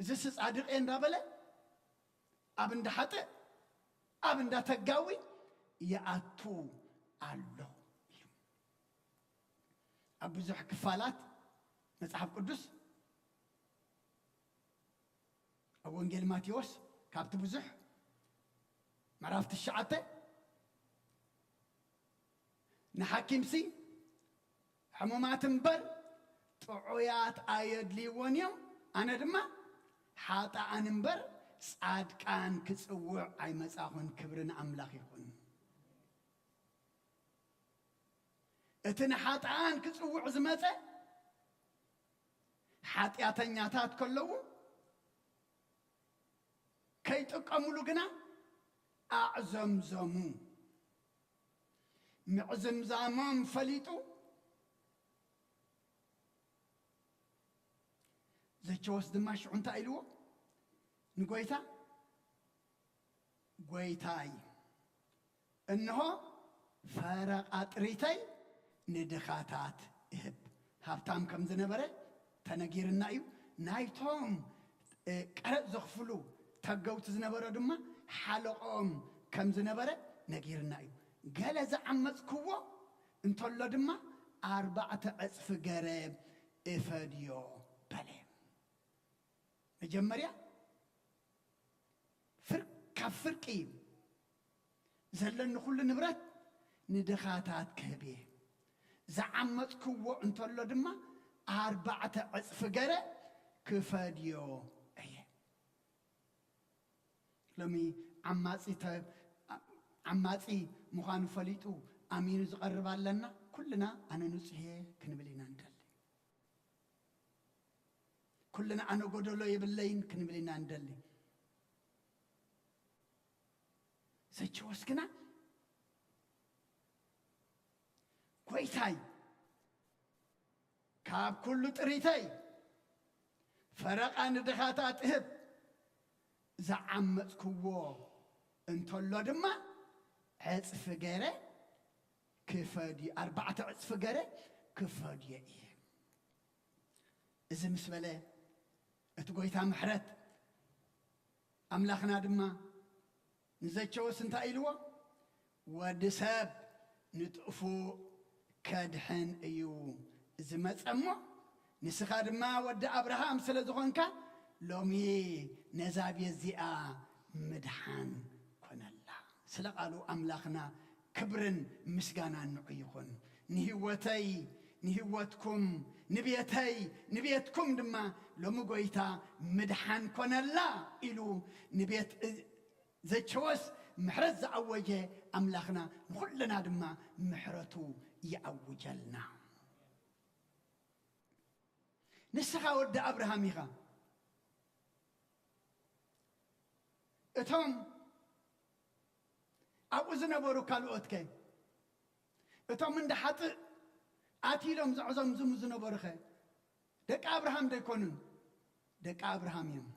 እዚስ ጻድቕ እየ እንዳበለ ኣብ እንዳ ሓጥእ፣ ኣብ እንዳ ተጋዊ ይኣቱ ኣሎ ኢሉ። ኣብ ብዙሕ ክፋላት መጽሓፍ ቅዱስ፣ ኣብ ወንጌል ማቴዎስ ካብቲ ብዙሕ፣ ምዕራፍ ትሽዓተ፣ ንሓኪምሲ ሕሙማት እምበር ጥዑያት ኣየድልይዎን እዮም፣ ኣነ ድማ ሓጥኣን እምበር ጻድቃን ክጽውዕ ኣይመጻኹን። ክብሪ ንኣምላኽ ይኹን። እቲ ንሓጥኣን ክጽውዕ ዝመጸ፣ ሓጢኣተኛታት ከለዉ ከይጥቀምሉ ግና ኣዕዘምዘሙ። ምዕዝምዛሞም ፈሊጡ፣ ዘቸወስ ድማ ሽዑ እንታይ ኢልዎ ንጎይታ? "ጎይታይ፣ እንሆ ፈረቓ ጥሪተይ ንድኻታት እህብ።" ሃብታም ከም ዝነበረ ተነጊርና እዩ። ናይቶም፣ እ፣ ቀረጽ ዘኽፍሉ ተገውቲ ዝነበረ ድማ ሓለቆም ከም ዝነበረ ነጊርና እዩ። "ገለ ዝዓመጽክዎ እንተሎ ድማ ኣርባዕተ ዕጽፊ ገረ እፈድዮ" በለ። መጀመርያ ፍር-፣ ካብ ፍርቂ ዘለኒ ኩሉ ንብረት ንድኻታት ክህብ እየ። ዝዓመጽክዎ እንተሎ ድማ ኣርባዕተ ዕጽፊ ገረ ክፈድዮ እየ። ሎሚ ዓማጺ ተ-፣ ዓማጺ ምዃኑ ፈሊጡ ኣሚኑ ዝቐርብ ኣለና። ኩልና ኣነ ንጹሕ እየ ክንብል ኢና ንደሊ። ኩልና ኣነ ጎደሎ የብለይን ክንብል ኢና ንደሊ። ዘቸወስ ግና፣ "ጎይታይ፣ ካብ ኩሉ ጥሪተይ ፈረቓ ንድኻታት እህብ፣ ዝዓመጽክዎ እንተሎ ድማ ዕጽፊ ገይረ ክፈድዮ፣ ኣርባዕተ ዕጽፊ ገይረ ክፈድዮ እየ።" እዚ ምስ በለ፣ እቲ ጎይታ ምሕረት ኣምላኽና ድማ ንዘቸወስ እንታይ ኢልዎ? "ወዲ ሰብ ንጥፉእ ከድሕን እዩ ዝመጸ እሞ፣ ንስኻ ድማ ወዲ ኣብርሃም ስለ ዝኾንካ፣ ሎሚ ነዛ ቤት እዚኣ ምድሓን ኮነላ።" ስለ ቃሉ ኣምላኽና ክብርን ምስጋናን ንዑ ይኹን። "ንህይወተይ፣ ንህይወትኩም፣ ንቤተይ፣ ንቤትኩም ድማ ሎሚ ጎይታ ምድሓን ኮነላ" ኢሉ ንቤት ዘቸወስ ምሕረት ዝኣወጀ ኣምላኽና ንኹልና ድማ ምሕረቱ ይኣውጀልና። ንስኻ ወዲ ኣብርሃም ኢኻ። እቶም ኣብኡ ዝነበሩ ካልኦትከ? እቶም እንዳ ሓጥእ ኣትሎም ዘዕዘምዝሙ ዝነበሩኸ? ደቂ ኣብርሃም ዶ ኣይኮኑን? ደቂ ኣብርሃም እዮም።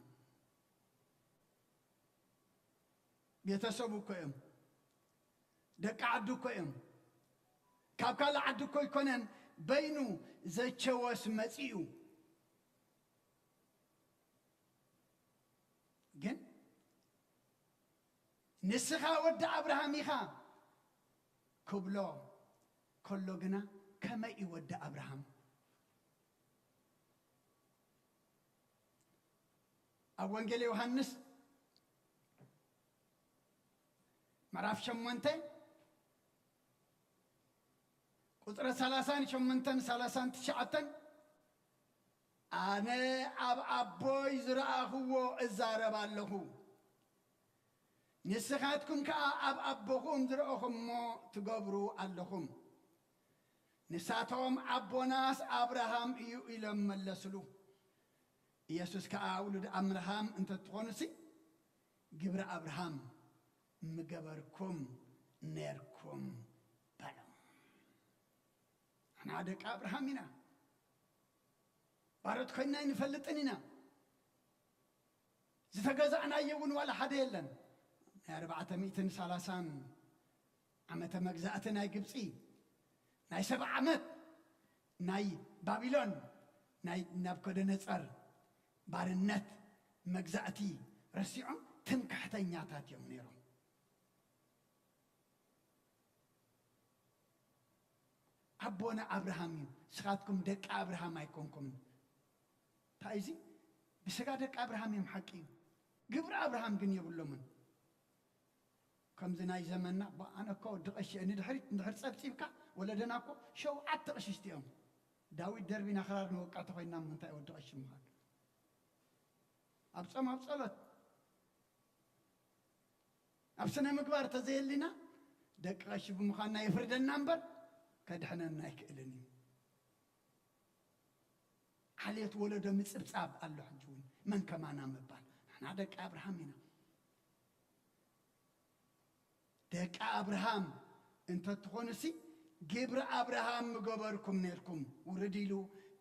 ቤተሰቡ እኮ እዮም። ደቂ ዓዱ እኮ እዮም። ካብ ካልእ ዓዲ እኮ ኣይኮነን፣ በይኑ ዘቸወስ መጺኡ። ግን "ንስኻ ወዲ ኣብርሃም ኢኻ" ክብሎ ከሎ ግና፣ ከመይ እዩ ወዲ ኣብርሃም? ኣብ ወንጌል ዮሃንስ ምዕራፍ ሸሞንተ ቁጽሪ ሰላሳን ሸሞንተን ሰላሳን ትሽዓተን፣ "ኣነ ኣብ ኣቦይ ዝረኣኽዎ እዛረብ ኣለኹ፣ ንስኻትኩም ከኣ ኣብ ኣቦኹም ዝረኣኹሞ ትገብሩ ኣለኹም። ንሳቶም፣ ኣቦናስ ኣብርሃም እዩ" ኢሎም መለስሉ። ኢየሱስ ከኣ፣ "ውሉድ ኣብርሃም እንተትኾኑሲ፣ ግብሪ ኣብርሃም ምገበርኩም ኔርኩም" በሎም። ንሕና ደቂ ኣብርሃም ኢና። ባሮት ኮይንና ኣይንፈልጥን ኢና። ዝተገዛእናዮ እውን ዋላ ሓደ የለን። ናይ ኣርባዕተ ሚእትን ሰላሳን ዓመተ መግዛእቲ ናይ ግብፂ፣ ናይ ሰብዓ ዓመት ናይ ባቢሎን፣ ናይ ናቡከደነፀር ባርነት መግዛእቲ ረሲዖም ትምክሕተኛታት እዮም ነይሮም። ኣቦና ኣብርሃም እዩ፣ ንስኻትኩም ደቂ ኣብርሃም ኣይኮንኩምን። እንታይ እዚ? ብስጋ ደቂ ኣብርሃም እዮም፣ ሓቂ እዩ። ግብሪ ኣብርሃም ግን የብሎምን። ከምዚ ናይ ዘመንና፣ "ባ፣ ኣነ እኮ ወዲ ቀሺ እየ" ንድሕሪት እንድሕር ጸብጺብካ፣ ወለደና እኮ ሸውዓተ ቀሽሽቲ እዮም። ዳዊት ደርቢን ኣኽራርን ወቃዕቲ ኮይና፣ እሞ እንታይ ወዲ ቀሺ ምዃን? ኣብ ጾም፣ ኣብ ጸሎት፣ ኣብ ስነ ምግባር ተዘየሊና፣ ደቂ ቀሺ ብምዃንና የፍርደና እምበር፣ ከድሕነና ኣይክእልን እዩ። ዓሌት ወለዶ ምጽብጻብ ኣሎ። ሕጂ እውን መን ከማና ምባል፣ ንሕና ደቂ ኣብርሃም ኢና። ደቂ ኣብርሃም እንተትኾኑሲ፣ ግብሪ ኣብርሃም ምገበርኩም ነርኩም። ውርድ ኢሉ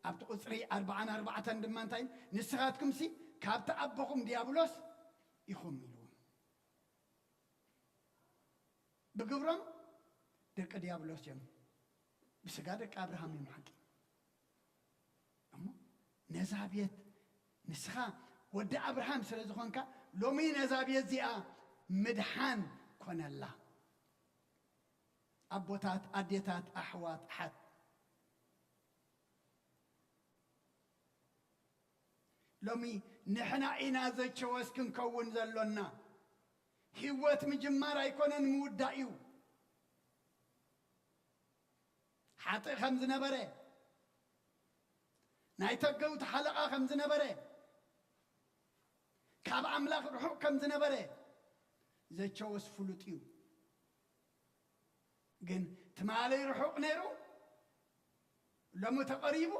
ኣብቲ ቁጽሪ ኣርባዓን ኣርባዕተን ድማ እንታይ ኢሉ? ንስኻትኩምሲ ካብቲ ኣቦኹም ዲያብሎስ ኢኹም ኢልዎም። ብግብሮም ደቂ ዲያብሎስ እዮም። ብስጋ ደቂ ኣብርሃም እዮም ሓቂ። እሞ ነዛ ቤት፣ ንስኻ ወዲ ኣብርሃም ስለ ዝኾንካ፣ ሎሚ ነዛ ቤት እዚኣ ምድሓን ኮነላ። ኣቦታት፣ ኣዴታት፣ ኣሕዋት፣ ኣሓት፣ ሎሚ ንሕና ኢና ዘቸወስ ክንከውን ዘሎና። ህይወት ምጅማር ኣይኮነን ምውዳእ እዩ። ሓጥእ ከም ዝነበረ፣ ናይ ተገውቲ ሓለቓ ከም ዝነበረ፣ ካብ ኣምላኽ ርሑቕ ከም ዝነበረ ዘቸወስ ፍሉጥ እዩ። ግን ትማሊ ርሑቕ ነይሩ፣ ሎሚ ተቐሪቡ።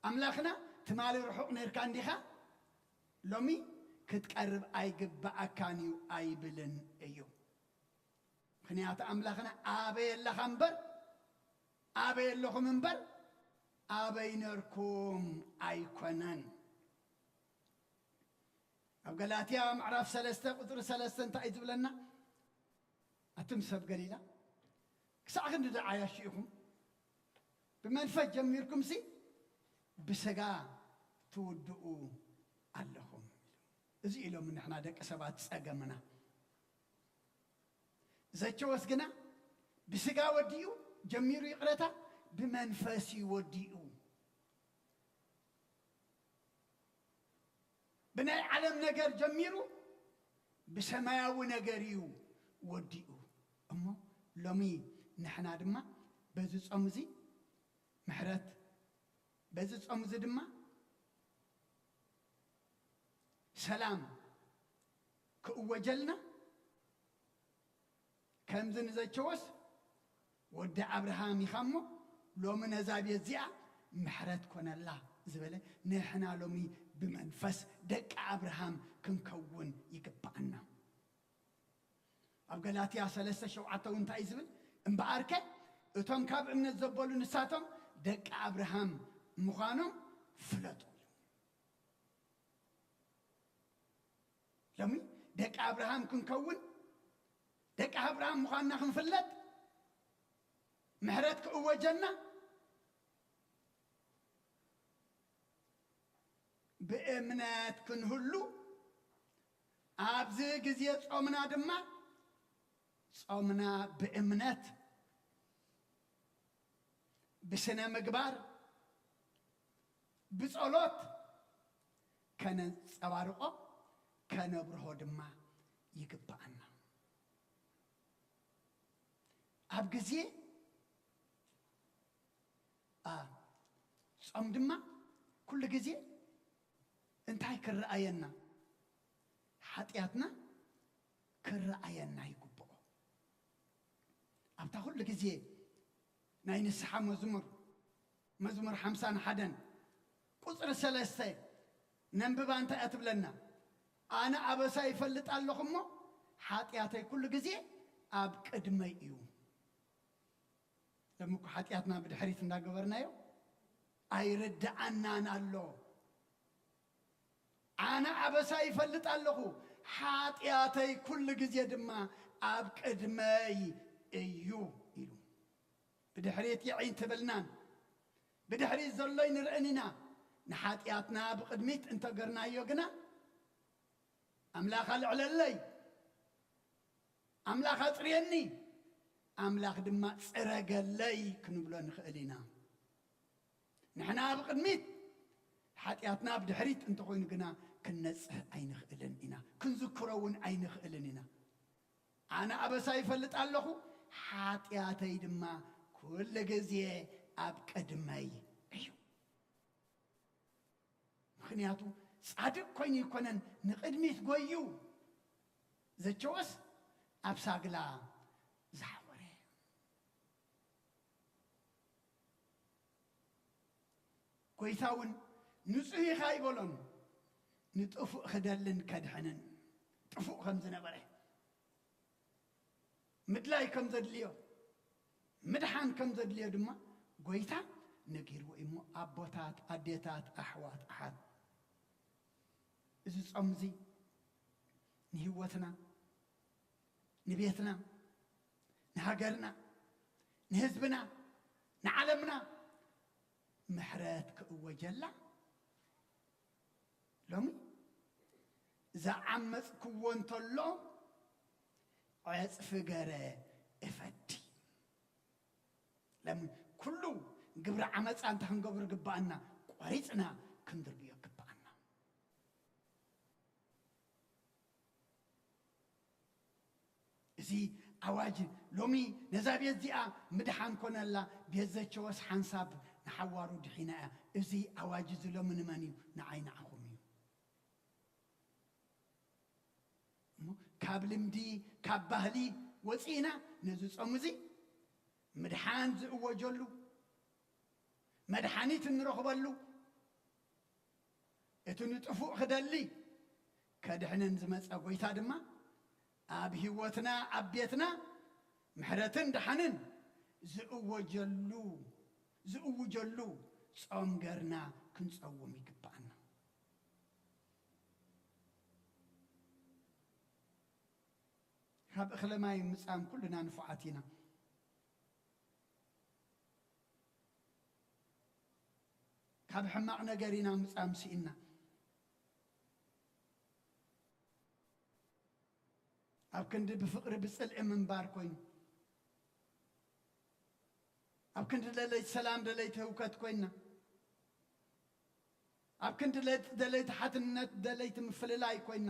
ኣምላኽና ትማሊ ርሑቕ ነርካ እንዲኻ፣ ሎሚ ክትቀርብ ኣይግብኣካን እዩ ኣይብልን እዩ። ምኽንያቱ ኣምላኽና ኣበይ ኣለኻ እምበር፣ ኣበይ ኣለኹም እምበር፣ ኣበይ ነርኩም ኣይኮነን። ኣብ ገላትያ ምዕራፍ ሰለስተ ቁጽሪ ሰለስተ እንታይ እዩ ዝብለና? ኣቱም ሰብ ገሊላ፣ ክሳዕ ክንዲ ዶ ዓያሹ ኢኹም? ብመንፈስ ጀሚርኩምሲ ብስጋ ትውድኡ ኣለኹም። እዚ ኢሎም ንሕና ደቂ ሰባት ጸገምና። ዘቸወስ ግና ብስጋ ወዲኡ ጀሚሩ፣ ይቕረታ፣ ብመንፈስ እዩ ወዲኡ። ብናይ ዓለም ነገር ጀሚሩ ብሰማያዊ ነገር እዩ ወዲኡ። እሞ ሎሚ ንሕና ድማ በዚ ጾም እዚ ምሕረት፣ በዚ ጾም እዚ ድማ ሰላም ክእወጀልና፣ ከምዚ ንዘቸወስ ወዲ ኣብርሃም ኢኻ እሞ፣ ሎሚ ነዛ ቤት እዚኣ ምሕረት ኮነላ ዝበለ፣ ንሕና ሎሚ ብመንፈስ ደቂ ኣብርሃም ክንከውን ይግብኣና። ኣብ ገላትያ ሰለስተ ሸውዓተ እውን እንታይ እዩ ዝብል? እምበኣርከ እቶም ካብ እምነት ዘበሉ ንሳቶም ደቂ ኣብርሃም ምዃኖም ፍለጡ። ሎሚ ደቂ ኣብርሃም ክንከውን፣ ደቂ ኣብርሃም ምዃንና ክንፍለጥ፣ ምሕረት ክእወጀና፣ ብእምነት ክንህሉ፣ ኣብዚ ግዜ ጾምና ድማ፣ ጾምና ብእምነት፣ ብስነ ምግባር፣ ብጸሎት ከነንጸባርቖ፣ ከነብርሆ ድማ ይግብኣና። ኣብ ግዜ፣ ኣ፣ ጾም ድማ ኩሉ ግዜ እንታይ ክረኣየና? ሓጢኣትና ክረኣየና ይግብኦ። ኣብታ ኩሉ ግዜ ናይ ንስሓ መዝሙር፣ መዝሙር ሓምሳን ሓደን ቁጽሪ ሰለስተ ነንብባ፣ እንታይ እያ ትብለና? ኣነ ኣበሳ ይፈልጥ ኣለኹ እሞ፣ ሓጢኣተይ ኩሉ ግዜ ኣብ ቅድመይ እዩ። ሎሚ እኮ ሓጢኣትና ብድሕሪት እንዳገበርናዮ ኣይርድኣናን ኣሎ። ኣነ ኣበሳ ይፈልጥ ኣለኹ፣ ሓጢኣተይ ኩሉ ግዜ ድማ ኣብ ቅድመይ እዩ ኢሉ። ብድሕሪት ይዒ እንትብልናን ብድሕሪት ዘሎ ይንርእን ኢና። ንሓጢኣትና ብቕድሚት እንተገርናዮ ግና፣ ኣምላኽ ኣልዕለለይ፣ ኣምላኽ ኣጽርየኒ፣ ኣምላኽ ድማ ጽረገለይ ክንብሎ ንኽእል ኢና። ንሕና ብቕድሚት፣ ሓጢኣትና ብድሕሪት እንተኾይኑ ግና ክንነጽህ ኣይንኽእልን ኢና፣ ክንዝክሮ እውን ኣይንኽእልን ኢና። ኣነ ኣበሳ ይፈልጥ ኣለኹ፣ ሓጢኣተይ ድማ ኩሉ ግዜ ኣብ ቅድመይ እዩ። ምኽንያቱ ጻድቕ ኮይኑ ኣይኮነን ንቕድሚት ጎዩ ዘቸወስ፣ ኣብ ሳግላ ዝሓወረ። ጎይታ እውን ንጹህ ኢኻ ኣይበሎን፣ ንጥፉእ ክደልን ከድሕንን ጥፉእ ከም ዝነበረ ምድላይ ከም ዘድልዮ፣ ምድሓን ከም ዘድልዮ ድማ ጎይታ ነጊርዎ እዩ። እሞ ኣቦታት፣ ኣዴታት፣ ኣሕዋት፣ ኣሓት፣ እዚ ጾም እዚ ንህይወትና፣ ንቤትና፣ ንሃገርና፣ ንህዝብና፣ ንዓለምና ምሕረት ክእወጀላ፣ ሎሚ ዝዓመጽክዎ እንተሎ ዕጽፊ ገረ እፈዲ። ሎሚ ኩሉ ግብሪ ዓመጻ እንታይ ክንገብር ግብኣና? ቆሪጽና ክንድርብዮ ግብኣና። እዚ ኣዋጅ ሎሚ ነዛ ቤት እዚኣ ምድሓን ኮነላ፣ ቤት ዘቸወስ ሓንሳብ ንሓዋሩ ድሒና እያ። እዚ ኣዋጅ እዚ ሎሚ ንመን እዩ? ንዓይ ንዓኹም እዩ። እሞ ካብ ልምዲ፣ ካብ ባህሊ ወፂእና ነዚ ጾም እዚ ምድሓን ዝእወጀሉ፣ መድሓኒት እንረኽበሉ፣ እቲ ንጥፉእ ክደሊ ከድሕነን ዝመጸ ጎይታ ድማ ኣብ ህይወትና፣ ኣብ ቤትና ምሕረትን ደሓንን ዝእወጀሉ፣ ዝእውጀሉ ጾም ገርና ክንጸውም ይግብኣና። ካብ እኽለ ማይ ምጻም ኩልና ንፉዓት ኢና። ካብ ሕማቕ ነገር ኢና ምጻም ስኢና። ኣብ ክንዲ ብፍቕሪ ብጽልኢ ምንባር ኮይኑ፣ ኣብ ክንዲ ደለይቲ ሰላም፣ ደለይቲ ህውከት ኮይና፣ ኣብ ክንዲ ደለይቲ፣ ደለይቲ ሓትነት፣ ደለይቲ ምፍልላይ ኮይና፣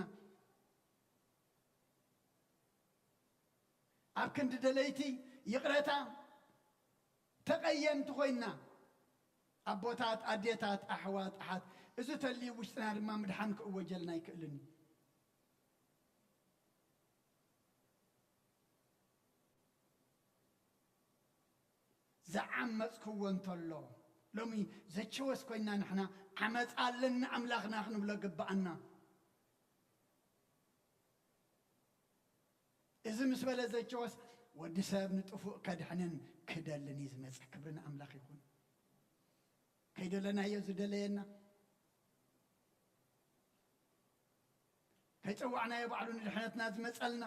ኣብ ክንዲ ደለይቲ ይቕረታ ተቐየምቲ ኮይና፣ ኣቦታት፣ ኣዴታት፣ ኣሕዋት፣ ኣሓት፣ እዚ ተልዩ ውሽጥና ድማ ምድሓን ክእወጀልና ኣይክእልን እዩ። ዝዓመጽክዎ እንተሎ፣ ሎሚ ዘቸወስ ኮይና ንሕና ዓመጻ ኣለና ኣምላኽና ክንብሎ ግብኣና። እዚ ምስ በለ ዘቸወስ ወዲ ሰብ ንጥፉእ ከድሕንን ክደልን እዩ ዝመጽእ። ክብሪ ንኣምላኽ ይኹን። ከይደለናዮ ዝደለየና፣ ከይጸዋዕናዮ ባዕሉ ንድሕነትና ዝመጸልና፣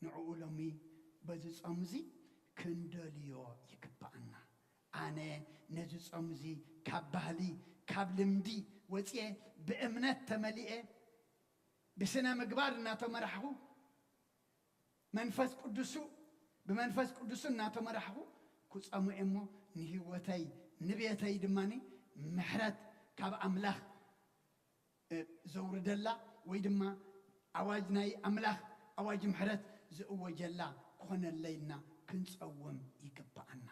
ንዕኡ ሎሚ በዚ ጾም እዚ ክንደልዮ ይግብኣና። ኣነ ነዚ ጾም እዚ ካብ ባህሊ፣ ካብ ልምዲ ወጽየ፣ ብእምነት ተመሊኤ፣ ብስነ ምግባር እናተመራሕኹ፣ መንፈስ ቅዱሱ፣ ብመንፈስ ቅዱሱ እናተመራሕኹ ክጸሙ እየ እሞ፣ ንህይወተይ፣ ንቤተይ ድማ ምሕረት ካብ ኣምላኽ እ፣ ዘውርደላ ወይ ድማ ኣዋጅ ናይ ኣምላኽ፣ ኣዋጅ ምሕረት ዝእወጀላ ክኾነለይ ኢልና ክንጸውም ይግብኣና።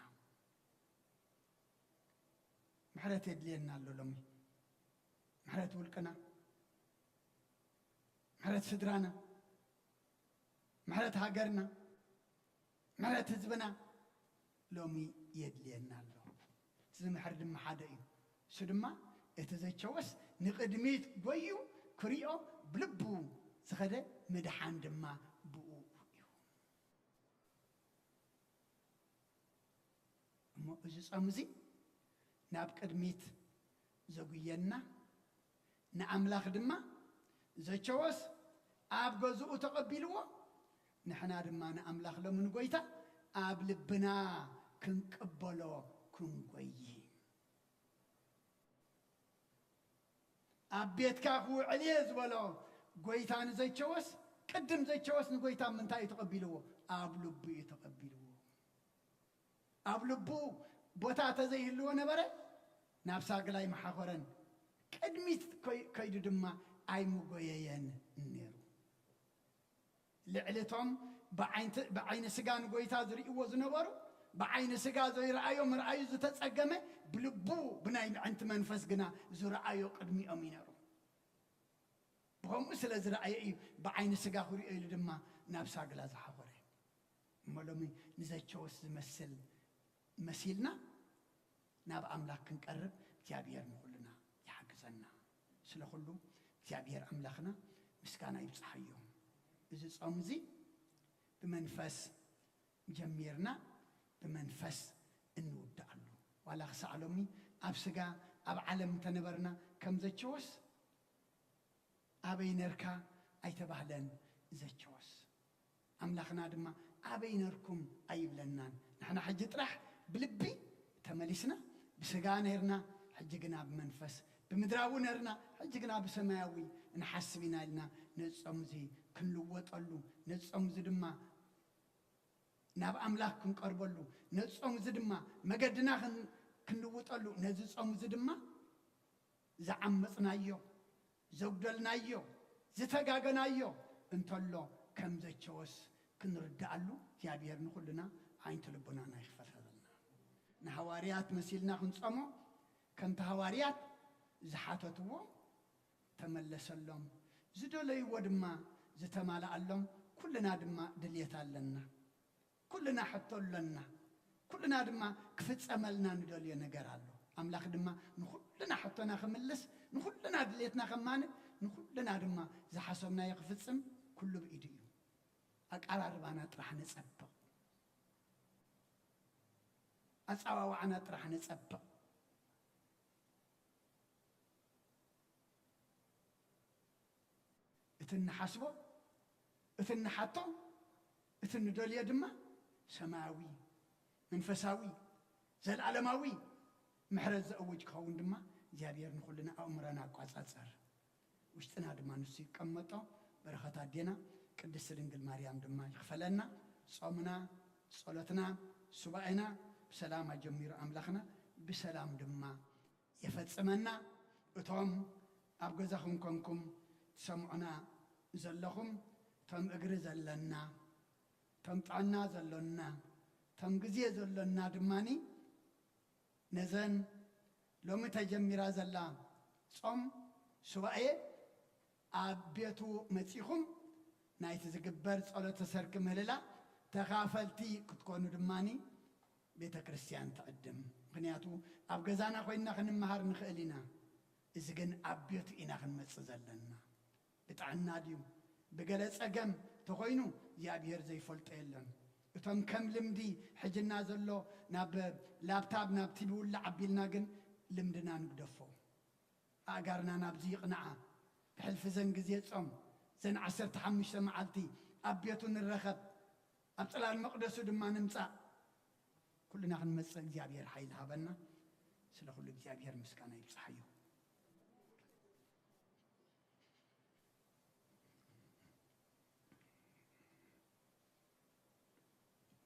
ምሕረት የድልየና ኣሎ ሎሚ። ምሕረት ውልቅና፣ ምሕረት ስድራና፣ ምሕረት ሃገርና፣ ምሕረት ህዝብና ሎሚ የድልየና ኣሎ። እቲ ዝምሕር ድማ ሓደ እዩ። እሱ ድማ እቲ ዘቸወስ ንቕድሚት ጎዩ ክሪኦ ብልቡ ዝኸደ ምድሓን ድማ ብኡ እዩ። እሞ እዚ ጾም እዚ ናብ ቅድሚት ዘጉየና፣ ንኣምላኽ ድማ ዘቸወስ ኣብ ገዝኡ ተቐቢልዎ፣ ንሕና ድማ ንኣምላኽ ሎሚ ንጎይታ ኣብ ልብና ክንቅበሎ ክንጎይ። ኣብ ቤትካ ክውዕል እየ ዝበሎ ጎይታ ንዘቸወስ፣ ቅድም ዘቸወስ ንጎይታ ምንታይ እዩ ተቐቢልዎ? ኣብ ልቡ እዩ ተቐቢልዎ። ኣብ ልቡ ቦታ ተዘይህልዎ ነበረ፣ ናብ ሳግላ ኣይመሓኾረን። ቅድሚት ከይ-፣ ከይዱ ድማ ኣይምጎየየን ነይሩ። ልዕሊ እቶም ብዓይንቲ-፣ ብዓይኒ ስጋ ንጎይታ ዝርእይዎ ዝነበሩ፣ ብዓይኒ ስጋ ዘይረኣዮ ምርኣዩ ዝተጸገመ፣ ብልቡ ብናይ ምዕንቲ መንፈስ ግና ዝረኣዮ ቅድሚኦም እዩ ነይሩ። ብኸምኡ ስለ ዝረኣየ እዩ ብዓይኒ ስጋ ክርእዮ ኢሉ ድማ ናብ ሳግላ ዝሓኾረ። እሞ ሎሚ ንዘቸወስ ዝመስል መሲልና ናብ ኣምላኽ ክንቀርብ እግዚኣብሔር ንኹልና ይሓግዘና። ስለ ኩሉ እግዚኣብሔር ኣምላኽና ምስጋና ይብጽሓዮ። እዚ ጾም እዚ ብመንፈስ ጀሚርና ብመንፈስ እንውድኣሉ። ዋላ ክሳዕ ሎሚ ኣብ ስጋ ኣብ ዓለም እንተነበርና ከም ዘቸወስ ኣበይ ነርካ ኣይተባህለን። ዘቸወስ ኣምላኽና ድማ ኣበይ ነርኩም ኣይብለናን። ንሕና ሕጂ ጥራሕ ብልቢ ተመሊስና ብስጋ ነርና፣ ሕጂ ግና ብመንፈስ፣ ብምድራዊ ነርና፣ ሕጂ ግና ብሰማያዊ ንሓስብ ኢና ኢልና ነዚ ጾም እዚ ክንልወጠሉ፣ ነዚ ጾም እዚ ድማ ናብ ኣምላኽ ክንቀርበሉ፣ ነዚ ጾም እዚ ድማ መገድና ክን-፣ ክንልውጠሉ፣ ነዚ ጾም እዚ ድማ ዝዓመጽናዮ፣ ዘጉደልናዮ፣ ዝተጋገናዮ እንተሎ ከም ዘቸወስ ክንርድኣሉ እግዚኣብሔር ንኹልና ዓይንቲ ልቦናና ይኽፈተልና። ንሃዋርያት መሲልና ክንጾሞ ከምቲ ሃዋርያት ዝሓተትዎ ተመለሰሎም፣ ዝደለይዎ ድማ ዝተማልኣሎም ኩልና ድማ ድልየት ኣለና። ኩልና ሕቶ ኣለና። ኩልና ድማ ክፍጸመልና ንደልዮ ነገር ኣሎ። ኣምላኽ ድማ ንኹልና ሕቶና ክምልስ፣ ንኹልና ድሌትና ከማልእ፣ ንኹልና ድማ ዝሓሰብናዮ ክፍጽም ኩሉ ብኢዱ እዩ። ኣቀራርባና ጥራሕ ንጸብቕ። ኣጸዋውዓና ጥራሕ ንጸብቕ። እቲ እንሓስቦ፣ እቲ እንሓቶ፣ እቲ እንደልዮ ድማ ሰማያዊ፣ መንፈሳዊ፣ ዘለኣለማዊ ምሕረት ዘእውጅ ክኸውን ድማ እግዚኣብሔር ንኹልና ኣእምሮና ኣቋጻጸር። ውሽጥና ድማ ንሱ ይቀመጦ። በረኸት ኣዴና ቅድስቲ ድንግል ማርያም ድማ ይኽፈለና። ጾምና፣ ጸሎትና፣ ሱባኤና ብሰላም ኣጀሚሩ ኣምላኽና ብሰላም ድማ የፈጽመና። እቶም ኣብ ገዛኹም ኮንኩም ትሰምዑና ዘለኹም፣ እቶም እግሪ ዘለና፣ እቶም ጥዕና ዘሎና፣ እቶም ግዜ ዘሎና ድማኒ ነዘን ሎሚ ተጀሚራ ዘላ ጾም ሱባኤ ኣብ ቤቱ መጺኹም ናይቲ ዝግበር ጸሎተ ሰርክ ምህልላ ተኻፈልቲ ክትኮኑ ድማኒ ቤተ ክርስቲያን ትዕድም። ምኽንያቱ ኣብ ገዛና ኮይንና ክንመሃር ንኽእል ኢና። እዚ ግን ኣብ ቤቱ ኢና ክንመጽእ ዘለና። ብጥዕና ድዩ? ብገለ ጸገም ተኾይኑ እግዚኣብሔር ዘይፈልጦ የለን። እቶም ከም ልምዲ ሕጅና ዘሎ ናብ ላፕታፕ ናብ ቲቪ ውላዕ ኣቢልና ግን ልምድና ንግደፎ። ኣእጋርና ናብዚ ይቕንዓ። ብሕልፊ ዘን ግዜ ጾም፣ ዘን ዓሰርተ ሓሙሽተ መዓልቲ ኣብ ቤቱ ንረኸብ፣ ኣብ ጽላል መቕደሱ ድማ ንምጻእ። ኩልና ክንመጽእ እግዚኣብሔር ሓይሊ ሃበና። ስለ ኩሉ እግዚኣብሔር ምስጋና ይብጽሓዮ።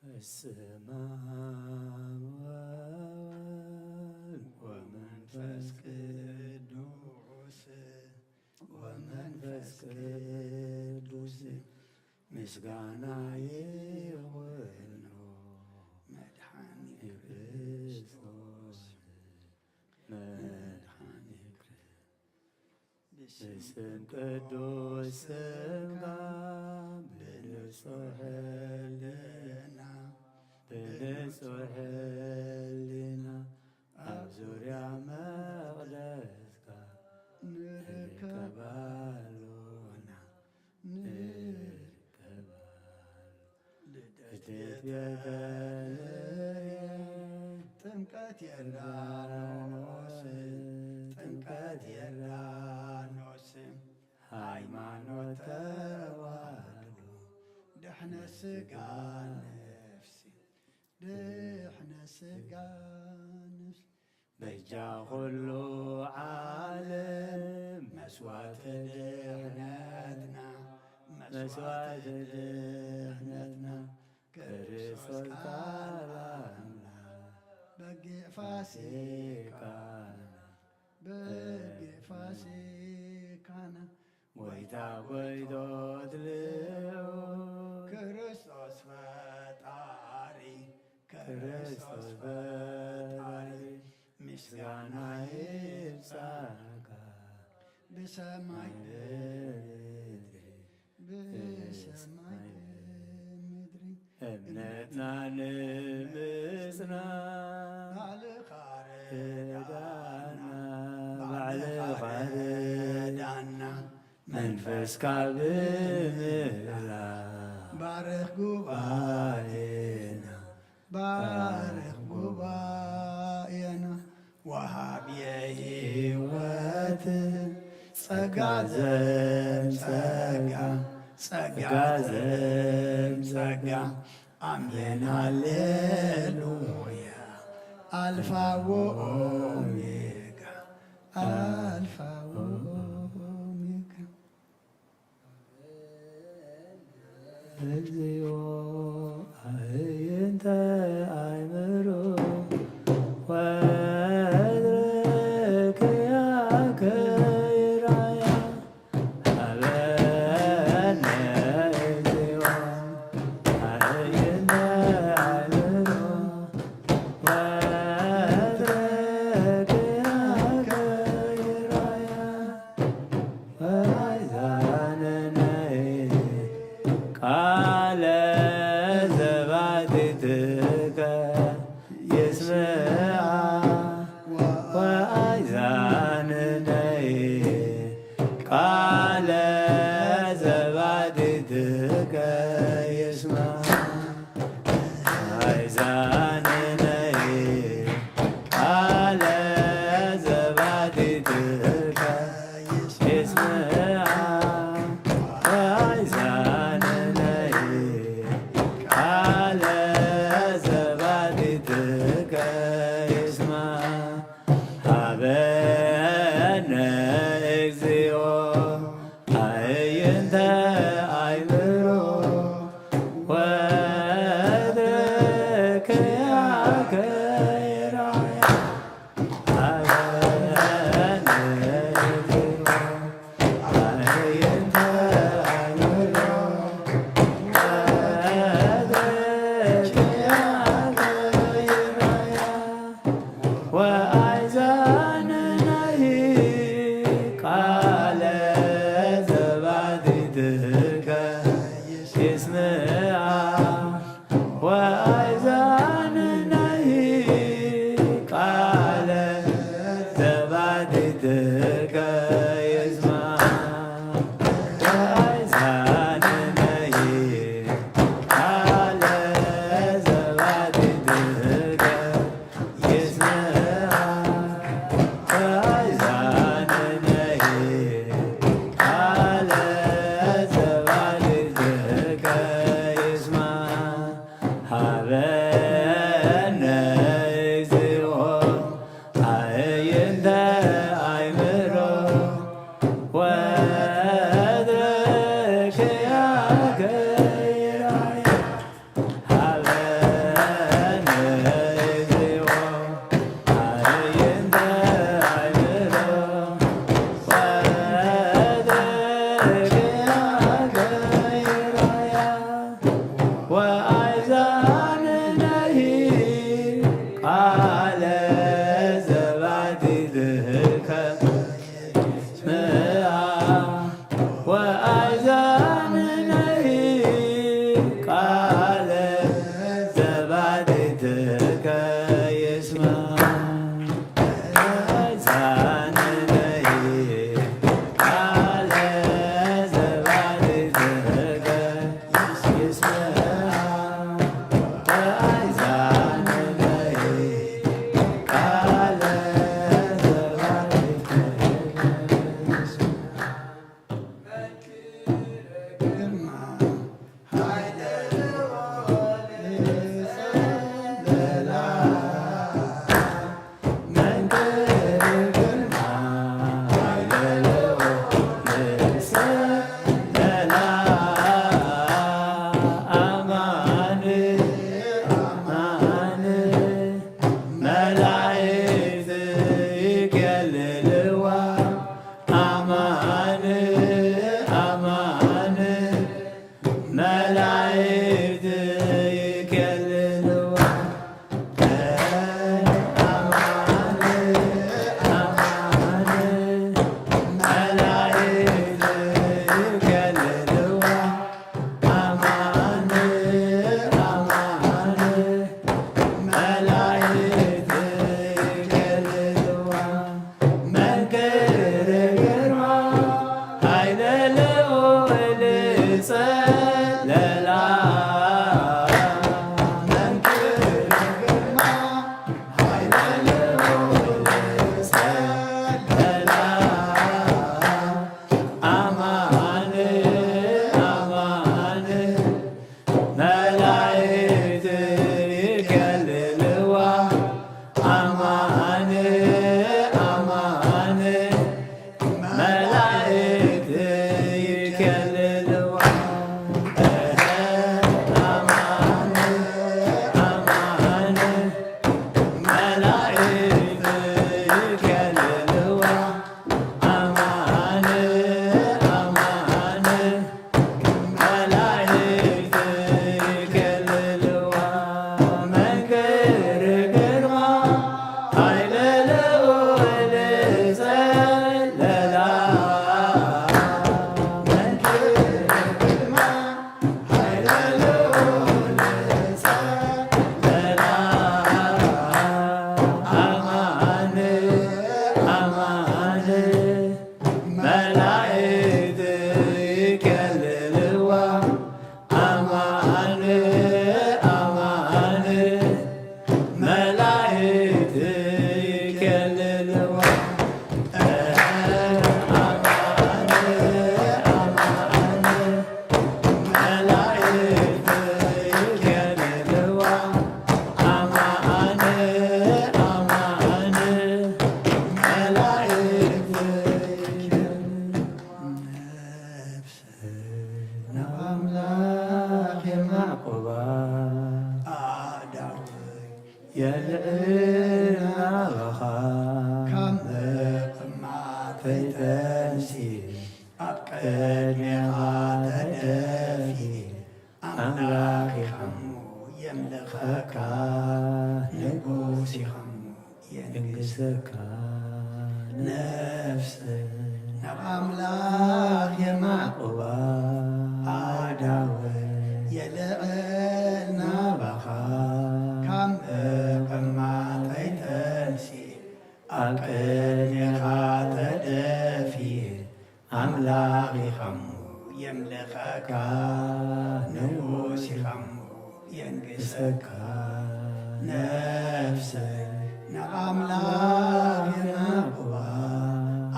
በስመ አብ ወወልድ ወመንፈስ ቅዱስ ወመንፈስ ቅዱስ ምስጋና ይኹኖ መድኃኒ ክርስቶስ መድኃኒ ክርስቶስ። ብስም ቅዱስ ስምካ ብንጹሕ ህልና፣ ብንጹሕ ህልና ኣብ ዙርያ መቕደስካ ንርከብ ኣሎና፣ ንርከብ ኣሎና። ልደት ቤተልሔም፣ ጥምቀት ዮርዳኖስ፣ ጥምቀት ዮርዳኖስ፣ ሃይማኖት ተዋህዶ፣ ድሕነት ስጋ ነፍሲ፣ ድሕነት ስጋ ነፍሲ። በጃ ኩሉ ዓለም መስዋዕቲ ድሕነትና፣ መስዋዕቲ ድሕነትና፣ ክርስቶስ ቃል ኣምላኽ በጊዕ ፋሲካና፣ በጊዕ ፋሲካና፣ ጎይታ ጎይቶት ልዑል ክርስቶስ ፈጣሪ፣ ክርስቶስ ፈጣሪ፣ ምስጋና ይብጻሕካ ብሰማይ ብምድሪ፣ ብሰማይ ብምድሪ። እምነትና ንምጽና ቃልኻ ርዳና፣ መንፈስካ ብምእዛዝ ባርኽ ጉባኤና፣ ባርኽ ጉባኤና። ወሃብየ ህይወት ጸጋ ዘም ጸጋ፣ ጸጋ ዘም ጸጋ። ኣሜን ሃሌሉያ። ኣልፋ ወኦሜጋ፣ ኣልፋ ወኦሜጋ። እግዚኦ ኣዕይንተ ኣእምሮ ወእዝርክያከ ይርኣያ። ሃበነ እግዚኦ ኣዕይንተ ኣእምሮ ወእዝርክያከ ይርኣያ። ወኣይዛነነይ ቃለ ዘባቲትከ ይስምዓ። ወኣይዛነነይ ቃለ ዘባቲትከ ይስምዓ። ኣይዛንነይ ቃለ ዘባቲትከ ይስምዓ። ኣይዛንነይ ቃለ ዘባቲትከ ይስምዓ። ሃበነ እግዚኦ ኣዕይንተ ኣእምሮ ወእዝርክያከ ይርኣያ። ሃበነ እግዚኦ ኣዕይንተ ኣእምሮ ወእዝርክያከ ይርኣያ። ወኣይዛንነይ ቃለ ዘባቲትከ ይስምዓ። ወኣይዛንነይ ቃለ ዘባቲትከ ይስምዓ። ወኣይዛንነይ ቃለ ዘባቲትከ ይስምዓ። ኣይዛንነይ ቃለ ዘባቲትከ ይስምዓ። ሃበነ ኣዳውይ የልዕል ናባኻ ካብ ምቕማጠይ ተንሲእ ኣብ ቅድሜኻ ተደፊ ኣምላኽ ኢኻሞ የምልኸካ ንጉስ ኢኻሞ የንግሰካ ነፍሰይ ናብ ኣምላኽ የማዕቁባ ኣዳወ የልዕል ናባኻ ካብ ምቕማጠይ ተንሲ ኣብ ቅድሜኻ ተደፊ ኣምላኽ ኢኻሞ የምልኸካ ንጉስ ኢኻሞ የንግሰካ ነፍሰይ ናብ ኣምላኽ የናቁባ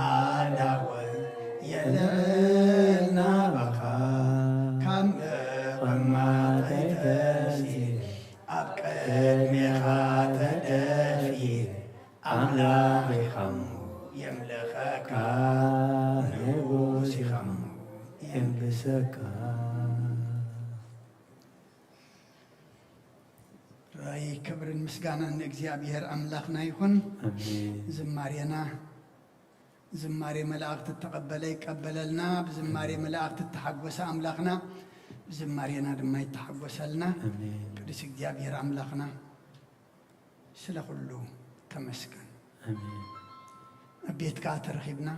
ኣዳወ የልዕል ናባኻ ካብ ምቕማጠይ ተንሲ ኣብ ቅድሜኻ ተደፊ ኣምላኽ ኢኻሞ የምልኸካ ንጉስ ኢኻሞ የንግሰካ። ራይ ክብርን ምስጋናን ንእግዚኣብሔር ኣምላኽና ይኹን። ኣሜን። ዝማሬና ዝማሬ መላእኽቲ እተቐበለ ይቀበለልና፣ ብዝማሬ መላእኽቲ እተሓጎሰ ኣምላኽና ብዝማሬና ድማ ይተሓጎሰልና። ኣሜን። ቅዱስ እግዚኣብሔር ኣምላኽና ስለ ኩሉ ተመስገን። ኣሜን። ኣብ ቤትካ ተረኺብና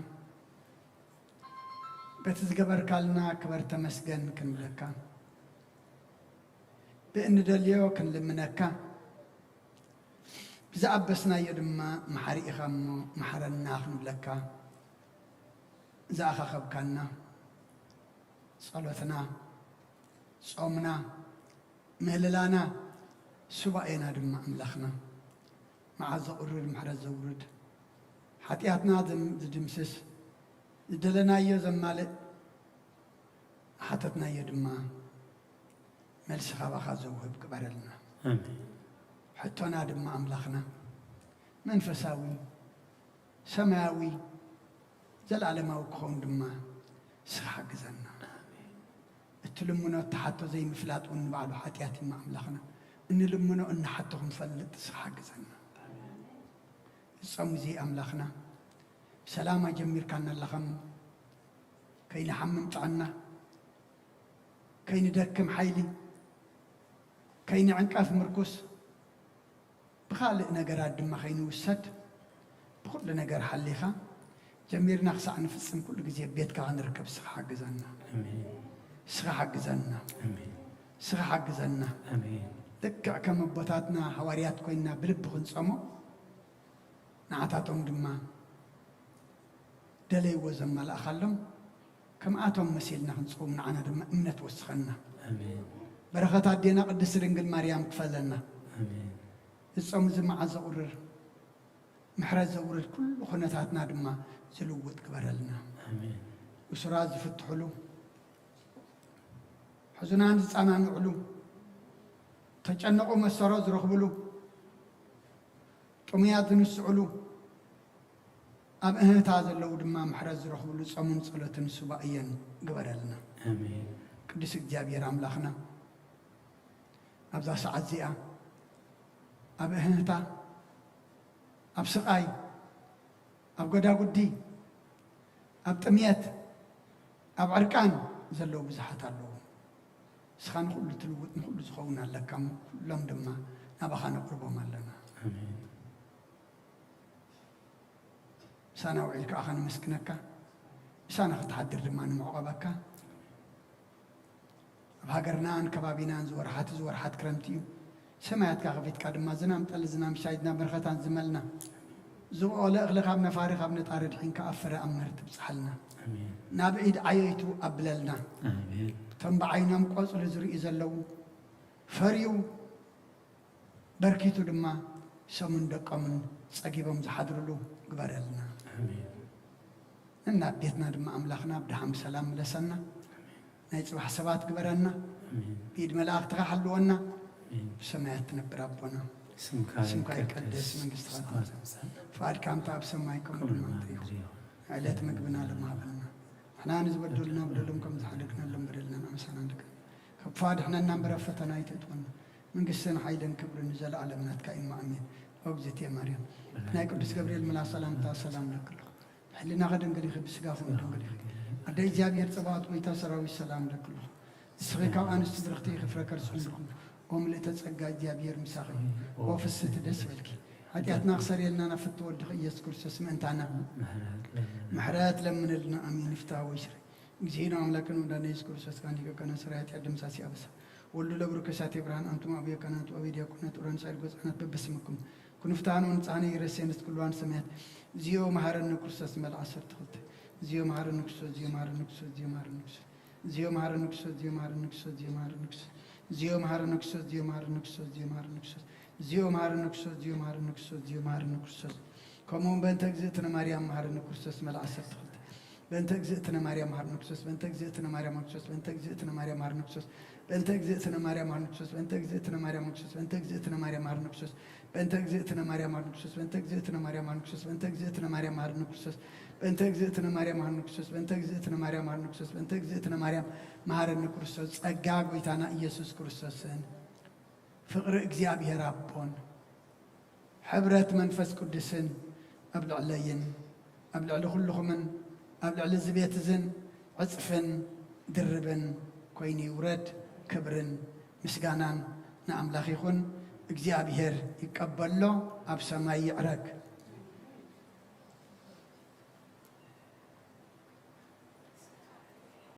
በቲ ዝገበርካልና ክበር ተመስገን ክንብለካ ብእንደልዮ ክንልምነካ ብዝኣበስናዮ ድማ መሓሪ ኢኻ እሞ መሓረና ክንብለካ ዝኣኻኸብካና ጸሎትና፣ ጾምና፣ ምህልላና፣ ሱባኤና ድማ ኣምላኽና መዓት ዘቑርር ምሕረት ዘውርድ ሓጢኣትና ዝም- ዝድምስስ ዝደለናዮ ዘማልእ ሓተትናዮ ድማ መልሲ ካባኻ ዘውህብ ግበረልና። ኣሜን። ሕቶና ድማ ኣምላኽና መንፈሳዊ ሰማያዊ ዘለኣለማዊ ክኸውን ድማ ንስኻ ሓግዘና። ኣሜን። እትልምኖ እትሓቶ ዘይምፍላጥ እውን ንባዕሉ ሓጢኣት እዩ ኣምላኽና። እንልምኖ እንሓቶ ክንፈልጥ ንስኻ ሓግዘና። ዝጸሙ እዚ ኣምላኽና ብሰላም ኣጀሚርካና ኣለኻ እሞ ከይንሓምም ጥዕና ከይንደክም ሓይሊ ከይንዕንቀፍ ምርኩስ ብኻልእ ነገራት ድማ ከይንውሰድ ብኹሉ ነገር ሓሊኻ ጀሚርና ክሳዕ ንፍጽም ኩሉ ግዜ ቤትካ ክንርከብ ስኻ ሓግዘና። ኣሜን። ስኻ ሓግዘና። ኣሜን። ስኻ ሓግዘና። ኣሜን። ልክዕ ከም ኣቦታትና ሃዋርያት ኮይንና ብልቢ ክንጸሞ ንዓታቶም ድማ ደለይዎ ዘማላእኻሎም ከምኣቶም መሲልና ክንጸውም ንዓና ድማ እምነት ወስኸና። ኣሜን። በረኸት ኣዴና ቅድስቲ ድንግል ማርያም ክፈለና። ኣሜን። ዝጸሙ እዚ መዓት ዘቑርር ምሕረት ዘውርድ ኩሉ ኩነታትና ድማ ዝልውጥ ግበረልና። ኣሜን። እሱራት ዝፍትሕሉ ሕዙናን ዝጸናንዕሉ ተጨነቑ መሰሮ ዝረኽብሉ ጥሙያት ዝንስዕሉ ኣብ እህታ ዘለዉ ድማ ምሕረት ዝረኽብሉ ጾምን ጸሎትን ሱባኤን ግበረልና። ኣሜን። ቅዱስ እግዚኣብሔር ኣምላኽና ኣብዛ ሰዓት እዚኣ ኣብ እህታ ኣብ ስቓይ ኣብ ጎዳጉዲ ኣብ ጥምየት ኣብ ዕርቃን ዘለዉ ብዙሓት ኣለዉ። ንስኻ ንኹሉ ትልውጥ ንኹሉ ዝኸውን ኣለካ እሞ ኩሎም ድማ ናባኻ ነቕርቦም ኣለና። ኣሜን። ምሳና ውዒል ከኣ ከነመስግነካ ምሳና ክትሓድር ድማ ንምዕቐበካ። ኣብ ሃገርናን ከባቢናን ዝወርሓት ዝወርሓት ክረምቲ እዩ። ሰማያትካ ከፊትካ ድማ ዝናም ጠሊ ዝናም ሻይድና በረኸታት ዝመልና ዝበቆለ እኽሊ ካብ ነፋሪ ካብ ነጣሪ ድሒንካ ኣብ ፍረ ኣብ መር ትብጽሓልና። ኣሜን። ናብ ኢድ ዓየይቱ ኣብለልና። ኣሜን። እቶም ብዓይኖም ቆጽሊ ዝርእዩ ዘለዉ ፈርዩ በርኪቱ ድማ ሰሙን ደቆምን ጸጊቦም ዝሓድርሉ ግበረልና። ኣሜን። ነናብ ቤትና ድማ ኣምላኽና ብድሓን ብሰላም ምለሰና። ናይ ጽባሕ ሰባት ግበረና። ኣሜን። ብኢድ መላእኽትኻ ሓልወና። ኣሜን። ብሰማያት ትነብር ኣቦና ስምካ ስምካ ይቀደስ፣ ይቀደስ፣ መንግስትኻ መንግስትኻ ትምጻእ፣ ትምጻእ፣ ፍቓድካ ከምታ ኣብ ሰማይ ከምኡ ከምኡ ድማ ኣብ ምድሪ ምድሪ ይኹን። ይኹን። ዕለት ምግብና ሎም ሃበና። ንሕና ንዝበደሉና በደሎም ከም ዝሓደግናሎም በደልና ንኣመሳና ንድገም። እኳ ድሕነና እምበር ኣብ ፈተና ኣይተእትወና። መንግስትን ሓይልን ክብርን ንዘለኣለም ናትካ እዩ። ኣሜን። ኦ እግዝእትየ ማርያም፣ ናይ ቅዱስ ገብርኤል መልኣኽ ሰላምታ ሰላም ለኪ ኣለኹ። ሕሊናኺ ድንግል ኢኺ፣ ብስጋኹም ድንግል ኢኺ። ኣደ እግዚኣብሔር ጸባኦት፣ ጎይታ ሰራዊት፣ ሰላም ለኪ ኣለኹ። ንስኺ ካብ ኣንስቲ ብርኽቲ ኢኺ፣ ፍረ ከርስኺ ብሩኽ እዩ። ኦ ምልእተ ጸጋ፣ እግዚኣብሔር ምሳኺ እዩ። ኦ ፍስሕቲ፣ ደስ ይበልኪ። ሓጢኣትና ክሰርየልና ናብ ፍትው ወድኺ ኢየሱስ ክርስቶስ ምእንታና ምሕረት ለምንልና። ኣሜን። ይፍትሐ ወይሽረ። እግዚእነ አምላክነ ወመድኃኒነ ኢየሱስ ክርስቶስ፣ ከአንዲከ ከነ ሠራየ ኃጢአት ደምሳሲ አበሳ። ወልዱ ለብሩክ ከሳቴ ብርሃን፣ አንቱም አብየ ካህናት ወአብየ ዲያቆናት ኡራን ሳይድ ጎፃናት በበስምኩም ኩንፍታን ወንፃነ ይረሴንስ ኩልዋን ሰማያት። እግዚኦ መሐረነ ክርስቶስ መልአ ዐሰርተ ክልተ። እግዚኦ መሐረነ ክርስቶስ፣ እግዚኦ መሐረነ ክርስቶስ፣ እግዚኦ መሐረነ ክርስቶስ። እግዚኦ መሐረነ ክርስቶስ፣ እግዚኦ መሐረነ ክርስቶስ፣ እግዚኦ መሐረነ ክርስቶስ። እግዚኦ መሐረነ ክርስቶስ፣ እግዚኦ መሐረነ ክርስቶስ፣ እግዚኦ መሐረነ ክርስቶስ። እግዚኦ መሐረነ ክርስቶስ፣ እግዚኦ መሐረነ ክርስቶስ፣ እግዚኦ መሐረነ ክርስቶስ። ከምኡውን በእንተ እግዝእትነ ማርያም መሐረነ ክርስቶስ መልአ ዐሰርተ ክልተ። በእንተ እግዝእትነ ማርያም መሐረነ ክርስቶስ፣ በእንተ እግዝእትነ ማርያም መሐረነ ክርስቶስ፣ በእንተ እግዝእትነ ማርያም መሐረነ ክርስቶስ፣ በእንተ እግዝእትነ ማርያም መሐረነ ክርስቶስ፣ በእንተ እግዝእትነ ማርያም መሐረነ ክርስቶስ፣ በእንተ እግዝእትነ ማርያም መሐረነ ክርስቶስ፣ በእንተ እግዝእትነ ማርያም መሐረነ ክርስቶስ፣ በእንተ እግዝእትነ ማርያም መሐረነ ክርስቶስ፣ በእንተ እግዝእትነ ማርያም መሐረነ ክርስቶስ፣ በእንተ እግዝእትነ ማርያም መሐረነ ክርስቶስ፣ በእንተ እግዝእትነ ማርያም መሐረነ ክርስቶስ፣ በእንተ እግዝእትነ ማርያም መሐረነ ክርስቶስ። ጸጋ ጎይታና ኢየሱስ ክርስቶስን ፍቕሪ እግዚኣብሔር ኣቦን ሕብረት መንፈስ ቅዱስን ኣብ ልዕለይን ኣብ ልዕሊ ኩልኹምን ኣብ ልዕሊ እዚ ቤት እዝን ዕጽፍን ድርብን ኮይኑ ይውረድ። ክብርን ምስጋናን ንኣምላኽ ይኹን። እግዚኣብሔር ይቀበሎ፣ ኣብ ሰማይ ይዕረግ።